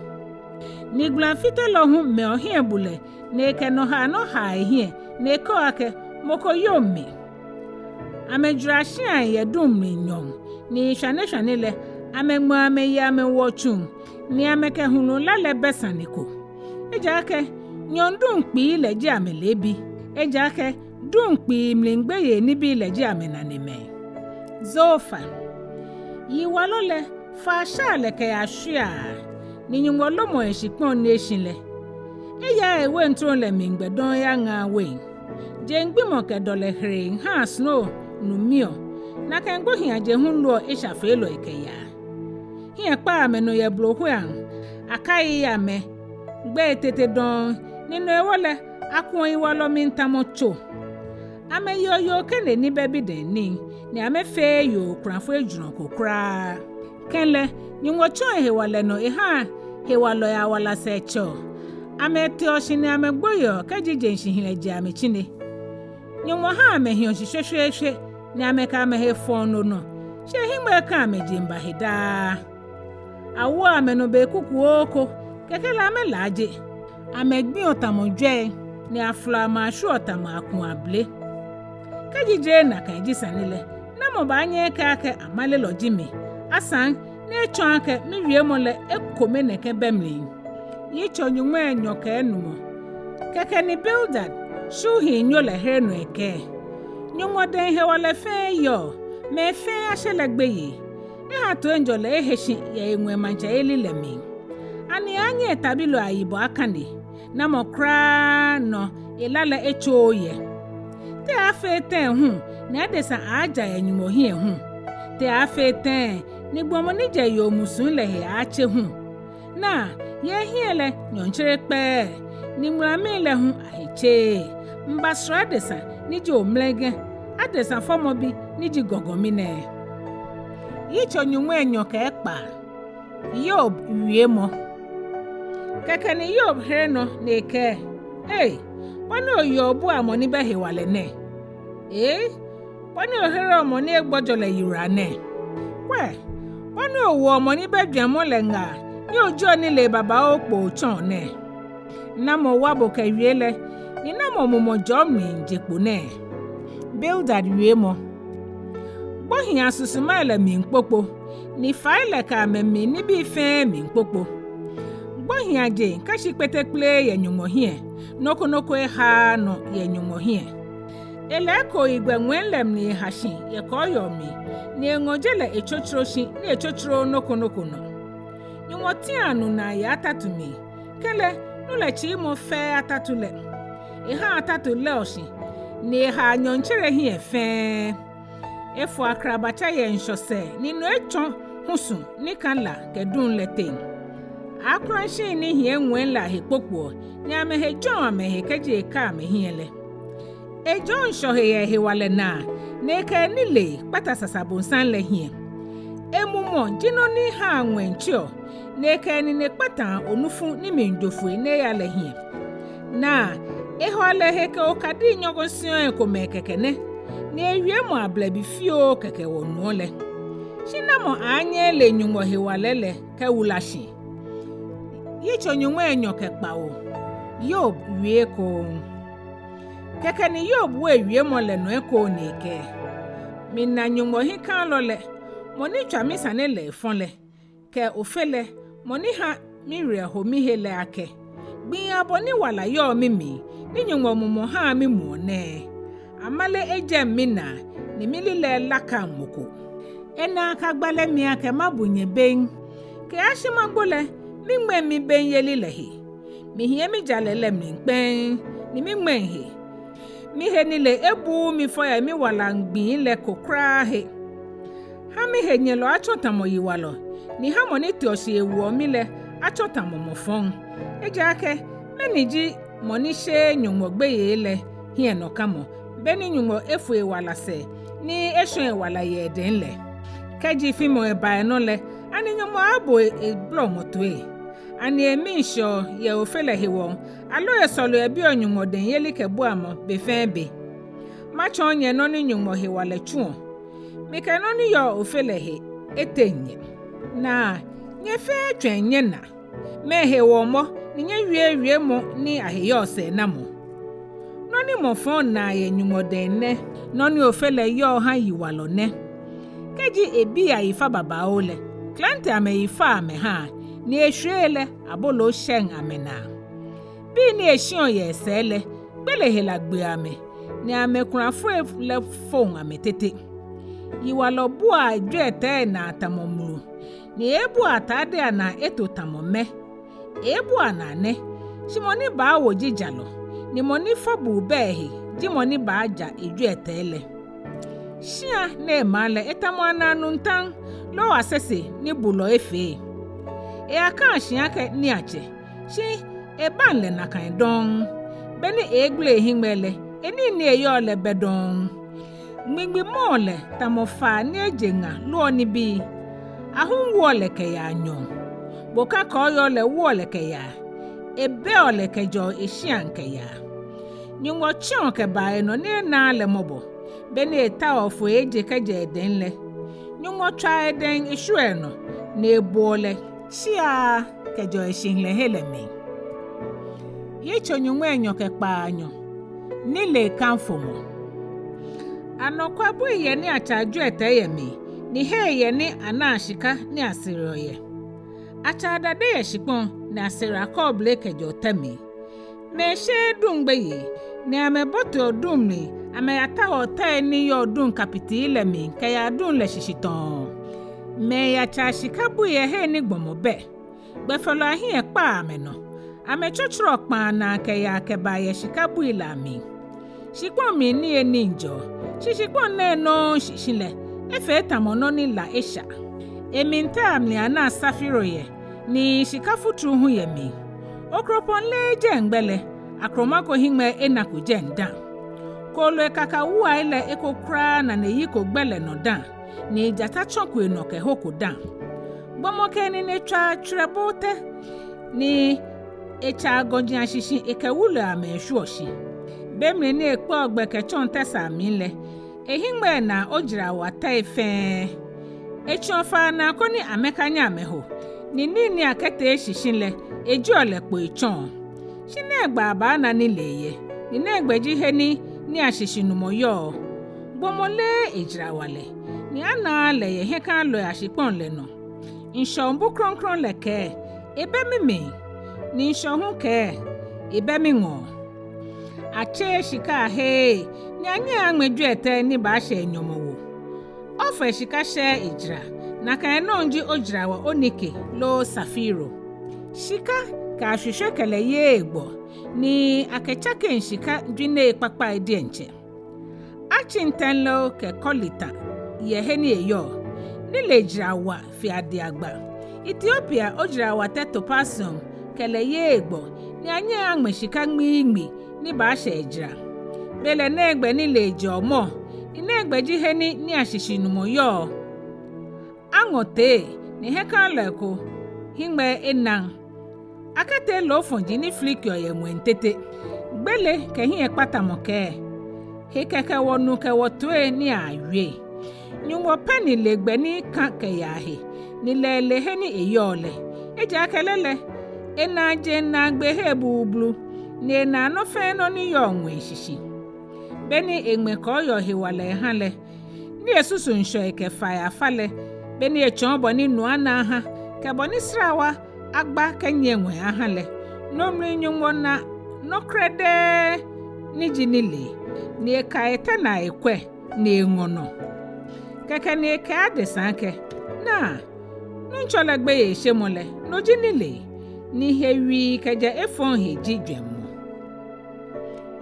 Ni gbãlãfitelɔ hu mɛɔ hiɛbulɛ, ni ekɛ nɔhaanɔ haa ehiɛ, ni ekɛɔ akɛ, mɔ ko yoŋ mi. Amɛjwara shiai yɛ duŋ mli nyɔɔŋ, ni shwaneshwane lɛ, amɛŋmɛɔ amɛyi amɛwoɔ tsuŋ, ni amɛkɛ hulu la lɛ bɛ sane ko. Ejaakɛ nyɔɔŋ duŋ kpii lɛ ji amɛleebi, ejaakɛ duŋ kpii mli gbeyei nibii lɛ ji amɛnanemɛi. Zofa. Yiwalɔ lɛ, faashai lɛ kɛyaa shwiaa, ni Nyɔŋmɔ lomɔɔ eshikpɔŋ ni eshi lɛ. Eyaaa ewein trom lɛ mli gbɛ dɔŋŋ eyaŋaaa wein. Jeŋ gbimɔ kɛ dɔlɛ here haa snow nu miɔ, nakai gbohiiaje hu loɔ eshafeelɔi kɛyaa. Hiɛ kpaa amɛnɔ yɛ blohuiaŋ, akaiii amɛ gbɛi tete dɔŋŋ, ni no hewɔ lɛ, akuɔ yiwalɔ mli tamɔ tso. Amɛyeɔ yoo kene ni bɛ bidɛŋ nii, ni amɛfeee yoo okulafo ejurɔ ko kwraa. Kɛlɛ, Nyɔŋmɔ tsɔɔ ehewalɛ nɔ ehaa hewalɔi awala sɛɛ tsɛɔ. Amɛteɔ shi ni amɛgboiɔ kɛji jeŋ shihilɛ je amɛtsine. Nyɔŋmɔ haa amɛhiɔ shi shweshweeshwe, ni amɛkɛ amɛhe fɔɔ no nɔ, shi ehiŋmɛi kã amɛjeŋba he daa. Awoɔ amɛnɔ be kukuoo ko, kɛkɛ lɛ amɛlaaje. Amɛgbiɔ tamɔ jwɛi, ni afolɔɔ amɛ ashwieɔ tamɔ akuŋ abele. Kɛji jeee nakai ji sane lɛ, namɔ baanyɛ ekɛɛ akɛ amalelɔ ji mi, asaŋ ni etsɔɔ akɛ miwiemɔ lɛ ekome nɛkɛ bɛ mli? Yitso nyɔŋmai enyɔ kɛ enumɔ. Kɛkɛ ni Bildad, Shuhinyo lɛ, here nɔ ekɛɛ, Nyɔŋmɔ dɛŋ hewalɛ fɛɛ yɔɔ, mɛi fɛɛ ashe lɛ gbeyei. Eha toiŋjɔlɛ ehe shi yɛ eŋwɛi maŋtsɛyeli lɛ mli. Ani aaanyɛ etabilɔi ayibɔ akane? Namɔ kwraa nɔ ela lɛ etsooo yɛ? Te aaafee tɛŋŋ hu ni adesa aaaja yɛ Nyɔŋmɔ hiɛ hu? Te aaafee tɛŋŋ ni gbɔmɔ ni jɛ yoo musuŋ lɛ he aaatse hu? Naa, yɛ ehiɛ lɛ nyɔɔŋtsere kpɛɛɛ, ni ŋulamii lɛ hu ahe tseee. Mibasra adesa ni ji omlɛgɛ, adesa fɔmɔbi ni ji gɔgɔmi nɛɛ. Yitso nyɔŋmai enyɔ kɛ ekpaa. Hiob wiemɔ. Kɛkɛ ni Hiob here nɔ ni ekɛɛ, Ei, bɔ ni oyeɔ obua mɔ ni bɛ hewalɛ nɛɛ! Ei, bɔ ni ohereɔ mɔ ni egbɔjɔ lɛ yiwala nɛɛ! Kwɛ, bɔ ni owoɔ mɔ ni bɛ jwɛŋmɔ lɛ ŋaa ni ojieɔ nilee babaoo kpo otsɔɔ nɛɛ! Namɔ wa bo kɛwie lɛ, ni namɔ mumɔ jɔɔ mli je kpo nɛɛ? Bildad wiemɔ. Gbohii asusumai lɛ miikpokpo, ni fai lɛ kɛ amɛmli nibii fɛɛ miikpokpo. Gbohiiaje kã shi kpetekplee yɛ Nyɔŋmɔ hiɛ, nɔ ko nɔ ko ehaaa nɔ yɛ Nyɔŋmɔ hiɛ. Elɛ ekooyigbɛ ŋwɛi lɛ mli eha shi yɛ kɔɔyɔɔ mli, ni eŋɔ je lɛ etsotsoro shi ni etsotsorooo nɔ ko nɔ ko nɔ. Nyɔŋmɔ tiaa nu naa yɛ atatu mli, kɛlɛ nu lɛ tsiimɔ fɛɛ atatu lɛ. Ehaa atatu lɛɔ shi, ni ehaa nyɔɔŋtsere hiɛ fɛɛ. Efoɔ akrabatsa yɛ ŋshɔ sɛɛ ni no etsɔ husu ni kã la kɛ duŋ lɛ teŋ. Akroshii ni hiɛ ŋwɛi lɛ ahe kpokpoɔ, ni amɛhe jɔɔ amɛhe kɛji eka amɛhiɛ lɛ. Ejɔɔ ŋshɔ he yɛ ehewalɛ naa, ni ekɛ enilee kpata sasabonsan lɛ hiɛ. Emumɔ ji nɔ ni haa ŋwɛi tseɔ, ni ekɛ enine kpataa onufu ni miijo foi ni eya lɛ hiɛ. Naa, ehewalɛ he kɛ okadii nyɔgɔsiɔi ekomɛi kɛkɛ nɛ, ni ewiemɔ ablɛbi fioo kɛkɛ wɔnuɔ lɛ. Shi namɔ aaanyɛ ele Nyɔŋmɔ hewalɛ lɛ kɛwula shi? Yitso nyɔŋmai enyɔ kɛ kpawo. Hiob wie ekoŋŋ. Kɛkɛ ni Hiob wo ewiemɔ lɛ nɔ ekoŋŋ ni ekɛɛ, Mina Nyɔŋmɔ hiɛkãalɔ lɛ, mɔ ni tswa misane lɛ efɔ lɛ, kɛ Ofe lɛ, mɔ ni ha miwerɛ ho mihe lɛ akɛ, Gbii abɔ ni wala yɔɔ mimli, ni Nyɔŋmɔ mumɔ haa mimuɔ nɛɛ. Amale ejɛŋ minaa, ni mililɛi lakaŋ mɔ ko. Enaa ka gbalɛ mi akɛ mabu nyɛ bem. Kɛyashi magbo lɛ, miŋmɛŋ mibenyeli lɛ he. Mihiɛ mijalɛ lɛ mli kpɛŋŋ, ni miŋmɛŋ he. Mihe nilee ebuuu mi fɔ yɛ miwala gbii lɛ ko kwraa he. Ha mihenyɛlɔ atsɔ tamɔ yiwalɔ, ni ha mɔ ni teɔ shi ewoɔ mi lɛ atsɔ tamɔ mɔ fɔŋ. Ejaakɛ mɛni ji mɔ ni sheee Nyɔŋmɔ gbeyei lɛ hiɛnɔkamɔ, be ni Nyɔŋmɔ efo ewala sɛɛ, ni eshɔ ewala yɛ edɛŋ lɛ? Kɛji fimɔ eba enɔ lɛ, ani Nyɔŋmɔ aaabo eblɔmɔ toi? Ani emii shɛɔ yɛ Ofe lɛ hewɔ, aloo esɔleɔ ebiɔ Nyɔŋmɔ dɛŋ yelikɛbuamɔ be fɛɛ be? Matsɔɔ nyɛ nɔ ni Nyɔŋmɔ hewalɛ tsuɔ. Mikɛ nɔ ni yɔɔ Ofe lɛ he eteŋ nyɛ. Naa, nyɛ fɛɛ tswɛm nyɛna. Mɛɛ hewɔ mɔ ni nyɛwieɔ wiemɔ ni ahe yɔɔ sɛɛnamɔ? Nɔ ni mɔ fɔŋ naa yɛ Nyɔŋmɔ dɛŋ nɛ, nɔ ni Ofe lɛ yɔɔ ha yiwalɔ nɛ. Kɛji ebii ayi fa babaoo lɛ, klante amɛyi faa amɛhaa, ni eshwiei lɛ, aboloo shɛŋ amɛnaa. Bii ni eshiɔ yɛ esɛɛ lɛ, gbele hela gbeɔ amɛ, ni amɛkulafoi lɛ foŋ amɛ tete. Yiwalɔ buaa ejwiɛtɛi anaa tamɔ mlu, ni ebuaa atadei anaa eto tamɔ mɛ. Ebuaa anaa nɛ, shi mɔ ni baawo ji jalɔ, ni mɔ ni fɔbuu bɛ ehe ji mɔ ni baaja ejwiɛtɛi lɛ. Shia ni ema lɛ etamɔ anaa nuntaŋ, loo asese ni bulɔ efee. Eyakãa shi akɛ niiatsɛ, shi ebaŋ lɛ nakai dɔŋŋ. Beni eegbele ehiŋmɛi lɛ, enii ni eyɔɔ lɛ bɛ dɔŋŋ. Ŋmiŋmi mɔɔ lɛ tamɔ faa ni eje ŋa loɔ nibii. Ahum woɔ lɛ kɛyaa nyɔɔŋ. Boka kɔɔyɔɔ lɛ woɔ lɛ kɛyaa. Ebɛɔ lɛ kɛjɛɔ eshiaŋ kɛyaa. Nyɔŋmɔ tsɛɔ kɛbaa enɔ ni enaaa lɛ mɔbɔ, beni etaoɔ foi eje kɛjɛ edɛŋ lɛ. Nyɔŋmɔ tswaa edɛŋ eshwieɔ enɔ, ni eboɔ lɛ tsiaa kɛjɛɔ eshihilɛhe lɛ mli. Yitso nyɔŋmai enyɔ kɛ kpaanyɔ. Nilee kanfomɔ. Anɔkwa bui yɛ ni atsaa jwiɛtɛi yɛ mli, ni hei yɛ ni anaa shika ni asereɔ yɛ. Atsaa dade yɛ shikpɔŋ, ni asereɔ akɔɔble kɛjɛɔ tɛ mli. Mɛi sheee duŋ gbeyei, ni amɛboteɔ duŋ mli, amɛyataoɔ tɛi ni yɔɔ duŋ kabitii lɛ mli kɛyaa duŋ lɛ shishi tɔɔŋ. Mɛi yatsaa shika bui yɛ hei ni gbɔmɔ bɛ. Gbɛfɔlɔi ahiɛ kpaa amɛnɔ. Amɛtsɔtsorɔɔ kpaa naa kɛyaa kɛbaa yɛ shika bui lɛ amli. Shikpɔŋ mli niyenii jɛɔ, shi shikpɔŋ nɛɛ nɔŋŋ shishi lɛ, efee tamɔ nɔ ni la esha. Emli tɛi amli anaa safiro yɛ, ni shika futuru hu yɛ mli. Okropɔŋ leee jɛi gbɛ lɛ, akroma ko hiŋmɛi enako jɛi dã. Kooloi kakawuai lɛ eko kwraa nane yiko gbɛ lɛ nɔ dã, ni jata tsɔko enɔ kɛhoko dã. Gbɔmɔ kɛ enine tswaa tswɛrɛbo tɛ, ni etsaa gɔji ashishi ekɛ wulɔi amɛshwieɔ shi. Be mli ni ekpɛɔ gbɛ kɛtsɔɔ tɛsaa mli lɛ, ehiŋmɛi naa ojarawa tɛi fɛɛ. Etsiɔ faa naa koni amɛkanyɛ amɛho, ni nii ni akɛtee shishi lɛ, ejieɔ lɛ kpo etsɔɔ. Shi nɛgbɛ abaana nilee yɛ, ni nɛgbɛ ji he ni nii ashishinumɔ yɔɔ? Gbɔmɔ leee ejarawalɛ, ni anaaa lɛ yɛ hiɛkãalɔi ashikpɔŋ lɛ nɔ. Ŋshɔ bu krɔŋkrɔŋ lɛ kɛɛ, ebɛ mimli, ni ŋshɔ hu kɛɛ, ebɛ miŋɔɔ. Atseee shika aheee, ni anyɛɛɛ aŋmɛ jwiɛtɛi ni baashɛ enyɔmɔwoo. Ofir shika shɛɛɛ ejara, nakai nɔŋŋ ji ojarawa onike loo safiro. Shika kɛ ashwishwe kɛ lɛ yeee egbɔ, ni akɛ tsakeŋ shika jwinei kpakpai diɛŋtsɛ. Atsintɛnlo kɛ kɔlita yɛ he ni eyɔɔ, nilee jarawa fe adiagba. Etiopia ojarawa tɛ topaseum kɛ lɛ yeee egbɔ, ni anyɛɛɛ aŋmɛ shika ŋmiiŋmi ni baashɛ ejara. Belɛ nɛgbɛ nilee jɛɔ mɔ, ni nɛgbɛ ji he ni nii ashishinumɔ yɔɔ? Aŋɔ tee, ni hiɛkãalɔi ko hiŋmɛi enaŋ. Akɛtee loofɔji ni filikiɔ yɛ ŋwɛi tete. Gbele kɛ hiɛkpatamɔ kɛɛ, he kɛkɛ wɔnu kɛ wɔtoii ni awie. Nyɔŋmɔ pɛ ni le gbɛ ni kã kɛyaa he, ni lɛ ele he ni eyɔɔ lɛ. Ejaakɛ lɛ lɛ, enaa jeŋ naagbee hei blublu, ni enaa nɔ fɛɛ nɔ ni yɔɔ ŋwɛi shishi. Beni eŋmɛ kɔɔyɔɔ hewalɛ eha lɛ, ni esusu ŋshɔi kɛ fai afa lɛ, beni etsɔɔ bɔ ni nu ana aha, kɛ bɔ ni srawa agba kɛnyiɛ ŋwɛi aha lɛ, no mli Nyɔŋmɔ na nɔ krɛdɛɛ ni ji nilee, ni eka etɛ naa ekwɛ, ni eŋɔ nɔ. Kɛkɛ ni ekɛɛ adesa akɛ, naa, Nuŋtsɔ lɛ gbeyeishemɔ lɛ, no ji nilee, ni hewii kɛjɛ efɔŋ he ji jwɛŋmɔ.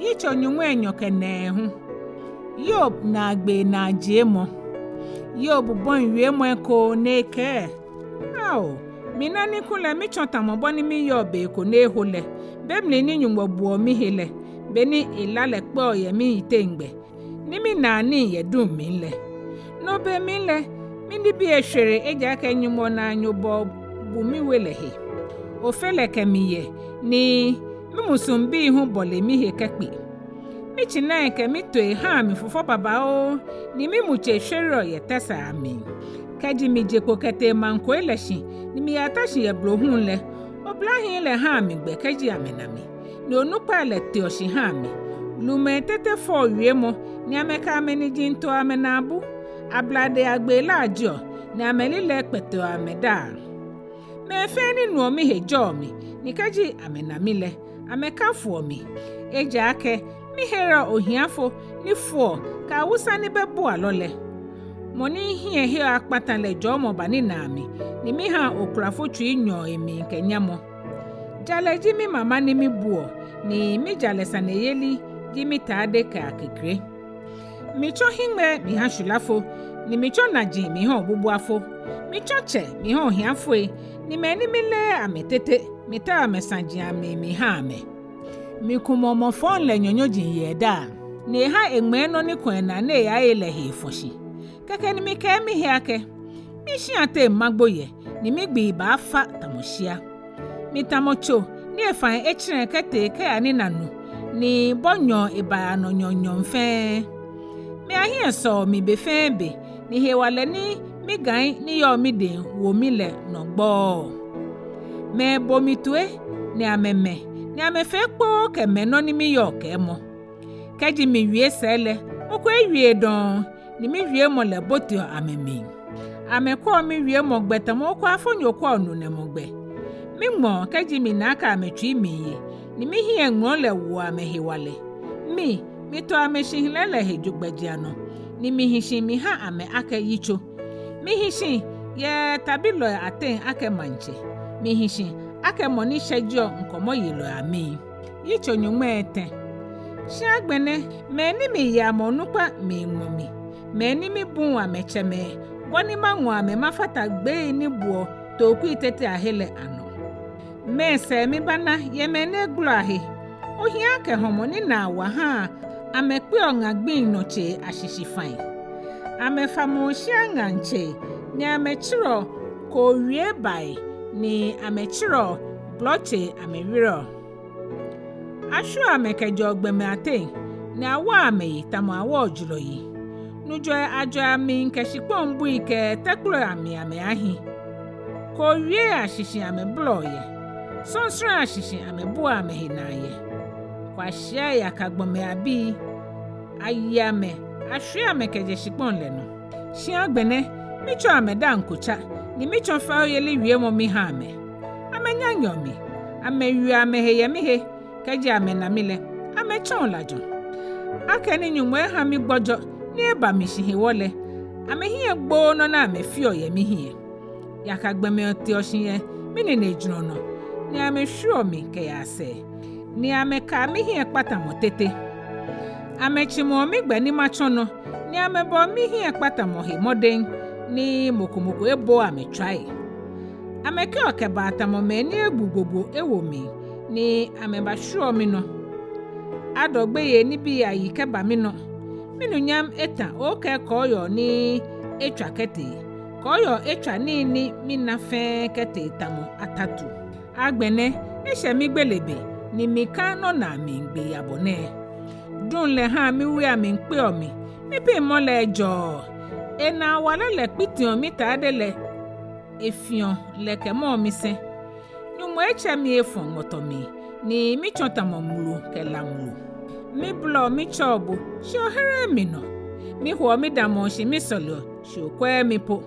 Yitso nyɔŋmai enyɔ kɛ nɛɛhu. Hiob naagbee naajiemɔ. Hiob bɔi wiemɔi ekoŋŋ ni ekɛɛ, ao, mina ni kulɛ mitsɔ tamɔ bɔ ni miyɔɔ be ko ni eho lɛ, be mli ni Nyɔŋmɔ buɔ mihe lɛ, beni ela lɛ kpɛɔ yɛ miyiteŋ gbɛ, ni minaa nii yɛ duŋ mli lɛ. No be mli lɛ, minibii eshwere ejaakɛ Nyɔŋmɔ naanyobɔɔ bu miwe lɛ he. Ofe lɛ kɛ mi yɛ, ni mimusuŋbii hu bɔle mihe kɛkpe. Mitsinai kɛ mitoi haa mi fufɔ babaoo, ni mimutsei shwereɔ yɛ tɛsai amli. Kɛji mije kpo kɛtee maŋ koi lɛ shi, ni miyata shi yɛ blohuŋ lɛ, oblahii lɛ haa mi gbɛ kɛji amɛna mi, ni onukpai lɛ teɔ shi haa mi. Lumɛi tete fɔɔ wiemɔ, ni amɛkɛ amɛniji toɔ amɛnaabu. Abladei agbee laajeɔ, ni amɛlilɛi kpɛtɛɔ amɛdaa. Mɛi fɛɛ ni nuɔ mihe jɔɔ mi, ni kɛji amɛna mi lɛ, amɛkafoɔ mi. Ejaakɛ mihereɔ ohiafo ni foɔ kɛ awusa ni bɛ bualɔ lɛ. Mɔ ni hiɛ heɔ akpata lɛ jɔɔmɔ baninaa mi, ni mihaa okulafo tsui nyɔɔ emli kɛ nyamɔ. Jalɛ ji mimama ni mibuɔ, ni mijalɛsaneyeli ji mitaade kɛ akekre. Mitsɔ hiŋmɛi miha shwilafo, ni mitsɔ naji miha obubuafo. Mitsɔ tsɛ miha ohiafoi, ni mɛi ni mileee amɛ tete, mitao amɛsaji amli miha amɛ. Mikumɔ mɔ fɔŋ lɛ nyanyɔji yɛ edaaŋ, ni eha eŋmɛɛ nɔ ni kɔ̃ enaa ni eyaye lɛ he efɔ shi. Kɛkɛ ni mikɛɛ mihe akɛ, mishĩa teŋ magbo yɛ, ni migbii baafa tamɔ shia. Mitamɔ tso ni efã etsɛrɛ kɛtee kɛya nina nu, ni bɔ nyɔɔ ebaa nɔ nyɔɔŋnyɔɔŋ fɛɛ. Mɛi ahiɛ sɔɔ mi be fɛɛ be, ni hewalɛ ni migai ni yɔɔ midɛŋ wo mi lɛ nɔ gbɔɔ. Mɛi bo mi toi, ni amɛmɛ, ni amɛfee kpoo kɛ mɛnɔ ni miyɔɔ kɛɛmɔ. Kɛji miwie sɛɛ lɛ, mɔ ko ewieee dɔŋŋ, ni miwiemɔ lɛ boteɔ amɛmli. Amɛkwɛɔ miwiemɔ gbɛ tamɔ okwaafonyo kwɛɔ nunɛmɔ gbɛ. Miŋmɔɔ kɛji mina akɛ amɛtsui miiye, ni mihiɛ ŋmɔlɔ lɛ woɔ amɛ hewalɛ. Mi, mito amɛshihilɛ lɛ he gbɛjianɔ, ni mihi shi miha amɛ akɛ yitso. Mihi shi yɛ tabilɔi ateŋ akɛ maŋtsɛ. Mihi shi akɛ mɔ ni shɛjeɔ ŋkɔmɔyelɔi amii. Yitso nyɔŋmai etɛ. Shi agbɛnɛ, mɛi ni miyeɔ amɛ onukpa miiŋmɔ mi, mɛi ni mibuuu amɛ tsɛmɛi, bɔ ni maŋɔ amɛ mafata gbei ni buɔ tooku tete ahe lɛ anɔ. Mɛɛ sɛɛ mibana yɛ mɛi ni egbulɔ ahe? Ohia kɛ hɔmɔ ni naa wa haa amɛkpeɔ ŋa gbiŋ nɔ tsei ashishi fai. Amɛfamɔɔ shia ŋaŋ tsei, ni amɛtsirɛɔ koowie bai, ni amɛtsirɛɔ blɔ tsei amɛwerɛɔ. Ashwieɔ amɛ kɛjɛɔ gbɔmɛi ateŋ, ni awoɔ amɛ yi tamɔ awoɔ julɔ yi. Nujɔi ajɔɔ amɛmli kɛ shikpɔŋ bui kɛ tɛkploi amli amɛahi. Koowiei ashishi amɛbolɔɔ yɛ, sɔnsɔrɔi ashishi amɛbuaa amɛhe naa yɛ. Kwashiai yaka gbɔmɛi abii, ayi amɛ, ashwie amɛ kɛjɛ shikpɔŋ lɛ nɔ. Shi agbɛnɛ, mitsɔɔ amɛ daaŋ kotsa, ni mitsɔ fɛoyeli wiemɔ mihaa amɛ. Amɛnyaŋeɔ mi, amɛwieɔ amɛhe yɛ mihe, kɛji amɛna mi lɛ, amɛtsɔɔ lajɔ. Akɛni Nyɔŋmɔ eha migbɔjɔ ni eba mi shi hewɔ lɛ, amɛhiɛ gbooo nɔ ni amɛfeɔ yɛ mihiɛ. Yaka gbɔmɛi teɔ shi yɛ mininejurɔ nɔ, ni amɛshwieɔ mi kɛyaa sɛɛ, ni amɛkaa mihiɛkpatamɔ tete. Amɛtsimɔɔ migbɛ ni matsɔ nɔ, ni amɛbɔɔ mihiɛkpatamɔ he mɔdɛŋ, ni mɔ ko mɔ ko ebooo amɛ tswai. Amɛkɛɔ kɛbaa tamɔ mɛi ni ebu gbogbo ewo mli, ni amɛbashwieɔ minɔ. Adɔ gbeyei nibii ayi kɛba minɔ. Minunyam eta okɛɛ kɔɔyɔɔ ni etswa kɛtee. Kɔɔyɔɔ etswa nii ni mina fɛɛ kɛtee tamɔ atatu. Agbɛnɛ, eshɛ migbele be, ni mika nɔnaa mli gbii abɔ nɛɛ. Duŋ lɛ haa miwui amli kpeɔ mi, mipiŋmɔ lɛ ejɔɔɔ. Enaawalɛ lɛ kpitiɔ mitaade lɛ, efiɔ lɛ kɛmɔɔ misɛŋ. Nyɔŋmɔ etsɛ mi efɔ ŋmɔtɔ mli, ni mitsɔ tamɔ mlu kɛ la mlu. Mibolɔɔ mitsɛɔ bo, shi ohereee mi nɔ. Mihoɔ midamɔɔ shi misɔleɔ, shi okwɛɛɛ mi po.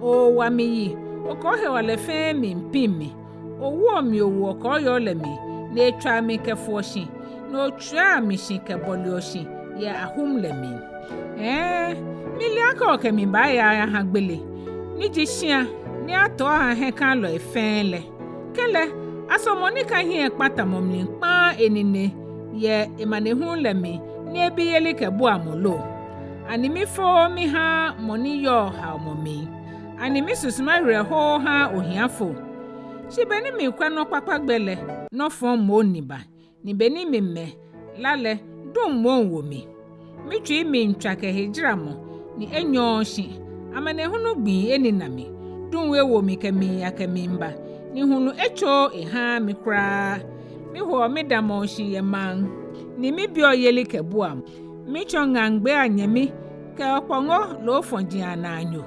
Owa mi yi, okɛ ohewalɛ fɛɛ miipiŋ mi. Owoɔ mi owoɔ kɔɔyɔɔ lɛ mli, ni etswaa mi kɛfoɔ shi, ni otswiaa mi shi kɛbɔleɔ shi yɛ ahum lɛ mli. Hɛɛ, mile akɛ okɛ mi baaya ayaha gbele, ni ji shia ni atɔ aha hiɛkalɔi fɛɛ lɛ. Kɛlɛ, aso mɔ ni ka hiɛkpatamɔ mli kpaaa enine yɛ emanehulu lɛ mli ni ebi yelikɛbuamɔ lo? Ani mifɔɔɔ mihaaa mɔ ni yɔɔ haomɔ mli? Ani misusuma werɛ hooo haaa ohiafo? Shi be ni mikwɛ nɔ kpakpa gbɛ lɛ, nɔ fɔŋ moŋ ni ba, ni be ni mimɛ la lɛ, duŋ moŋ wo mi. Mitsui miitswa kɛ hejaramɔ, ni enyɔɔɔ shi. Amanehulu gbii enina mi. Duŋ ewo mi kɛmiiya kɛmiiba. ni hulu etsooo ehaaa mi kwraa. Mihoɔ midamɔɔ shi yɛ maŋ, ni mibiɔ yeli kɛ buamɔ. Mitsɔ ŋaŋgbeei anyɛmi kɛ okpɔŋɔ loofɔji anaanyo.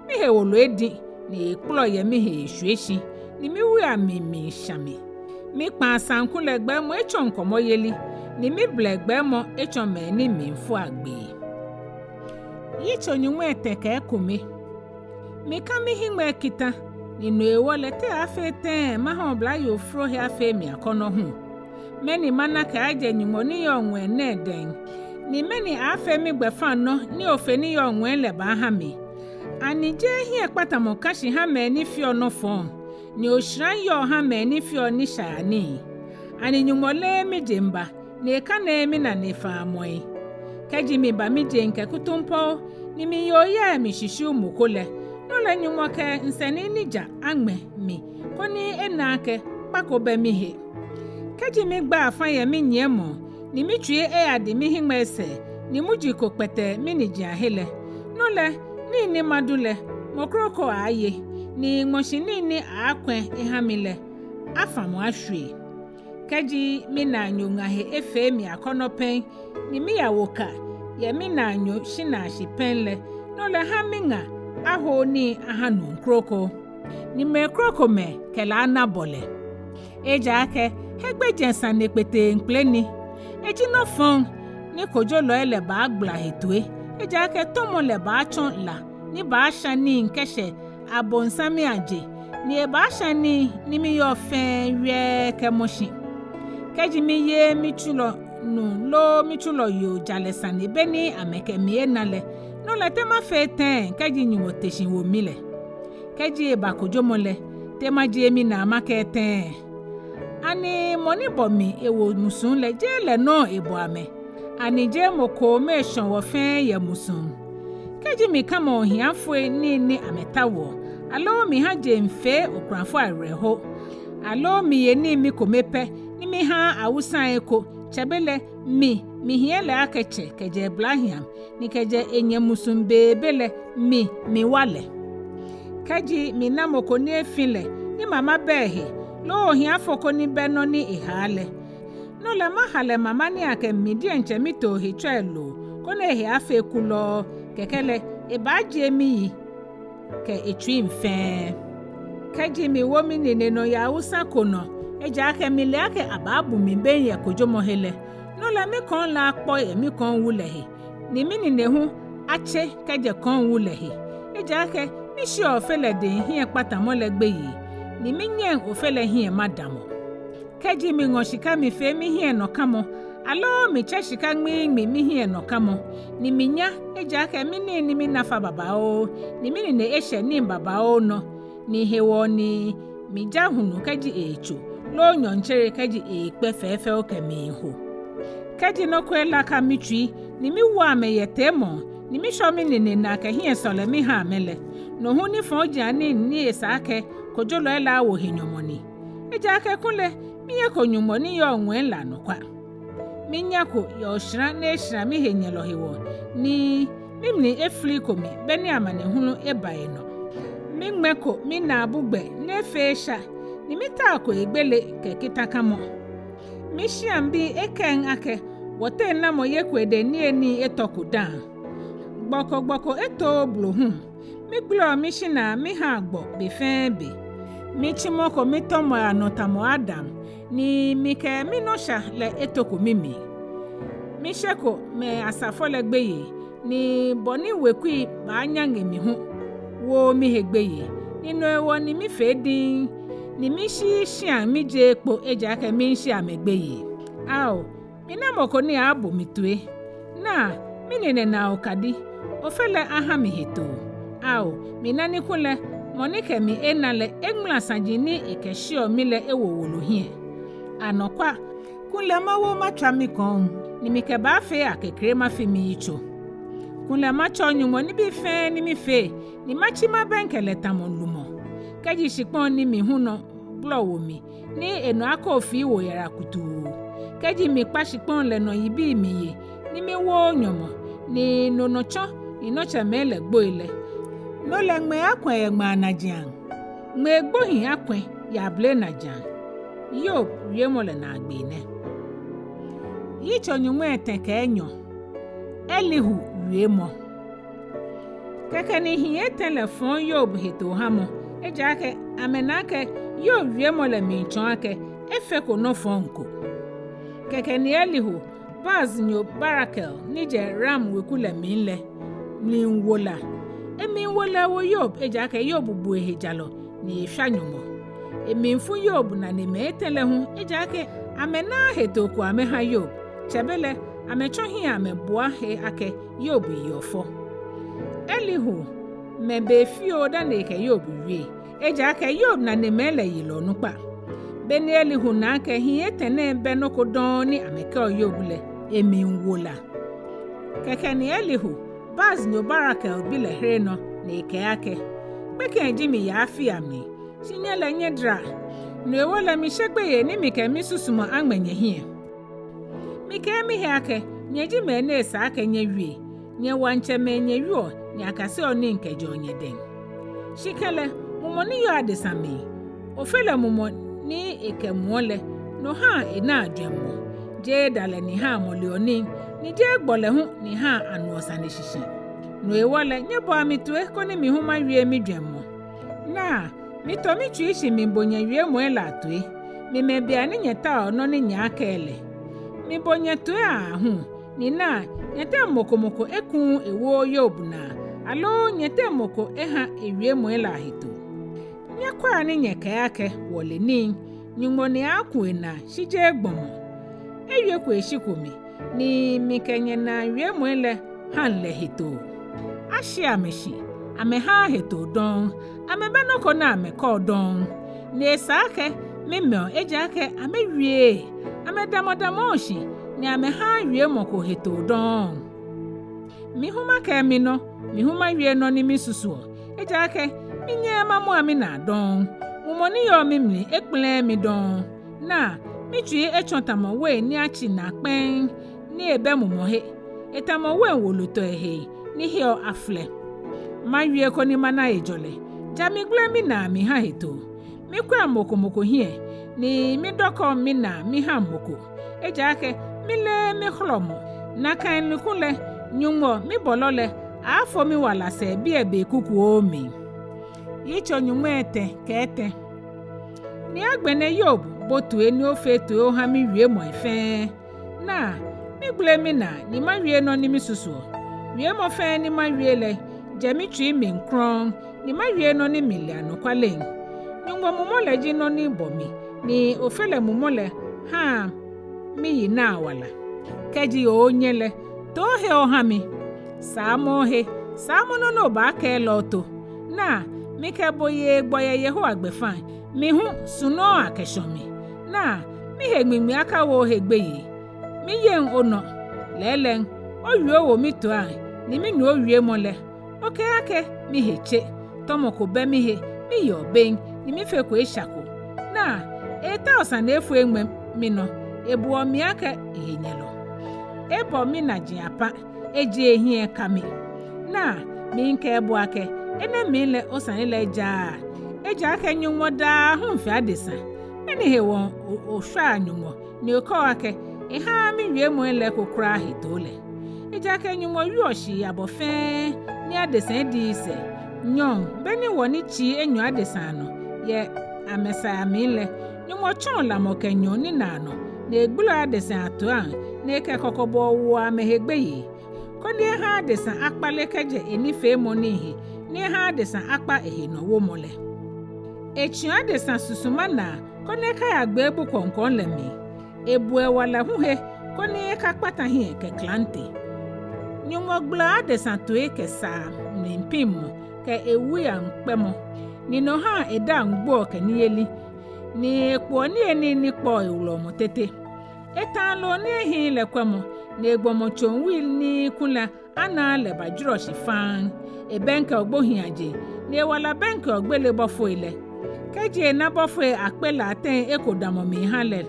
Mihewolo edi, ni ekplɔ yɛ mihe eshwie shi, ni miwui amli miisha mi. Mikpaa saŋku lɛ gbɛɛmɔ etsɔ ŋkɔmɔyeli, ni miblɛ gbɛɛmɔ etsɔ mɛi ni miifua gbee. Yitso nyɔŋmai etɛ kɛ ekome. Mika mihiŋmɛi kita, ni no hewɔ lɛ te aaafee tɛŋŋ maha oblayoo foro he afee mi akɔnɔ hu? Mɛni mana kɛaajɛ Nyɔŋmɔ ni yɔɔ ŋwɛi nɛɛ dɛŋ? Ni mɛni aaafee migbɛfaŋnɔ ni Ofe ni yɔɔ ŋwɛi lɛ baaha mi? Ani jeee hiɛkpatamɔ ka shi ha mɛi ni feɔ nɔ fɔŋ, ni osharai yɔɔ ha mɛi ni feɔ nishaianii? Ani Nyɔŋmɔ leee mijeŋba, ni ekaneee minanefaamɔi? Kɛji miba mijeŋ kɛ kutumpɔo, ni miye oyaai mishishiu mɔ ko lɛ, no lɛ Nyɔŋmɔ kɛ nsɛni ni ja aŋmɛ mi, koni ena akɛ kpa ko bɛ mihe. Kɛji migba afa yɛ minyiɛmɔ, ni mitsui eyadi mihiŋmɛi sɛɛ, ni muji ko kpɛtɛ miniji ahe lɛ, no lɛ nii ni madu lɛ, mɔ kroko aaaye, ni ŋmɔshi nii ni aaakwɛ eha mi lɛ, afamɔ ashwie. Kɛji minaanyo ŋa he efee mi akɔnɔ pɛŋ, ni miyawo ka yɛ minaanyo shinaa shi pɛŋ lɛ, no lɛ ha miŋa aho nii aha nuu kroko, ni mɛi krokomɛi kɛ lɛ ana bɔlɛ. Ejaakɛ hiɛgbejɛ sane kpeteŋkpele ni. Eji nɔ fɔŋ ni kojolɔi lɛ baagbala he toi, ejaakɛ tɔmɔ lɛ baatsɔ la ni baasha nii kɛshɛ abonsam ajeŋ, ni ebaasha nii ni miyɔɔ fɛɛ wiɛɛ kɛmɔ shi. Kɛji miyeee mitsulɔ nuu loo mitsulɔ yoo jalɛ sane be ni amɛkɛ mi ena lɛ, no lɛ te mafee tɛŋŋ kɛji Nyɔŋmɔ te shi wo mi lɛ? Kɛji eba kojomɔ lɛ, te majie minaa makɛɛ tɛŋŋ? Ani mɔ ni bɔ mi ewo musuŋ lɛ, jeee lɛ nɔŋŋ ebɔ amɛ? Ani jeee mɔ kome shɔ̃ wɔ fɛɛ yɛ musuŋ? Kɛji mikamɔ ohiafoi nii ni amɛtaoɔ, aloo miha jeŋ fee okulafoi awerɛho, aloo miye nii mikome pɛ ni mihaaa awusai eko, tsɛbelɛ mi, mihiɛ lɛ akɛ tsɛ kɛjɛ eblahiiaŋ, ni kɛjɛ enyɛ musuŋ beebe lɛ mi, miwa lɛ. Kɛji mina mɔ ko ni efi lɛ, ni mama bɛ ehe, loo ohiafo ko ni bɛ nɔ ni ehaa lɛ, no lɛ maha lɛ mama ni akɛ mi diɛŋtsɛ mito ehe tsɔ loo, koni ehe afee kulɔɔ, kɛkɛ lɛ ebaajie miyi kɛ etsuiŋ fɛɛ. Kɛji miwo minine nɔ yɛ awusa ko nɔ, ejaakɛ mile akɛ abaabu mi bem yɛ kojomɔhe lɛ, no lɛ mikɔŋ lɛ akpɔ yɛ mikɔŋ wu lɛ he, ni minine hu atse kɛjɛ kɔŋ wu lɛ he. Ejaakɛ misheɔ Ofe lɛ dɛŋ hiɛkpatamɔ lɛ gbeyei, ni minyɛŋ Ofe lɛ hiɛ madamɔ. Kɛji miŋɔ shika mifee mihiɛnɔkamɔ, aloo mitsɛ shika ŋmiiŋmi mihiɛnɔkamɔ, ni minya, ejaakɛ minii ni mina fa babaoo, ni minine eshɛ nii babaoo nɔ, ni hewɔ ni mija hulu kɛji eetso, loo nyɔɔŋtsere kɛji eekpɛ fɛɛfɛo kɛmiiho. Kɛji nɔ ko elaka mitsui, ni miwo amɛ yɛ teemɔŋ, ni mishɔ minine naa kɛ hiɛsɔlɛ miha amɛ lɛ, no hu nifɔjianii ni esa akɛ kojolɔi lɛ awo he nyɔmɔ ni. Ejaakɛ kulɛ miyeko Nyɔŋmɔ ni yɔɔ ŋwɛi lɛ anɔkwa. Minyako yɛ oshara ni eshara mihenyɛlɔ hewɔ, ni mimli efiliko mi beni amanehulu eba enɔ. Miŋmɛko minaabu gbɛ ni efee esha, ni mitaako egbele kɛ kitakamɔ. Mishiabii ekɛŋ akɛ, wɔteŋ namɔ yeko edɛŋ niyenii etɔko dã? Gbɔ ko gbɔ ko etooo blohuŋ. Migbeleɔ mishinaa mihaa gbɔ be fɛɛ be. Mitsimɔko mitɔmɔi anɔ tamɔ Adam, ni mikɛ minɔsha lɛ etoko mimli. Misheko mɛi asafo lɛ gbeyei, ni bɔ ni wekui baanyaŋe mi hu wooo mihe gbeyei, ni no hewɔ ni mifee diŋŋ, ni mishiii shia mijeee kpo ejaakɛ miishi amɛ gbeyei. Ao, mina mɔ ko ni aaabo mi toi. Naa, minine naa okadi, Ofe lɛ aha mi hetoo. Ao, mina ni kulɛ mɔ ni kɛ mi ena lɛ eŋmala saji ni ekɛshiɔ mi lɛ ewo wolo hiɛ. Anɔkwa, kulɛ mawo matswa mikɔŋ, ni mikɛbaafee akekere mafi miyitso. Kulɛ matsɔɔ Nyɔŋmɔ nibii fɛɛ ni mifee, ni matsi mabɛŋkɛ lɛ tamɔ lumɔ. Kɛji shikpɔŋ ni mi hu nɔ blɔ wo mi, ni enɔ akofii wo yara kutuu. Kɛji mikpa shikpɔŋ lɛ nɔ yibii miye, ni miwooo nyɔmɔ, ni no nɔ tsɔ ni nɔtsɛmɛi lɛ gboi lɛ, no lɛ ŋmɛi akwɛ̃ yɛ ŋmɛi anajiaŋ. Ŋmɛi gbohii akwɛ̃, yɛ abele najiaŋ. Yob wiemɔ lɛ naagbee nɛ. Yitso nyɔŋmai etɛ kɛ enyɔ. Elihu wiemɔ. Kɛkɛ ni hii etɛ lɛ fɔ̃ Yob hetoohamɔ, ejaakɛ amɛna akɛ Yob wiemɔ lɛ miitsɔɔ akɛ efeko nɔ fɔŋ ko. Kɛkɛ ni Elihu, Buz nyo Barakel ni jɛ Ram weku lɛ mli lɛ, mli wo la. Emli wo la ewo Yob, ejaakɛ Yob bu ehe jalɔ ni eshwa Nyɔŋmɔ. Emli fu Yob nanemɛi etɛ lɛ hu, ejaakɛ amɛnaaa hetoo ko amɛha Yob. Tsɛbelɛ, amɛtsɔ hiɛ amɛbua he akɛ Yob yeɔ fɔ. Elihu mɛ be fioo dani ekɛ Yob wie, ejaakɛ Yob nanemɛi lɛ yelɔ onukpa. Beni Elihu na akɛ hii etɛ nɛɛ bɛ nɔ ko dɔŋŋ ni amɛkɛɔ Yob lɛ, emli wo la. Kɛkɛ ni Elihu, Buz nyo Barakel bi lɛ here nɔ ni ekɛɛ akɛ, gbekɛ ji mi yɛ afi amli, shi nyɛ lɛ nyɛdara. No hewɔ lɛ mishe gbeyei ni mikɛ misusumɔ aŋmɛ nyɛhiɛ. Mikɛɛ mihe akɛ, nyɛ ji mɛi ni esa akɛ nyɛwie, nyɛ waŋtsɛmɛi nyɛwieɔ, ni akaseɔ nii kɛjɛɔ nyɛdɛŋ. Shi kɛlɛ, mumɔ ni yɔɔ adesa mli, Ofe lɛ mumɔ ni ekɛmuɔ lɛ, no haa enaa jwɛŋmɔ. Jeee dalɛ ni haa mɔ leɔ nii, ni jeee gbɔlɛ hu ni haa anuɔ sane shishi. No hewɔ lɛ, nyɛboa mi toi koni mi hu mawie mijwɛŋmɔ. Naa, mito mitsui shi mibo nyɛwiemɔi lɛ atoi. Mimɛ beiaŋ ni nyɛtaoɔ nɔ ni nyɛaakɛɛ lɛ. Mibo nyɛ toi aahu, ni naa, nyɛteŋ mɔ ko mɔ ko ekuuu ewooo Yob naa, aloo nyɛteŋ mɔ ko eha ewiemɔi lɛ ahetoo. Nyɛkwɛa ni nyɛkɛɛ akɛ, wɔle nii, Nyɔŋmɔ ni aaku enaa, shi jeee gbɔmɔ. Ewieko eshiko mi, ni mikɛ nyɛnaa wiemɔi lɛ haŋ lɛ hetoo. Ashi amɛ shi, amɛhaaa hetoo dɔŋŋ, amɛbɛ nɔ ko ni amɛkɛɔ dɔŋŋ. Ni esa akɛ mimɛɔ, ejaakɛ amɛwieee, amɛdamɔdamɔɔ shi, ni amɛhaaa wiemɔ ko hetoo dɔŋŋ. Mi hu makɛɛ minɔ, mi hu mawie nɔ ni misusuɔ, ejaakɛ minyɛɛɛ mamua minaa dɔŋŋ. Mumɔ ni yɔɔ mimli ekpɛlɛɛɛ mi dɔŋŋ. Naa, mitsui etsɔ tamɔ wein ni atsi naa kpɛŋŋ, ni ebɛ mumɔhe. Etamɔ wein wolotɔi hei ni heɔ aflɛ. Mawie koni mana hejɔlɛ, ja migbele minaa miha hetoo. Mikwɛŋ mɔ ko mɔ ko hiɛ, ni midɔkɔŋ minaa mihaŋ mɔ ko. Ejaakɛ mileee mihɔlɔmɔ. Nakai nɔŋŋ lɛ, Nyɔŋmɔ mibɔlɔ lɛ, aaafo miwala sɛɛ biɛ be kukuoo mli. Yitso nyɔŋmai etɛ kɛ etɛ. Ni agbɛnɛ Yob, bo toi ni ofee toi oha miwiemɔi fɛɛ. Naa, migbele minaa ni mawie nɔ ni misusuɔ. Wiemɔ fɛɛ ni mawie lɛ, jɛ mitsui mli krɔŋŋ, ni mawie nɔ ni mile anɔkwale. Nyɔŋmɔ mumɔ lɛ ji nɔ ni bɔ mi, ni Ofe lɛ mumɔ lɛ haa miyi naa wala. Kɛji oonyɛ lɛ, to ohe oha mi. Saamɔ ohe, saamɔ nɔ ni obaakɛɛ lɛ oto. Naa, mikɛ bo ye egbɔ yɛ Yehowa gbɛfaŋ, mi hu su nɔŋŋ akɛshɔ mi. Naa, mihe ŋmiŋmi akawo ohe gbeyei. Miyeŋ onɔ, lɛɛlɛŋ, owie owo mitoiaŋ, ni minu owiemɔ lɛ. Okɛɛ akɛ mihe tse, tɔmɔ ko bɛ mihe, miyeɔ bem, ni mifeko esha ko. Naa, eetao sane efo eŋmɛ minɔ, ebuɔ mi akɛ ehenyɛlɔ. Ebɔ minaji apaa, ejie ehiɛ eka mi. Naa, miikɛɛ bo akɛ, enɛ mli lɛ osane lɛ ejaaa. Ejaakɛ Nyɔŋmɔ da aahu fe adesa. Mɛni hewɔ o- oshwaa Nyɔŋmɔ, ni okɛɔ akɛ, ehaaa miwiemɔi lɛ eko kwraa hetoo lɛ? Ejaakɛ Nyɔŋmɔ wieɔ shii abɔ fɛɛ, ni adesai diii sɛɛ. Nyɔɔŋ, beni wɔ ni tsii enyɔ adesa nɔ, yɛ amɛsɛɛ amli lɛ, Nyɔŋmɔ tsɔɔ lamɔ kɛ nyɔɔŋ ninaa nɔ, ni egbeleɔ adesai atoiaŋ, ni ekɛ kɔkɔbɔɔ woɔ amɛhe gbeyei. Koni eha adesa akpale kɛjɛ enifeemɔ nii he, ni eha adesa akpa ehenɔwomɔ lɛ. Etsiɔ adesa susuma naa, koni ekayagbee bu kwɔŋkwɔŋ lɛ mli. Ebuɔ ewala hu he, koni ekakpata hiɛ kɛ klante. Nyɔŋmɔ gbeleɔ adesa toi kɛ saa mli piŋmɔ, kɛ ewui aŋkpɛmɔ. Ni no haa edaaŋ gboɔ kɛ niyeli. Ni ekpoɔ niyenii ni kpɔɔ ewulɔmɔ tete. Etaa loo ni ehiii lɛ kwɛmɔ, ni egbɔmɔtsoŋ wui ni kulɛ anaaa lɛ bajurɔ shi faŋŋ. Ebɛŋkɛɔ gbohiiaje, ni ewala bɛŋkɛɔ gbele bɔfoi lɛ. Kɛji ena bɔfoi akpe lɛ ateŋ eko damɔ mli ha lɛ,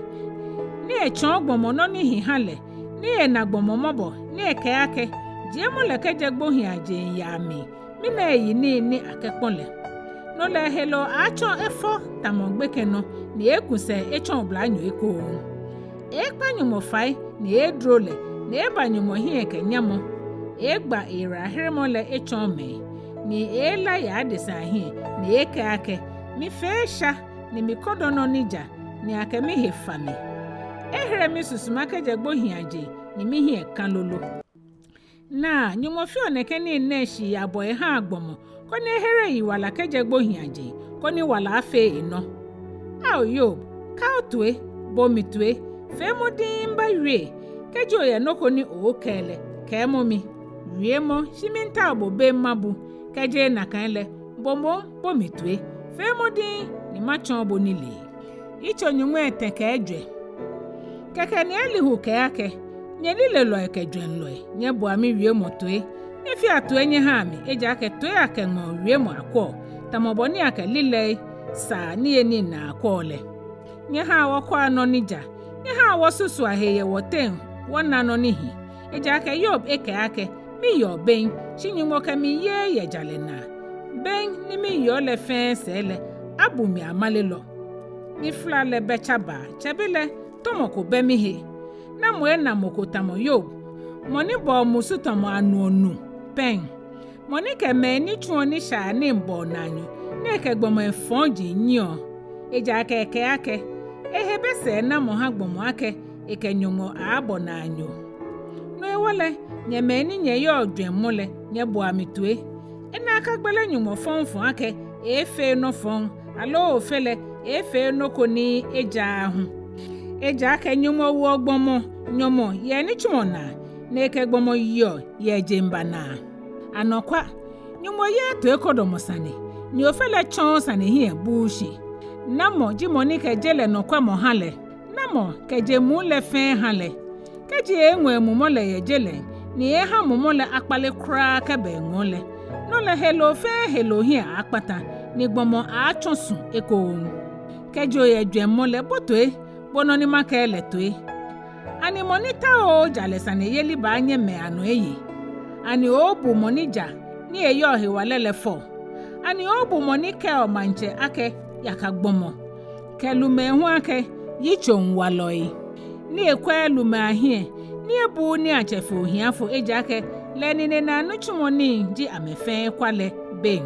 ni etsɔɔ gbɔmɔ nɔ ni hi ha lɛ, ni ena gbɔmɔ mɔbɔ, ni ekɛɛ akɛ, jiemɔ lɛ kɛjɛ gbohiiajeŋ yaa mli, mina eyi nii ni akɛkpɔ lɛ. no lɛ eheloo aaatsɔ efɔ tamɔ gbekɛ nɔ, ni eeeku sɛɛ etsɔ oblanyo ekoŋŋ. Eeekpa Nyɔŋmɔ fai, ni eeedro lɛ, ni eeeba Nyɔŋmɔ hiɛ kɛ nyamɔ. Eeegba eyiwalaheremɔ lɛ etsɔɔ mɛi, ni eeela yɛ adesai ahiɛ, ni eeekɛɛ akɛ, mifee esha, ni mikɔdɔ nɔ ni ja, ni akɛ mihe fa mi. Ehere misusuma kɛjɛ gbohiiaje, ni mihiɛ ka lolo. Naa, Nyɔŋmɔ feɔ nɛkɛ nii nɛɛ shii abɔ ehaa gbɔmɔ, koni ehere eyiwala kɛjɛ gbohiiaje, koni wala afee enɔ. Ao Yob, ka otoi, bo mi toi, feemɔ diŋŋ mibawie. Kɛji oyɛ nɔ ko ni oookɛɛ lɛ, kɛɛmɔ mi. Wiemɔ, shi miitao bo bem mabu. Kɛjeee nakai lɛ, bo moŋ bo mi toi, feemɔ diŋŋ, ni matsɔɔ bo nilee. Yitso nyɔŋmai etɛ kɛ ejwɛ. Kɛkɛ ni Elihu kɛɛ akɛ, nyɛ lilelɔi kɛ jwɛŋlɔi, nyɛboa miwiemɔ toi. Nyɛfea toi nyɛhaa mi, ejaakɛ toi akɛ ŋmɔ wiemɔ akwɛɔ, tamɔ bɔ ni akɛ lilɛi saa niyenii naa akwɛɔ lɛ. Nyɛhaa wɔkwɛa nɔ ni ja, nyɛhaa wɔsusua he yɛ wɔteŋ wɔna nɔ ni hi. Ejaakɛ Yob ekɛɛ akɛ, miyeɔ bem, shi Nyɔŋmɔ kɛ mi yeee yɛ jalɛ naa. Bem ni miyeɔ lɛ fɛɛ sɛɛ lɛ, abu mi amalelɔ. Mifala lɛ bɛ tsabaa, tsɛbelɛ lɛ, tɔmɔ ko bɛ mihe. Namɔ ena mɔ ko tamɔ Yob, mɔ ni bɔɔ musu tamɔ anuɔ nu pɛŋ, mɔ ni kɛ mɛi ni tsuɔ nishaianii bɔɔ naanyo, ni ekɛ gbɔmɛi fɔji nyiɛɔ? Ejaakɛ ekɛɛ akɛ, ehe bɛ sɛɛnamɔ ha gbɔmɔ akɛ ekɛ Nyɔŋmɔ aaabɔ naanyo. No hewɔ lɛ, nyɛ mɛi ni nyɛyɔɔ jwɛŋmɔ lɛ, nyɛboa mi toi. Enɛ akagbele Nyɔŋmɔ fɔŋfɔŋ akɛ eeefee nɔ fɔŋ, aloo ofe lɛ, eeefee nɔ ko ni ejaaa hu. Ejaakɛ Nyɔŋmɔ woɔ gbɔmɔ nyɔmɔ yɛ nitsumɔ naa, ni ekɛ gbɔmɔ yeɔ yɛ jeŋba naa. Anɔkwa, Nyɔŋmɔ yeee toikɔdɔmɔ sane, ni ofe lɛ tsɔɔɔ sane hiɛ buuu shi. Namɔ ji mɔ ni kɛ je lɛ nɔkwɛmɔ ha lɛ? Namɔ kɛ je muu lɛ fɛɛ ha lɛ? Kɛji eeeŋɔ emumɔ lɛ yɛ je lɛŋ, ni eeeha mumɔ lɛ akpale kwraa kɛba eŋɔɔ lɛ, no lɛ heloo fɛɛ heloo hiɛ aaakpata, ni gbɔmɔ aaatsɔ su ekoŋŋ. Kɛji oyɛ jwɛŋmɔ lɛ, bo toi, bo nɔ ni makɛɛ lɛ toi. Ani mɔ ni taooo jalɛ saneyeli baanyɛ mɛi anɔ eye? Ani ooobu mɔ ni ja ni eyɔɔ hewalɛ lɛ fɔ? Ani ooobu mɔ ni kɛɔ maŋtsɛ akɛ, yaka gbɔmɔ, kɛ lumɛi hu akɛ, yitsoŋwalɔi, ni ekwɛɛɛ lumɛi ahiɛ, ni ebuuu niiatsɛ fe ohiafo, ejaakɛ lɛ ninenaa nitsumɔ nii ji amɛ fɛɛ kwa lɛ bem?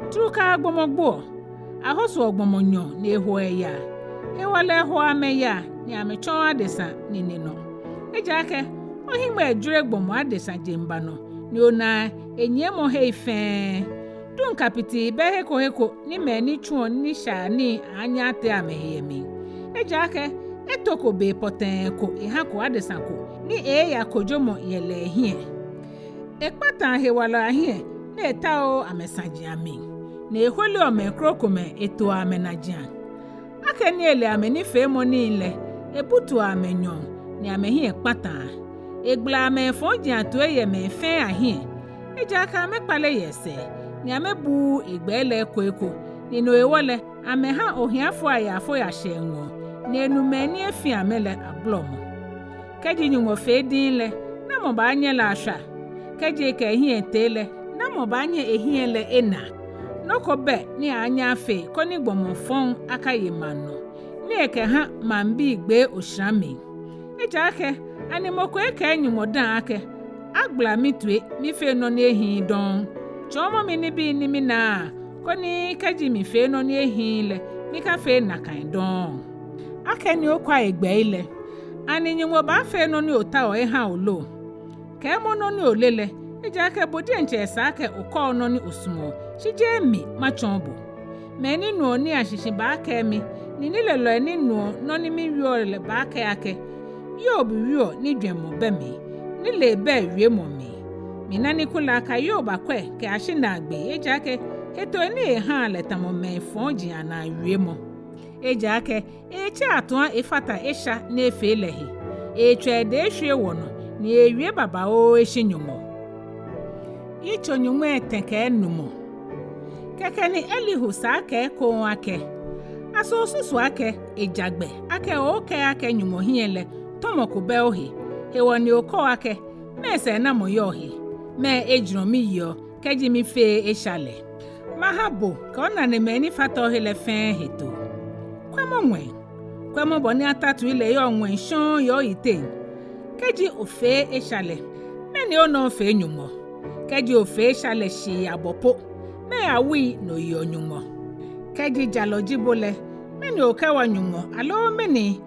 Trukaa gbɔmɔ gboɔ, ahosoɔ gbɔmɔ nyɔɔŋ ni ehoɔ eyaa. Hewalɛ hoɔ amɛ yaa ni amɛtsɔɔɔ adesa nine nɔ. Ejaakɛ ohiŋmɛi jwere gbɔmɔ adesa jeŋba nɔ, ni onaa enyiɛmɔ hei fɛɛ. Duŋ kabitii bɛ he ko he ko ni mɛi ni tsuɔ nishaianii aaanyɛ atee amɛhe yɛ mli. Ejaakɛ etoko be pɔtɛɛ ko ehako adesa ko ni eeeya kojomɔ yɛ lɛ hiɛ. Ekpataa hewalɔi ahiɛ, ni etaooo amɛsaji amli, ni eholeɔ mɛi krokomɛi etoɔ amɛnajiaŋ. Akɛni ele amɛnifeemɔ nii lɛ, ebutuɔ amɛ nyɔɔŋ, ni amɛhiɛ kpataa. Egbalaa mɛi fɔji atoi yɛ mɛi fɛɛ ahiɛ, ejaakɛ amɛkpale yɛ esɛɛ, ni amɛbuuu egbɛi lɛ eko eko, ni no hewɔ lɛ, amɛha ohiafoi ayaafoi yashɛ eŋɔɔ, ni enu mɛi ni efi amɛ lɛ abolɔmɔ. Kɛji Nyɔŋmɔ fee diŋŋ lɛ, namɔ baanyɛ lɛ ashwa? Kɛji ekɛ ehiɛ tee lɛ, namɔ baanyɛ ehiɛ lɛ ena? Nɔ ko bɛ ni aaanyɛ afee koni gbɔmɔ fɔŋ akaye maŋ nɔ, ni ekɛha maŋbii gbee osharaa mli. Ejaakɛ ani mɔ ko ekɛɛ Nyɔŋmɔ dã akɛ, agbala mitoi, mifee nɔ ni ehiii dɔŋŋ? Tsɔɔmɔ mi nibii ni minaaa, koni kɛji mifee nɔ ni ehiii lɛ, mikafee nakai dɔŋŋ. Akɛni okwa egbɛi lɛ, ani Nyɔŋmɔ baafee nɔ ni otaoɔ eha o lo? Kɛɛmɔ nɔ ni ole lɛ, ejaakɛ bo diɛŋtsɛ esa akɛ okɔɔ nɔ ni osumɔɔ, shi jeee mi matsɔɔ bo. Mɛi ni nuɔ nii ashishi baakɛɛ mi, ni nilelɔi ni nuɔ nɔ ni miwieɔ lɛ baakɛɛ akɛ, Yob wieɔ ni jwɛŋmɔ bɛ mli, nilee bɛ ewiemɔ mli. Mina ni kulɛ aka Yob akwɛ kɛyashi naagbee, ejaakɛ hetoo ni ehaa lɛ tamɔ mɛi fɔji anaa wiemɔ. Ejaakɛ eetsɛ atua efata esha ni efee lɛ he. Eetswa edɛŋ eshwie wɔnɔ, ni eewie babaoo eshi Nyɔŋmɔ. Yitso nyɔŋmai etɛ kɛ enumɔ. Kɛkɛ ni Elihu saa kɛɛ ekoŋŋ akɛ, aso osusuɔ akɛ eja gbɛ akɛ ookɛɛ akɛ Nyɔŋmɔ hiɛ lɛ tɔmɔ ko bɛ ohe, hewɔ ni okɛɔ akɛ, mɛɛ sɛɛnamɔ yɔɔ he? Mɛɛ ejurɔ miyeɔ kɛji mifeee esha lɛ? Maha bo kɛ onanemɛi ni fata ohe lɛ fɛɛ hetoo. Kwɛmɔ ŋwɛi. Kwɛmɔ bɔ ni atatui lɛ yɔɔ ŋwɛi shɔŋŋ yɛ oyiteŋ. Kɛji ofee esha lɛ, mɛni ona ofee Nyɔŋmɔ? Kɛji ofee esha lɛ shii abɔ po, mɛɛ awui ni oyeɔ Nyɔŋmɔ? Kɛji jalɔ ji bo lɛ, mɛni okɛwo Nyɔŋmɔ, aloo mɛni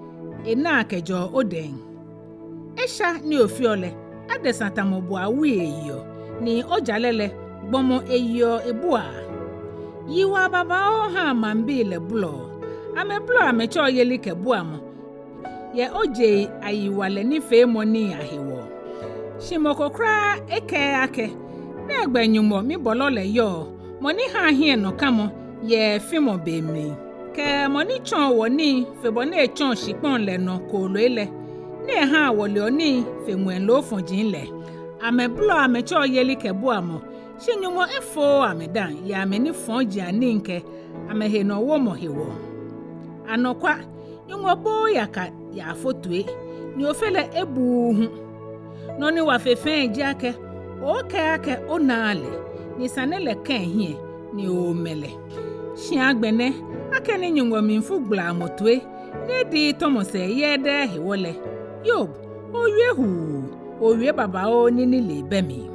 enaa kɛjɛɔ odɛŋ? Esha ni ofeɔ lɛ, adesa tamɔ bo awui eyeɔ, ni ojalɛ lɛ, gbɔmɔ eyeɔ ebuaa. Yiwaa babaoo haa maŋbii lɛ bolɔɔ. Amɛbolɔɔ amɛtsɛɔ yelikɛbuamɔ yɛ ojei ayiwalɛ nifeemɔ nii ahewɔ. Shi mɔ ko kwraa ekɛɛɛ akɛ: Nɛgbɛ Nyɔŋmɔ mibɔlɔ lɛ yɔɔ, mɔ ni haa hiɛnɔkamɔ yɛ fimɔ be mli, kɛ mɔ ni tsɔɔ wɔ nii fe bɔ ni etsɔɔ shikpɔŋ lɛ nɔ kooloi lɛ, ni ehaa wɔleɔ nii fe ŋwɛi loofɔji lɛ? Amɛbolɔɔ amɛtsɛɔ yelikɛbuamɔ, shi Nyɔŋmɔ efooo amɛdaaŋ yɛ amɛnifɔjianii kɛ amɛhenɔwomɔ hewɔ. Anɔkwa, Nyɔŋmɔ booo yaka yaafo toi, ni Ofe lɛ ebuuu hu. Nɔ ni wa fe fɛɛ ji akɛ, ookɛɛ akɛ onaaa lɛ, ni sane lɛ kã ohiɛ, ni oomɛ lɛ. Shi agbɛnɛ, akɛni Nyɔŋmɔ mlifu gbala mɔ toi, ni ediii tɔmɔ sɛɛ yɛ edɛŋ hewɔ lɛ, Yob, oowie huu, oowie babaoo ni nilee bɛ mli.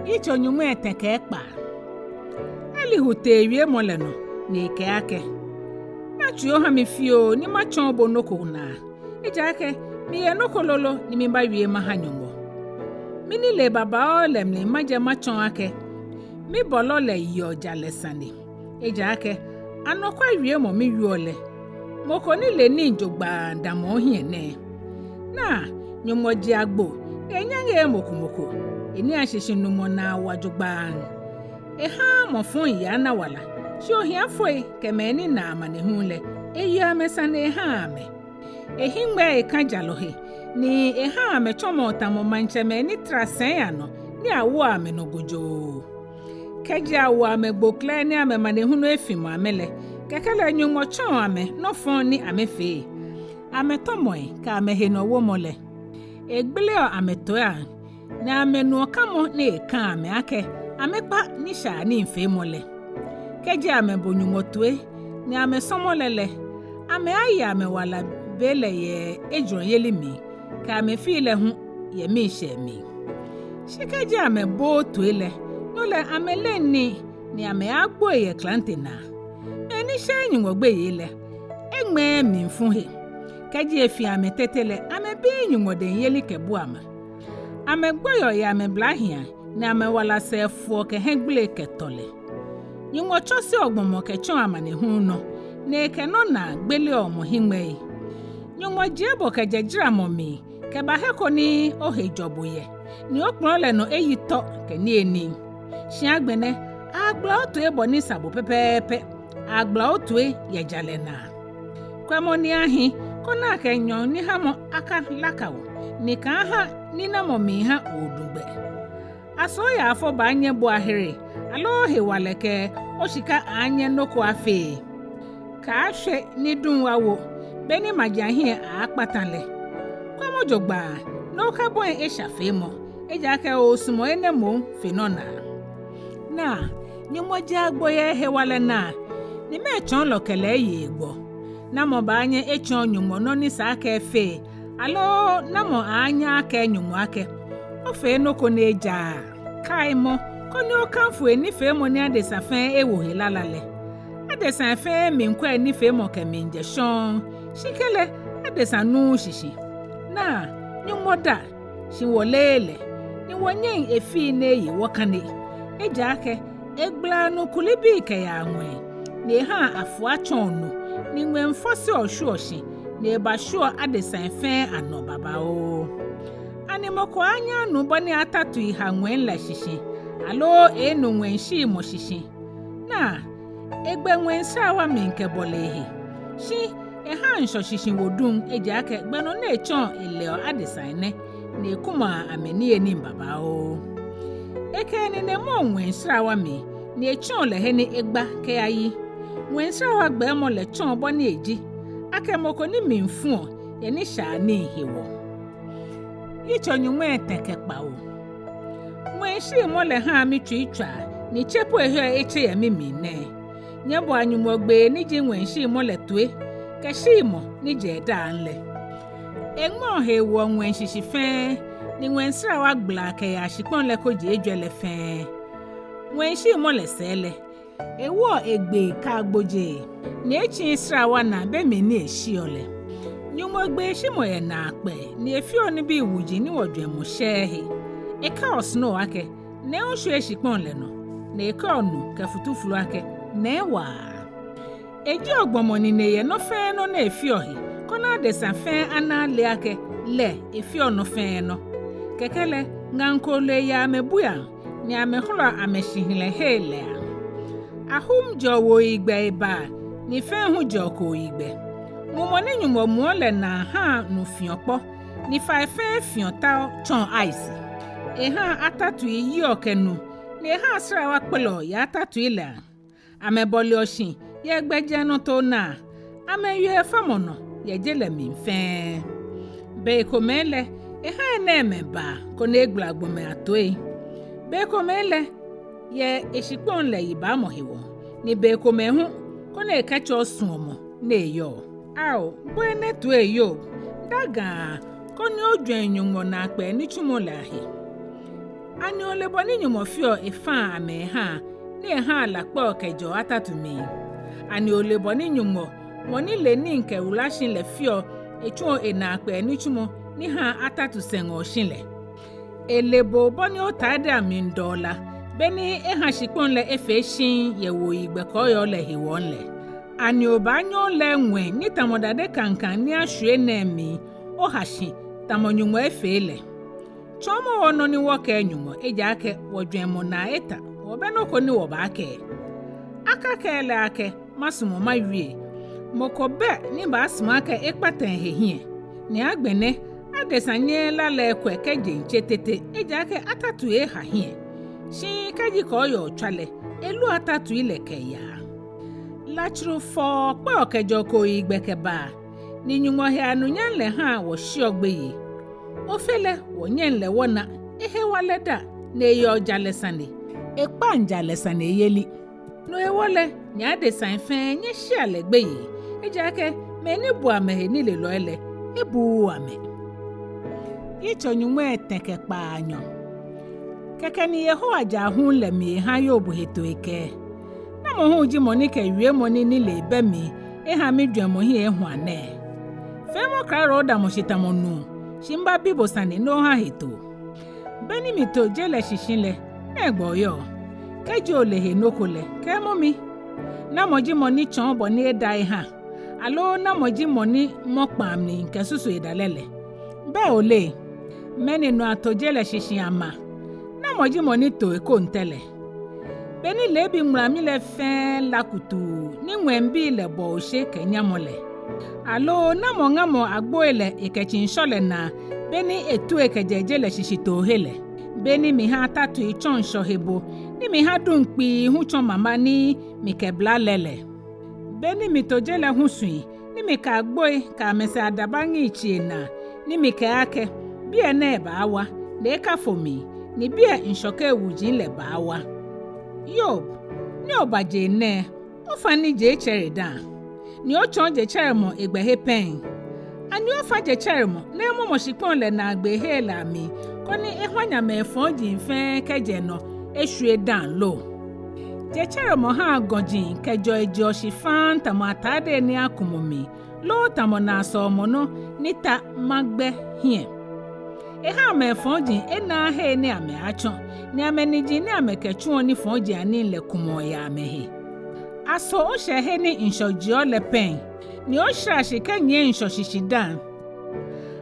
Yitso nyɔŋmai etɛ kɛ ekpaa. Elihu tee ewiemɔ lɛ nɔ, ni ekɛɛ akɛ: Natsui oha mi fioo ni matsɔɔ bo nɔ ko naa, ejaakɛ miyɛ nɔ ko lolo ni mibaawie maha Nyɔŋmɔ. Minilee babaoo lɛ mli majɛ matsɔɔ akɛ mibɔlɔ lɛ yeɔ jalɛ sane, ejaakɛ anɔkwa wiemɔ miwieɔ lɛ, mɔ ko ni le nii jogbaŋŋ damɔɔ ohiɛ nɛɛ. Naa, Nyɔŋmɔ jeɔ agbo, enyaŋeee mɔ ko mɔ ko, eniiashishinumɔ naa wa jogbaŋŋ. Ehaaa mɔ fɔŋ yaa na wala, shi ohiafoi kɛ mɛi ni naa amanehulu lɛ, eyeɔ amɛsane ehaa amɛ. Ehiŋmɛii kã jalɔ he, ni ehaa amɛtsɔmɔɔ tamɔ maŋtsɛmɛi ni tara sɛii anɔ ni awoɔ amɛnɔ gojoo. Kɛji awo amɛ gboklɛi ni amɛmanehulu efimɔ amɛ lɛ, kɛkɛ lɛ Nyɔŋmɔ tsɔɔ amɛ nɔ fɔŋ ni amɛfee, amɛtɔmɔi kɛ amɛhenɔwomɔ lɛ. Egbeleɔ amɛtoiiaŋ, ni amɛnuɔ kamɔ ni ekãa amɛ akɛ amɛkpa nishaianii feemɔ lɛ. Kɛji amɛbo Nyɔŋmɔ toi, ni amɛsɔmɔ lɛ lɛ, amɛaaye amɛwala be lɛ yɛ ejurɔyeli mli, kɛ amɛfii lɛ hu yɛ miishɛɛ mli. Shi kɛji amɛbooo toi lɛ, no lɛ amɛleŋ nii, ni amɛaagboi yɛ klante naa. Mɛi ni sheee Nyɔŋmɔ gbeyei lɛ, eŋmɛɛɛ mlifu he. Kɛji efi amɛ tete lɛ, amɛbiii Nyɔŋmɔ dɛŋ yelikɛbuamɔ. Amɛgboiɔ yɛ amɛblahiiaŋ, ni amɛwala sɛɛ foɔ kɛ hiɛgbele kɛ tɔlɛ. Nyɔŋmɔ tsɔseɔ gbɔmɔ kɛtsɔɔ amanehulu nɔ, ni ekɛ nɔnaa gbeleɔ mɔ hiŋmɛii. Nyɔŋmɔ jie bo kɛjɛ jaramɔ mli kɛba he ko ni ohe jɔ bo yɛ, ni okpɔlɔ lɛ nɔ eyi tɔ kɛ niyenii. Shi agbɛnɛ, aaagbala otoi bɔ ni sa bo pɛpɛɛpɛ, aaagbala otoi yɛ jalɛ naa. Kwɛmɔ ni ahi, koni akɛ nyɔɔŋnihamɔ akalaka bo, ni kaaha ninamɔ miiha odu gbɛ. Aso oyaafo baanyɛ bo ahere, aloo hewalɛ kɛ oshika aaanyɛ nɔ ko afee? Kaashwe ni duŋ awo, beni maji ahiɛ aaakpata lɛ. Kwɛmɔ jogbaŋŋ, ni okabɔi esha feemɔ, ejaakɛ osumɔɔ enɛ moŋ fe nɔnaa. Naa, Nyɔŋmɔ jeɔ agbo yɛ ehewalɛ naa, ni mɛɛ tsɔɔlɔ kɛ lɛ yeɔ egbɔ? Namɔ baanyɛ etsɔɔ Nyɔŋmɔ nɔ ni sa akɛ efee, aloo namɔ aaanyɛ akɛɛ Nyɔŋmɔ akɛ, ofee nɔ ko ni ejaaa? Kaimɔ, koni okanfo enifeemɔ ni adesa fɛɛ ewo he lala lɛ. Adesai fɛɛ miikwɛ enifeemɔ kɛmiijɛ shɔŋŋ, shi kɛlɛ adesa nuuu shishi. Naa, Nyɔŋmɔ da, shi wɔleee lɛ, ni wɔnyɛŋ efii ni eye wɔkane. Ejaakɛ egbalaa nu kulibii kɛyaa ŋwɛi, ni ehaa afua tsɔɔ nu, ni ŋwɛi fɔseɔ shwieɔ shi, ni ebashwieɔ adesai fɛɛ anɔ babaoo. Ani mɔ ko aaanyɛ anu bɔ ni atatui ha ŋwɛi lɛ shishi, aloo enu ŋwɛi shiimɔ shishi? Naa, egbɛ ŋwɛi srawa mli kɛbɔle ehe. Shi ehaa ŋshɔ shishiwo duŋ, ejaakɛ gbɛ nɔ ni etsɔɔ elɛɔ adesai nɛ, ni ekumɔɔ amɛ niyenii babaoo. Ekɛ enine mɔɔ ŋwɛi srawa mli, ni etsɔɔ lɛ he ni egba kɛyayi. Ŋwɛi srawa gbɛɛmɔ lɛ tsɔɔ bɔ ni eji, akɛ mɔ ko ni mli fuɔ yɛ nishaianii hewɔ. Yitso nyɔŋmai etɛ kɛ kpawo. Ŋwɛi shiimɔ lɛ haa mitsui tswaa, ni tse po ehe etse yɛ mimli nɛɛ. Nyɛboa Nyɔŋmɔ gbee ni ji ŋwɛi shiimɔ lɛ toi, kɛ shiimɔ ni jɛ edaaŋ lɛ. Eŋmɛɔ hewɔ ŋwɛi shishi fɛɛ, ni ŋwɛi srawa gbalaa kɛyaa shikpɔŋ lɛ koji ejwɛ lɛ fɛɛ. Ŋwɛi shiimɔ lɛ sɛɛ lɛ, ewoɔ egbee kɛ agbojee, ni etsiii srawa naa be mli ni eshiɔ lɛ. Nyɔŋmɔ gbee shimɔ yɛ naakpɛɛ, ni efeɔ nibii wuji ni wɔjwɛŋmɔ shɛɛɛ he. Ekɛɔ snow akɛ, nɛɛ oshwie shikpɔŋ lɛ nɔ, ni ekɛɔ nu kɛ futuflu akɛ, nɛɛ waa. Ejieɔ gbɔmɔ nine yɛ nɔ fɛɛ nɔ ni efeɔ he, koni adesa fɛɛ ana ale akɛ lɛ efeɔ nɔ fɛɛ nɔ. Kɛkɛ lɛ, ŋaŋ kooloi yaa amɛbuiaŋ, ni amɛhɔlɔɔ amɛshihilɛhei lɛ aahu. Ahum jɛɔ wuoyigbɛ ebaa, ni fɛi hu jɛɔ kooyigbɛ. Mumɔ ni Nyɔŋmɔ muɔ lɛ naa haa nu fiɔ kpɔ, ni fai fɛɛ fiɔ tao tsɔɔ ice. Ehaa atatui yiɔ kɛ nu, ni ehaa srawa kpɛlɛɔ yɛ atatui lɛ aahu. Amɛbɔleɔ shi yɛ gbɛjianɔtoo naa, amɛyeɔ famɔ nɔ yɛ je lɛ mli fɛɛ. Bei komɛi lɛ, ehaa enɛɛmɛi baa koni egbala gbɔmɛi atoi. Bei komɛi lɛ, yɛ eshikpɔŋ lɛ yibaamɔ hewɔ, ni bei komɛi hu, koni ekɛtsɔɔ suɔmɔ ni eyɔɔ. Ao, bo enɛ toi Yob, da gaa, koni ojwɛŋ Nyɔŋmɔ naakpɛɛ nitsumɔ lɛ ahe. Ani ole bɔ ni Nyɔŋmɔ feɔ efaa amɛ ehaa, ni ehaa la kpɛɔ kɛjɛɔ atatu mli? Ani ole bɔ ni Nyɔŋmɔ, mɔ ni le nii kɛwula shi lɛ feɔ etsuɔ enaakpɛɛ nitsumɔ ni haa atatu sɛŋɔ shi lɛ? Ele bo bɔ ni otadei amli dɔɔ la, beni eha shikpɔŋ lɛ efee shiŋŋ yɛ wuoyigbɛ kɔɔyɔɔ lɛ hewɔ lɛ. Ani obaanyɛ olɛ ŋwɛi ni tamɔ dade kaŋkaŋ ni ashwie nɛɛ mli, oha shi tamɔ Nyɔŋmɔ efee lɛ? Tsɔɔmɔ wɔ nɔ ni wɔkɛɛ Nyɔŋmɔ, ejaakɛ wɔjwɛŋmɔ naa eta, wɔbɛ nɔ ko ni wɔbaakɛɛ. Akakɛɛ lɛ akɛ, masumɔ mawie. Mɔ ko bɛ ni baasumɔ akɛ ekpata ehe hiɛ. Ni agbɛnɛ, adesa nyɛɛɛ la lɛ ekwɛ kɛjeŋ tse tete, ejaakɛ atatui eha hiɛ. Shi kɛji kɔɔyɔɔ tswa lɛ, eloo atatui lɛ kɛyaa. Latsuru fɔɔ kpɛɔ kɛjɛɔ kooyigbɛ kɛbaa, ni Nyɔŋmɔ he anunyam lɛ haa wɔsheɔ gbeyei. Ofe lɛ, wɔnyɛŋ lɛ wɔna, ehewalɛ da, ni eyɔɔ jalɛ sane, ekpaŋ jalɛ sane yeli. No hewɔ lɛ, nyɛ adesai fɛɛ nyɛshea lɛ gbeyei, ejaakɛ mɛi ni buɔ amɛhe nilelɔi lɛ, ebuuu amɛ. Yitso nyɔŋmai etɛ kɛ kpaanyɔ. Kɛkɛ ni Yehowa jɛ ahum lɛ mli eha Yob hetoo ekɛɛ: Namɔ hu ji mɔ ni kɛ wiemɔ ni nilee bɛ mli eha mijwɛŋmɔ hiɛ ehua nɛɛ? Feemɔ krado odamɔ shi tamɔ nuu, shi mibabi bo sane ni oha hetoo. Beni mito je lɛ shishi lɛ, nɛgbɛ oyɔɔ? Kɛji ole he nɔ ko lɛ, kɛɛmɔ mi. Namɔ ji mɔ ni tsɔɔ bɔ ni eda eha? Aloo namɔ ji mɔ ni mɔ kpaa mli kɛsusu edalɛ lɛ? Bɛ ole? Mɛni nɔ ato je lɛ shishi ama? Namɔ ji mɔ ni to ekoŋtɛ lɛ? Beni leebi ŋulamii lɛ fɛɛ la kutuu, ni ŋwɛibii lɛ bɔ oshe kɛ nyamɔ lɛ? Aloo namɔ ŋamɔ agboi lɛ ekɛtsi ŋshɔ lɛ naa, beni etue kɛjɛ je lɛ shishitoohe lɛ? Beni miha atatui tsɔ ŋshɔ hebo, ni miha duŋ kpii hu tsɔ mama ni mikɛbla lɛ lɛ? Beni mito je lɛ husui, ni mikɛ agboi kɛ amɛsɛɛ adabaŋi tsi enaa, ni mikɛɛ akɛ: Biɛ nɛɛ baawa, ni ekafo mli, ni biɛ ŋshɔkei wuji lɛ baawa. Yob, ni oba je nɛɛ, ofa ni je etsɛre dã? Ni otsɔɔ jetsɛremɔ egbɛhe pɛŋ? Ani ofa jetsɛremɔ ni emɔmɔ shikpɔŋ lɛ naagbee hei lɛ amli, koni ehwa nyɛmɛi fɔji fɛɛ kɛjɛ nɔ eshwie dã lo? Jetsɛremɔ haa gɔji kɛjɔɔ ejeɔ shi faŋŋ tamɔ atade ni akumɔ mli, loo tamɔ naasɔomɔnɔ ni ta magbɛ hiɛ. Ehaa mɛi fɔji enaaa hei ni amɛaatsɔ, ni amɛniji ni amɛkɛtsuɔ nifɔjianii lɛ kumɔɔ yɛ amɛhe. Aso oshɛ he ni ŋshɔ jeɔ lɛ pɛŋ, ni oshara shi kɛnyiɛ ŋshɔ shishi dã?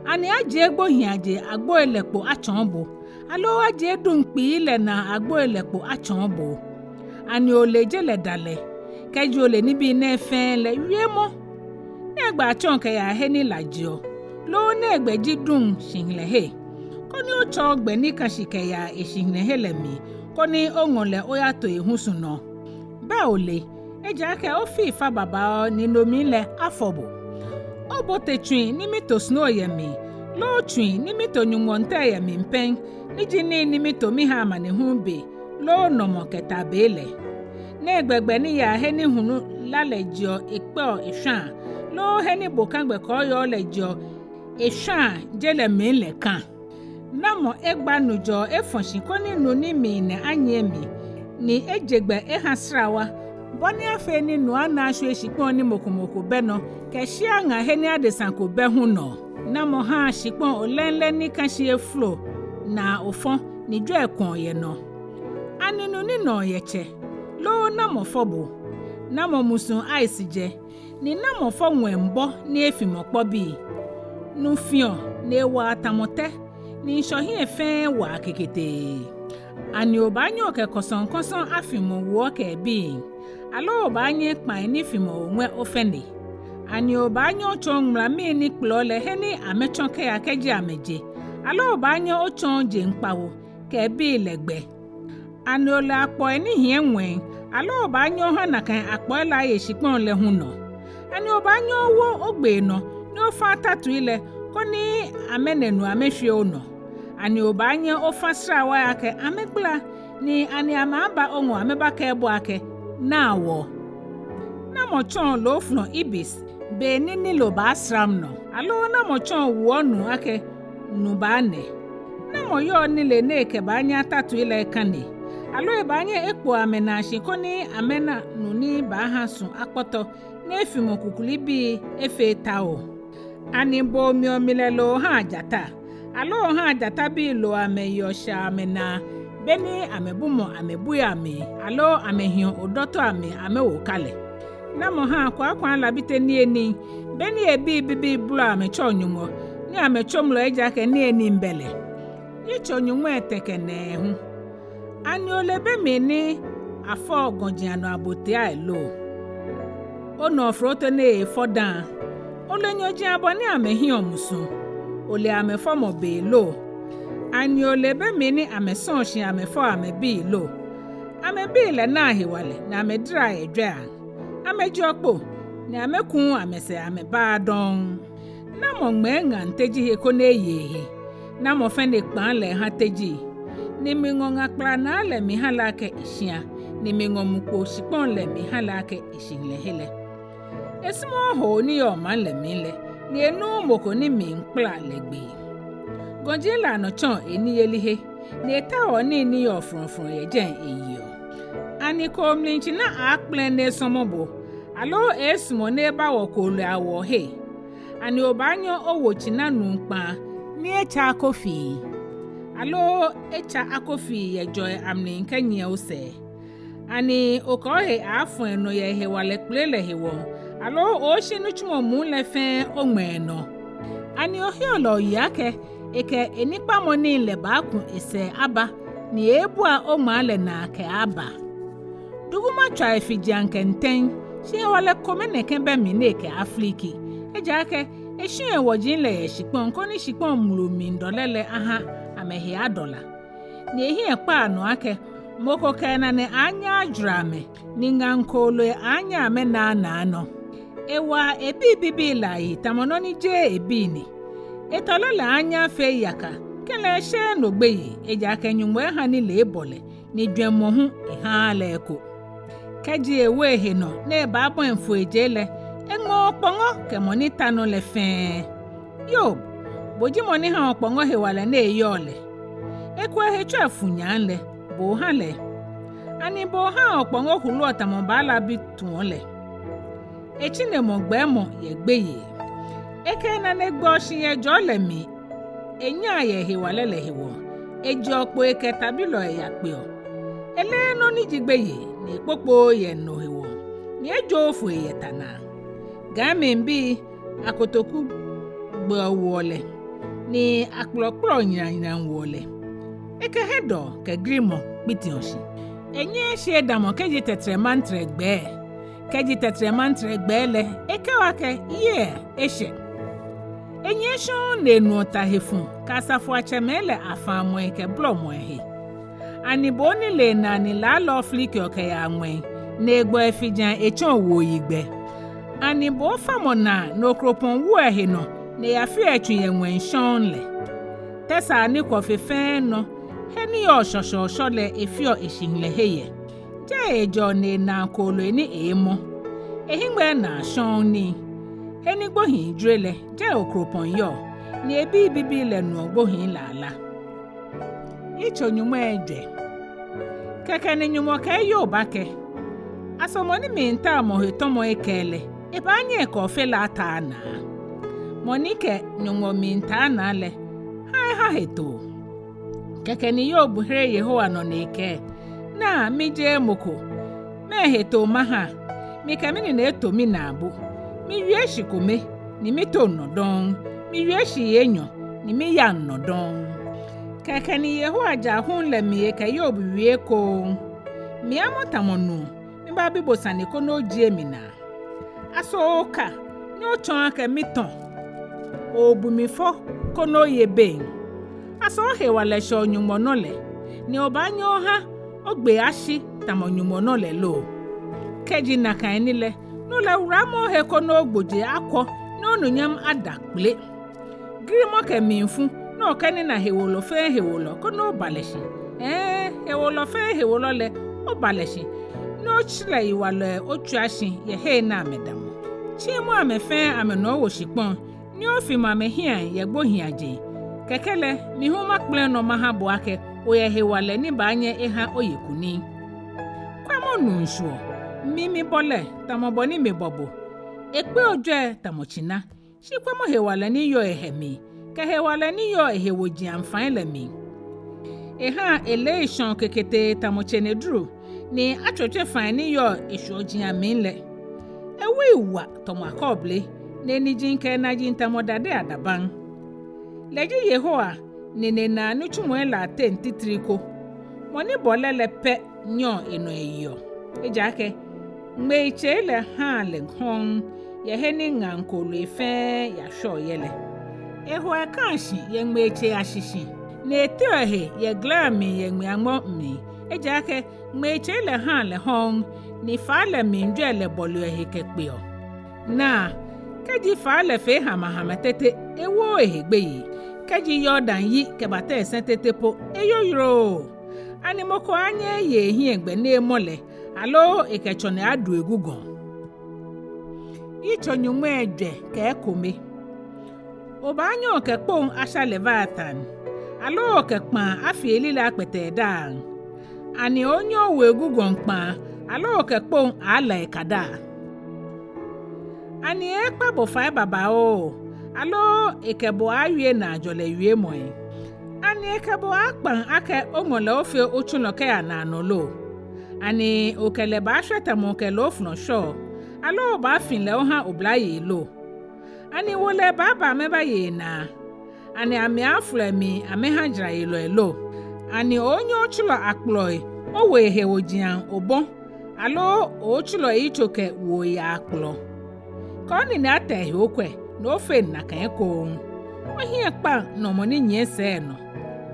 Ani ajie gbohiiaje agboi lɛ kpo atsɔɔ bo, aloo ajie duŋ kpii lɛ naa agboi lɛ kpo atsɔɔ bo? Ani ole je lɛ dalɛ? Kɛji ole nibii nɛɛ fɛɛ lɛ, wiemɔ. Nɛgbɛ atsɛɔ kɛyaa he ni la jeɔ? Loo nɛgbɛ ji duŋ shihilɛhe? Koni otsɔɔ gbɛ ni ka shi kɛyaa eshihilɛhe lɛ mli, koni oŋɔ lɛ oyato ehusu nɔ. Bɛ ole? Ejaakɛ ofii fa babaoo, ni no mli lɛ afɔ bo. Obote tsui ni mito snow yɛ mli, loo tsui ni mito nyɔŋmɔŋtɛi yɛ mli pɛŋ, ni ji nii ni mito miha amanehulu be, loo nɔmɔ kɛ ta be lɛ? Nɛgbɛ gbɛ ni yaa he ni hulu la lɛ jeɔ ekpɛɔ eshwaa, loo he ni bokagbɛ kɔɔyɔɔ lɛ jeɔ eshwaa je lɛ mli lɛ kã? Namɔ egba nu jɔɔ efɔ̃ shi koni nu ni mli nɛ anyiɛ mli, ni eje gbɛ eha srawa, bɔ ni afee ni nu ana ashwie shikpɔŋ ni mɔ ko mɔ ko bɛ nɔ, kɛ shia ŋa he ni adesa ko bɛ hu nɔ? Namɔ haa shikpɔŋ olɛŋlɛŋ ni kã shi efolo naa ofɔ̃, ni jwɛi kwɛɔ yɛ nɔ? Ani nu ni nɔɔ yɛ tsɛ, loo namɔ fɔ bo? Namɔ musuŋ ice jɛ, ni namɔ fɔ ŋwɛi bɔ ni efimɔ kpɔbii? Nu fiɔ ni ewaa tamɔ tɛ, ni ŋshɔ hiɛ fɛɛ waa keketee. Ani obaanyɛ okɛ kɔsɔŋkɔsɔ afimɔ wuɔ kɛ ebii, aloo obaanyɛ kpãi ni fimɔ oŋwɛ ofɛne? Ani obaanyɛ otsɔɔ ŋulamii ni kpɛlɛɔ lɛ he ni amɛtsɔ kɛya kɛji amɛje, aloo obaanyɛ otsɔɔ jeŋ kpawo kɛ ebii lɛ gbɛ? Ani ole akpɔi ni hiɛ ŋwɛi, aloo obaanyɛ oha nakai akpɔi lɛ aye shikpɔŋ lɛ hu nɔ? Ani obaanyɛ owo ogbee nɔ ni ofã atatui lɛ koni amɛnɛ nu amɛshwie onɔ? Ani obaanyɛ ofã srawai akɛ amɛgbala, ni ani amɛaaba oŋɔɔ amɛbakɛɛ bo akɛ, naa wɔ? Namɔ tsɔɔ loofɔlɔ ibis be ni Nilo baasram nɔ, aloo namɔ tsɔɔ wuɔnuu akɛ nu baanɛ? Namɔ yɔɔ nilee ni ekɛbaanyɛ atatui lɛ ekane, aloo ebaanyɛ ekpo amɛnaa shi koni amɛna nu ni baaha su akpɔtɔ ni efimɔ kukulibii efee tawuu? Ani bo omiɔ milɛ loo ohaa jata, aloo ohaa jatabii loo amɛyeɔ shɛɔ amɛnaa, be ni amɛbumɔ amɛbui amli, aloo amɛhiɔ odɔtɔi amli amɛwo ka lɛ? Namɔ haa kwakwaa labite niyenii, be ni ebii bibii bolɔɔ amɛtsɛɔ Nyɔŋmɔ, ni amɛtsomloɔ ejaakɛ niyenii bɛ lɛ? Yitso nyɔŋmai etɛ kɛ nɛɛhu. Ani ole be mli ni afɔɔ gɔji anɔ abotiai lo? Onɔ ofroto ni efɔ dã? Ole nyɔji abɔ ni amɛhiɔ musu? Ole amɛfɔmɔ be lo? Ani ole be mli ni amɛsɔɔ shi amɛfɔɔ amɛbii lo? Amɛbii lɛ naa hewalɛ ni amɛdara yɛ jwɛiaŋ. Amɛjeɔ kpo, ni amɛkuuu amɛsɛɛ amɛbaaa dɔŋŋ. Namɔ ŋmɛɛ ŋaŋ teji he koni eye ehe? Namɔ fɛne kpaa lɛ eha teji? Ni miŋɔ ŋa kplanaa lɛ miha lɛ akɛ eshia, ni miŋɔ mukpo shikpɔŋ lɛ miha lɛ akɛ eshihilɛhe lɛ. Esumɔɔɔ hoo ni yɔɔ maŋ lɛ mli lɛ, ni enuuu mɔ ko ni miikpla lɛ gbee. Gɔji lɛ anɔ tsɔɔ eniyelihe, ni etaoɔ nii ni yɔɔ frɔŋfrɔŋ yɛ jɛi eyeɔ. Ani koo mli tsina aaakpɛlɛ ni esɔmɔ bo, aloo eesumɔ ni ebawɔ kooloi awɔɔhe? Ani obaanyɛ owo tsina nuu kpaa ni etsa akofii, aloo etsa akofii yɛ jɔi amli kɛnyiɛ osɛɛ? Ani okɛ ohe aaafɔ enɔ yɛ ehewalɛ kpele lɛ hewɔ, aloo ooshi nitsumɔ muu lɛ fɛɛ oŋmɛ enɔ? Ani oheɔ lɛ oyeɔ akɛ ekɛ enikpamɔ nii lɛ baaku esɛɛ aba, ni eeebua oŋmaa lɛ naa kɛaaba? Duguma tswaa efijiaŋ kɛntɛŋ, shi hewalɛ kome nɛkɛ bɛ mli ni ekɛaafiliki. Ejaakɛ eshiɔ ewoji lɛ yɛ shikpɔŋ, koni shikpɔŋ mlu mli dɔlɛ lɛ aha amɛhe adɔ la. Ni ehiɛ kpaa nɔ akɛ mɔ ko kɛ enane aaanyɛ ajwara amɛ, ni ŋaŋ kooloi aaanyɛ amɛnaanaa nɔ. Ewaa ebii bibii lɛ ayi tamɔ nɔ ni jeee ebii ni. Etɔlɛ lɛ aaanyɛ afee yaka, kɛlɛ esheee no gbeyei, ejaakɛ Nyɔŋmɔ eha nilee ebɔ lɛ, ni jwɛŋmɔ hu ehaaa lɛ eko. Kɛji ewo ehe nɔ ni ebaabɔi foijee lɛ, eŋmɛɔ okpɔŋɔ kɛ mɔ ni ta nɔ lɛ fɛɛ. Yob, bo ji mɔ ni ha okpɔŋɔ hewalɛ ni eyɔɔ lɛ. Eko ehe tsɔ efunyaa lɛ, bo oha lɛ. Ani bo ohaa okpɔŋɔ huluɔ tamɔ baalabi tuɔ lɛ? Etsinemɔ gbɛɛmɔ yɛ gbeyei. Ekɛ enane gbɛɔ shi yɛ jɔɔ lɛ mli. Enyaa yɛ ehewalɛ lɛ hewɔ. Ejeɔ kpo ekɛ tabilɔi yakpeɔ. Eleee nɔ ni ji gbeyei, ni ekpokpooo yɛ no hewɔ, ni ejooo foi yɛ ta naa. Gaa mli bii akotoku gbeɔ woɔ lɛ, ni akplɔkplɔ nyrannyran woɔ lɛ. Ekɛ hiɛdɔɔ kɛ grimɔ kpitiɔ shi. Enyɛɛɛ shi edamɔ kɛji tɛtrɛmantrɛ gbɛɛ. Kɛji tɛtrɛmantrɛ gbɛɛ lɛ, ekɛɔ akɛ, yea, eshɛ. Enyiɛ shɔŋŋ ni enuɔ ta he fu, kɛ asafoiatsɛmɛi lɛ afaamɔi kɛ blɔmɔi he. Ani bo onilee naa ni laalɔ filikiɔ kɛyaa ŋwɛi, ni egbɔɔ efijiaŋ etsɔɔ wuoyigbɛ? Ani bo ofamɔ naa ni okropɔŋ woɔ ehe nɔ, ni eyafeɔ etsui yɛ ŋwɛi shɔŋŋ lɛ? Tɛsaa ni kwɔ fe fɛɛ nɔ, He ni yɔɔ shɔshɔɔshɔ lɛ efeɔ eshihilɛhe yɛ. Jɛi ejɛɔ ni enaa kooloi ni eemɔ. Ehiŋmɛi naa shɔŋŋ nii. He ni gbohii jwere lɛ, jɛi okropɔŋ yɔɔ, ni ebii bibii lɛ nuɔ gbohii lɛ ala. Yitso nyɔŋmai ejwɛ. Kɛkɛ ni Nyɔŋmɔ kɛɛ Yob akɛ: Aso mɔ ni miitao mɔ hetɔmɔ ekɛɛ lɛ, ebaanyɛ ekɛ Ofe lɛ ataa naa? Mɔ ni kɛ Nyɔŋmɔ miitaa naa lɛ, ha eha hetoo. Kɛkɛ ni Yob here Yehowa nɔ ni ekɛɛ: Naa, mijeee mɔ ko. Mɛɛ hetoo maha? Mikɛ minine eto minaabu. Miwie shi kome, ni mitoŋ nɔ dɔŋŋ. Miwie shii enyɔ, ni miyaŋ nɔ dɔŋŋ. Kɛkɛ ni Yehowa ja hulu lɛ mli ekɛ Yob wie ekoŋŋ. Miaamɔ tamɔ nuu, mibabi bo sane koni ojie minaa. Aso ooka, ni otsɔɔ akɛ mitɔ? Oobu mi fɔ koni oye bem? Aso ohewalɛ shɛɔ Nyɔŋmɔ nɔ lɛ, ni obaanyɛ oha ogbee ashi tamɔ Nyɔŋmɔ nɔ lɛ lo? Kɛji nakai ni lɛ, no lɛ wuramɔ ohe koni ogbojee akwɔ, ni onunyam ada kple. Girimɔ kɛ mlifu, ni okɛnina hewolɔ fɛɛ hewolɔ koni oba lɛ shi. Ɛɛ, hewolɔ fɛɛ hewolɔ lɛ, oba lɛ shi, ni oshɛrɛ yiwalɔi otswia shi yɛ hei ni amɛdamɔ. Tsiimɔ amɛ fɛɛ amɛnɔ owo shikpɔŋ, ni ofimɔ amɛhiɛaŋ yɛ gbohiiajeŋ. Kɛkɛ lɛ, mi hu makpɛlɛ nɔ maha bo akɛ oyɛ hewalɛ ni baanyɛ eha oye kunim. Kwɛmɔ nuu ŋshɔ, mi mibɔ lɛ tamɔ bɔ ni mibɔ bo. Ekpeɔ ojwɛi tamɔ tsina, shi kwɛmɔ hewalɛ ni yɔɔ ehɛ mli, kɛ hewalɛ ni yɔɔ ehewojiaŋ fai lɛ mli. Ehaa eleee eshɔɔ keketee tamɔ tseneduru, ni atswetswe fai ni yɔɔ eshwuɔjiaŋ mli lɛ. Ewui wa tamɔ akɔɔble, ni eniji kɛ enaji tamɔ dade adabaŋ. Lɛ ji Yehowa, ni enaa nitsumɔi lɛ ateŋ titri ko. Mɔ ni bɔ lɛ lɛ pɛ nyɛɔ enɔ eyeɔ. Ejaakɛ ŋmeitsei lɛ haa lɛ hɔɔŋ, yɛ he ni ŋaŋ kooloi fɛɛ yashwɛɔ yɛ lɛ. Ehoɔ ekaa shi yɛ ŋmeitsei ashishi, ni eteɔ ehe yɛ glɛ mli yɛ ŋmiaŋmɔ mli. Ejaakɛ ŋmeitsei lɛ haa lɛ hɔɔŋ, ni faa lɛ mli jwɛi lɛ bɔleɔ ehe kɛkpeɔ. Naa, kɛji faa lɛ fee hamahama tete, ewooo ehe gbeyei. Kɛji Yordan yi kɛbata esɛŋ tete po, eyoyorooo. Ani mɔ ko aaanyɛ eye ehiɛ gbɛ ni emɔ lɛ, aloo ekɛ tsɔne adu egugɔŋ? Yitso nyɔŋmai ejwɛ kɛ ekome. Obaanyɛ okɛ kpoŋ asha Leviatan, aloo okɛ kpãa afi elilɛi akpɛtɛ edaaŋ? Ani oonyɛ owo egugɔŋ kpãa, aloo okɛ kpoŋ aaala ekadaa? Ani eeekpa bo fai babaoo, aloo ekɛ bo aaawie naajɔlɛ wiemɔi? Ani ekɛ bo aaakpaŋ akɛ oŋɔ lɛ ofee otsulɔ kɛya naanɔ lo? Ani okɛ lɛ baashwɛ tamɔ okɛ loofɔlɔ shwɛɔ, aloo obaafi lɛ oha oblayei lo? Ani wolɛi baaba amɛbaye enaa? Ani amɛaafolɔ emli amɛha jarayelɔi lo? Ani oonyɛ otsulɔ akplɔi owo ehewojiaŋ obɔ, aloo ootsulɔ eyitso kɛ wuoyaa akplɔ? Kɛ onine ata ehe okwɛ, ni ofeŋ nakai ekoŋŋ. Ohiɛ kpaŋ nɔ mɔ ni nyiɛ sɛɛ nɔ.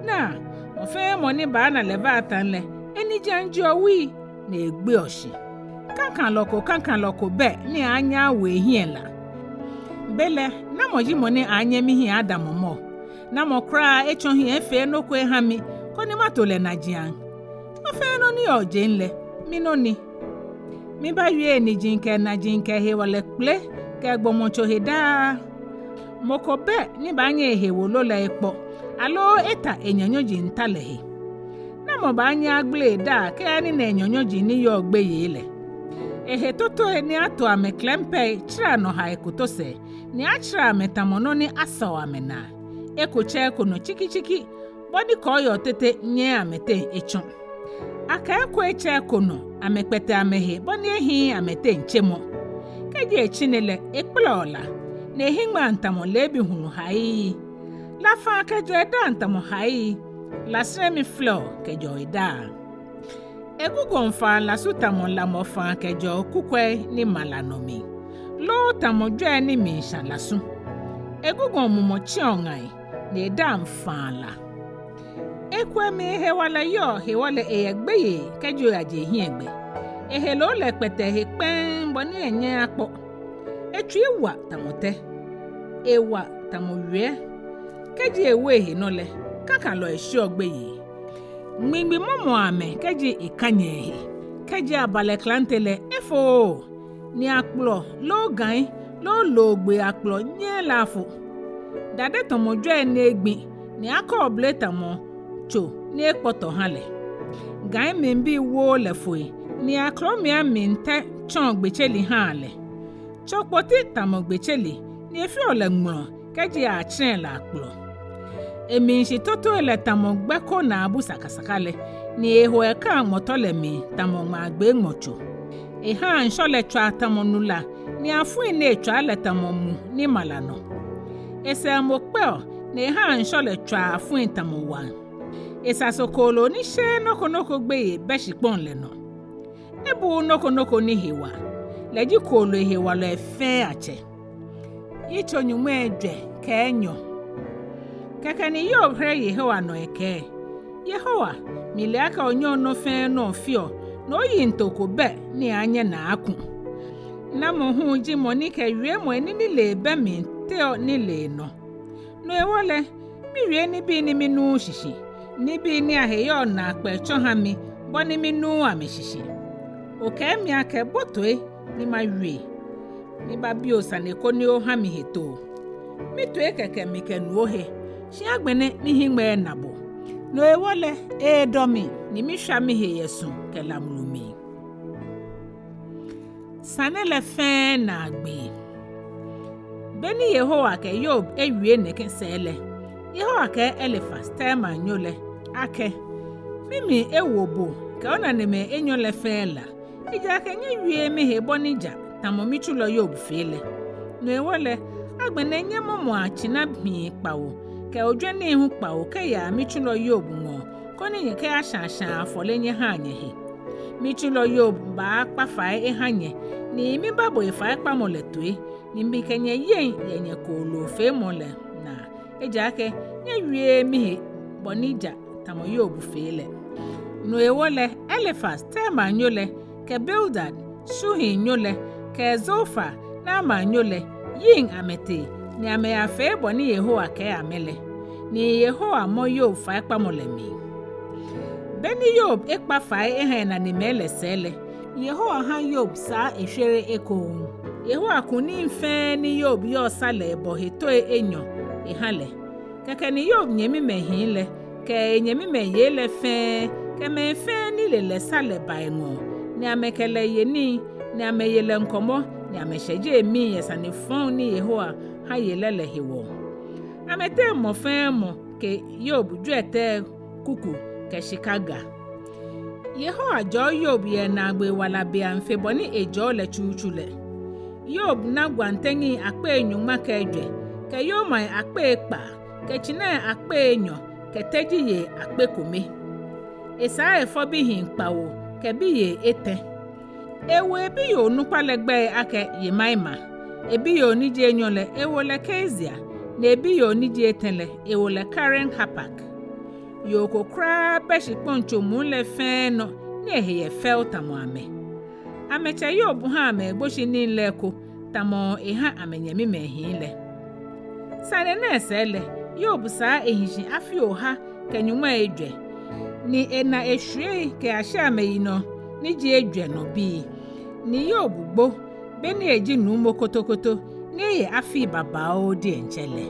Naa, mɔ fɛɛ mɔ ni baana Leviatan lɛ, enijiaŋ jeɔ wui, ni egbeɔ shi. Kakalɔ ko kakalɔ ko bɛ ni aaanyɛ awo ehiɛ la. Belɛ, namɔ ji mɔ ni aaanyɛ mihiɛ adamɔ mɔ? Namɔ kwraa etsɔ hiɛ efee nɔ ko eha mi, koni mato lɛ najiaŋ? Nɔ fɛɛ nɔ ni yɔɔ jeŋ lɛ, minɔ ni. Mibaawie eniji kɛ enaji kɛ ehewalɛ kple kɛ egbɔmɔtso he daa. Mɔ ko bɛ ni baanyɛ ehe wolo lɛ ekpɔ, aloo eta enyanyɔji ta lɛ he? Namɔ baanyɛ agbele edaa kɛyanina enyanyɔji ni yɔɔ gbeyei lɛ? Ehe totoi ni ato amɛ klɛmpɛi tsara nɔ ha ekotosɛɛ, ni atsara amɛ tamɔ nɔ ni asaw amɛnaa. Eko tsɛ eko nɔ tsikitsiki, bɔ ni kɔɔyɔɔ tete nyɛɛɛ amɛteŋ etsɔ. Akɛ eko etsɛ eko nɔ, amɛkpɛtɛ amɛhe bɔ ni ehiii amɛteŋ tsemɔ. Kɛji etsine lɛ, ekpɛlɛɔ la, ni ehiŋmɛiŋ tamɔ leebi hulu hai. La faa kɛjɛɔ edaaŋ tamɔ hai, la srɛmi flɛɔ kɛjɛɔ edaaŋ. Egugɔŋ faa lasu tamɔ lamɔ faa kɛjɛɔ kukwɛi ni ma la nɔ mli, loo tamɔ jwɛi ni miisha lasu. Egugɔŋ mumɔ tsiɔ ŋai, ni edaaŋ faa la. Ekwɛ mli hewalɛ yɔɔ, hewɔ lɛ eyɛ gbeyei kɛji oyaje ehiɛ gbɛ. Eheloo lɛ kpɛtɛ ehe kpɛŋŋ bɔ ni enyɛɛɛ akpɔ. Etsui wa tamɔ tɛ, ewa tamɔ wiɛ. Kɛji ewo ehe nɔ lɛ, kakalɔi sheɔ gbeyei. Ŋmiŋmi mɔmɔɔ amɛ kɛji eka nyɛ he. Kɛji aba lɛ klante lɛ, efooo. Ni akplɔ loo gai loo loogbee akplɔ nyɛɛɛ lɛ afo. Dade tamɔ jwɛi ni egbi, ni akɔɔble tamɔ tso ni ekpɔtɔ ha lɛ. Gai mlibii wooo lɛ foi, ni aklomiaa mli tɛ tsɔɔ gbetseli haa lɛ. Tso kpoti tamɔ gbetseli, ni efeɔ lɛ ŋmlɔ kɛji aatsɛrɛ lɛ akplɔ. Emli shitotoi lɛ tamɔ gbɛ ko naabu sakasaka lɛ, ni ehoɔ ekaa ŋmɔtɔ lɛ mli tamɔ ŋmaagbee ŋmɔtso. Ehaa ŋshɔ lɛ tswaa tamɔ nu la, ni afui ni etswaa lɛ tamɔ mu ni ma la nɔ. Esɛɛ moŋ kpɛɔ, ni ehaa ŋshɔ lɛ tswaa afui tamɔ waŋ. Esaso kooloo ni sheee nɔ ko nɔ ko gbeyei bɛ shikpɔŋ lɛ nɔ. Ebuuu nɔ ko nɔ ko ni he wa. Lɛ ji kooloi hewalɔi fɛɛ atsɛ. Yitso nyɔŋmai ejwɛ kɛ enyɔ. Kɛkɛ ni Yob here Yehowa nɔ ekɛɛ: Yehowa, mile akɛ onyɛɔ nɔ fɛɛ nɔ feɔ, ni oyiŋtoo ko bɛ ni anyɛ naa aku. Namɔ hu ji mɔ ni kɛ wiemɔi ni nilee bɛ mli teɔ nilee nɔ? No hewɔ lɛ, miwie nibii ni minuuu shishi, nibii ni ahe yɔɔ naakpɛɛ tsɔ ha mi, bɔ ni minuuu amɛshishi. Okɛɛ mi akɛ bo toi ni mawie. Mibabi bo sane koni oha mi hetoo. Mitoi kɛkɛ mikɛnu ohe, shi agbɛnɛ mihiŋmɛi ena bo. No hewɔ lɛ, eedɔ mi, ni mishwa mihe yɛ su kɛ lamulu mli. Sane lɛ fɛɛ naagbee. Beni Yehowa kɛ Yob ewie nɛkɛ sɛɛ lɛ, Yehowa kɛɛ Elifaz, Temanyo lɛ, akɛ: Mimli ewo bo kɛ onanemɛi enyɔ lɛ fɛɛ la, ejaakɛ nyɛwieee mihe bɔ ni ja tamɔ mitsulɔ Yob fee lɛ. No hewɔ lɛ, agbɛnɛ nyɛmɔmɔa tsina hii kpawo kɛ ojwɛni hu kpawo kɛyaa mitsulɔ Yob ŋɔɔ, koni nyɛkɛyashã shãa afɔle nyɛhãa nyɛhe. Mitsulɔ Yob baakpa fai eha nyɛ, ni mibabo efaikpamɔ lɛ toi, ni mikɛ nyɛ yeŋ yɛ nyɛkooloofeemɔ lɛ naa, ejaakɛ nyɛwieee mihe bɔ ni ja tamɔ Yob fee lɛ. No hewɔ lɛ, Elifaz, Temanyo lɛ, kɛ Bildad, Shuhimnyo lɛ, kɛ Zofar, Naamanyo lɛ, yiŋ amɛtee, ni amɛyafee bɔ ni Yehowa kɛɛ amɛ lɛ. Ni Yehowa mɔ Yob faikpamɔ lɛ mli. Beni Yob ekpa fai eha enanemɛi lɛ sɛɛ lɛ, Yehowa ha Yob saa eshwere ekoŋŋ. Yehowa ku nii fɛɛ ni Yob yɔɔ sa lɛ ebɔ he toi enyɔ eha lɛ. Kɛkɛ ni Yob nyɛmimɛi hii lɛ, kɛ enyɛmimɛi yei lɛ fɛɛ, kɛ mɛi fɛɛ ni le lɛ sa lɛ ba eŋɔɔ, ni amɛkɛ lɛ ye nii, ni amɛye lɛ ŋkɔmɔ, ni amɛshɛje emii yɛ sane fɔŋ ni Yehowa ha ye lɛ lɛ hewɔ. Amɛteŋ mɔ fɛɛ mɔ kɛ Yob jwiɛtɛi kuku kɛ shika ga. Yehowa jɔɔ Yob yɛ naagbee wala beiaŋ fe bɔ ni ejɔɔ lɛ tsutsu lɛ. Yob na gwantɛŋi akpei nyɔŋma kɛ ejwɛ, kɛ yomai akpei ekpaa, kɛ tsinai akpei enyɔ, kɛ tejii akpe kome. Esaa efɔ bihii kpawo kɛ biyei etɛ. Ewo ebiyoo onukpa lɛ gbɛi akɛ Yemaima, ebiyoo ni ji enyɔ lɛ ewo lɛ Kezia, ni ebiyoo ni ji etɛ lɛ ewo lɛ Keren-Hapuk. Yoo ko kwraa bɛ shikpɔŋ tso muu lɛ fɛɛ nɔ ni ehe yɛ fɛo tamɔ amɛ. Amɛtsɛ Yob ha amɛgboshinii lɛ eko tamɔ eha amɛnyɛmimɛi hii lɛ. Sane nɛɛ sɛɛ lɛ, Yob saa ehi shi afii oha kɛ nyɔŋmai ejwɛ, ni ena eshwiei kɛyashi amɛyinɔ ni ji ejwɛ nɔ bii. Ni Yob gbo, beni eji nuumo kotokoto, ni eye afii babaoo diɛŋtsɛ lɛ.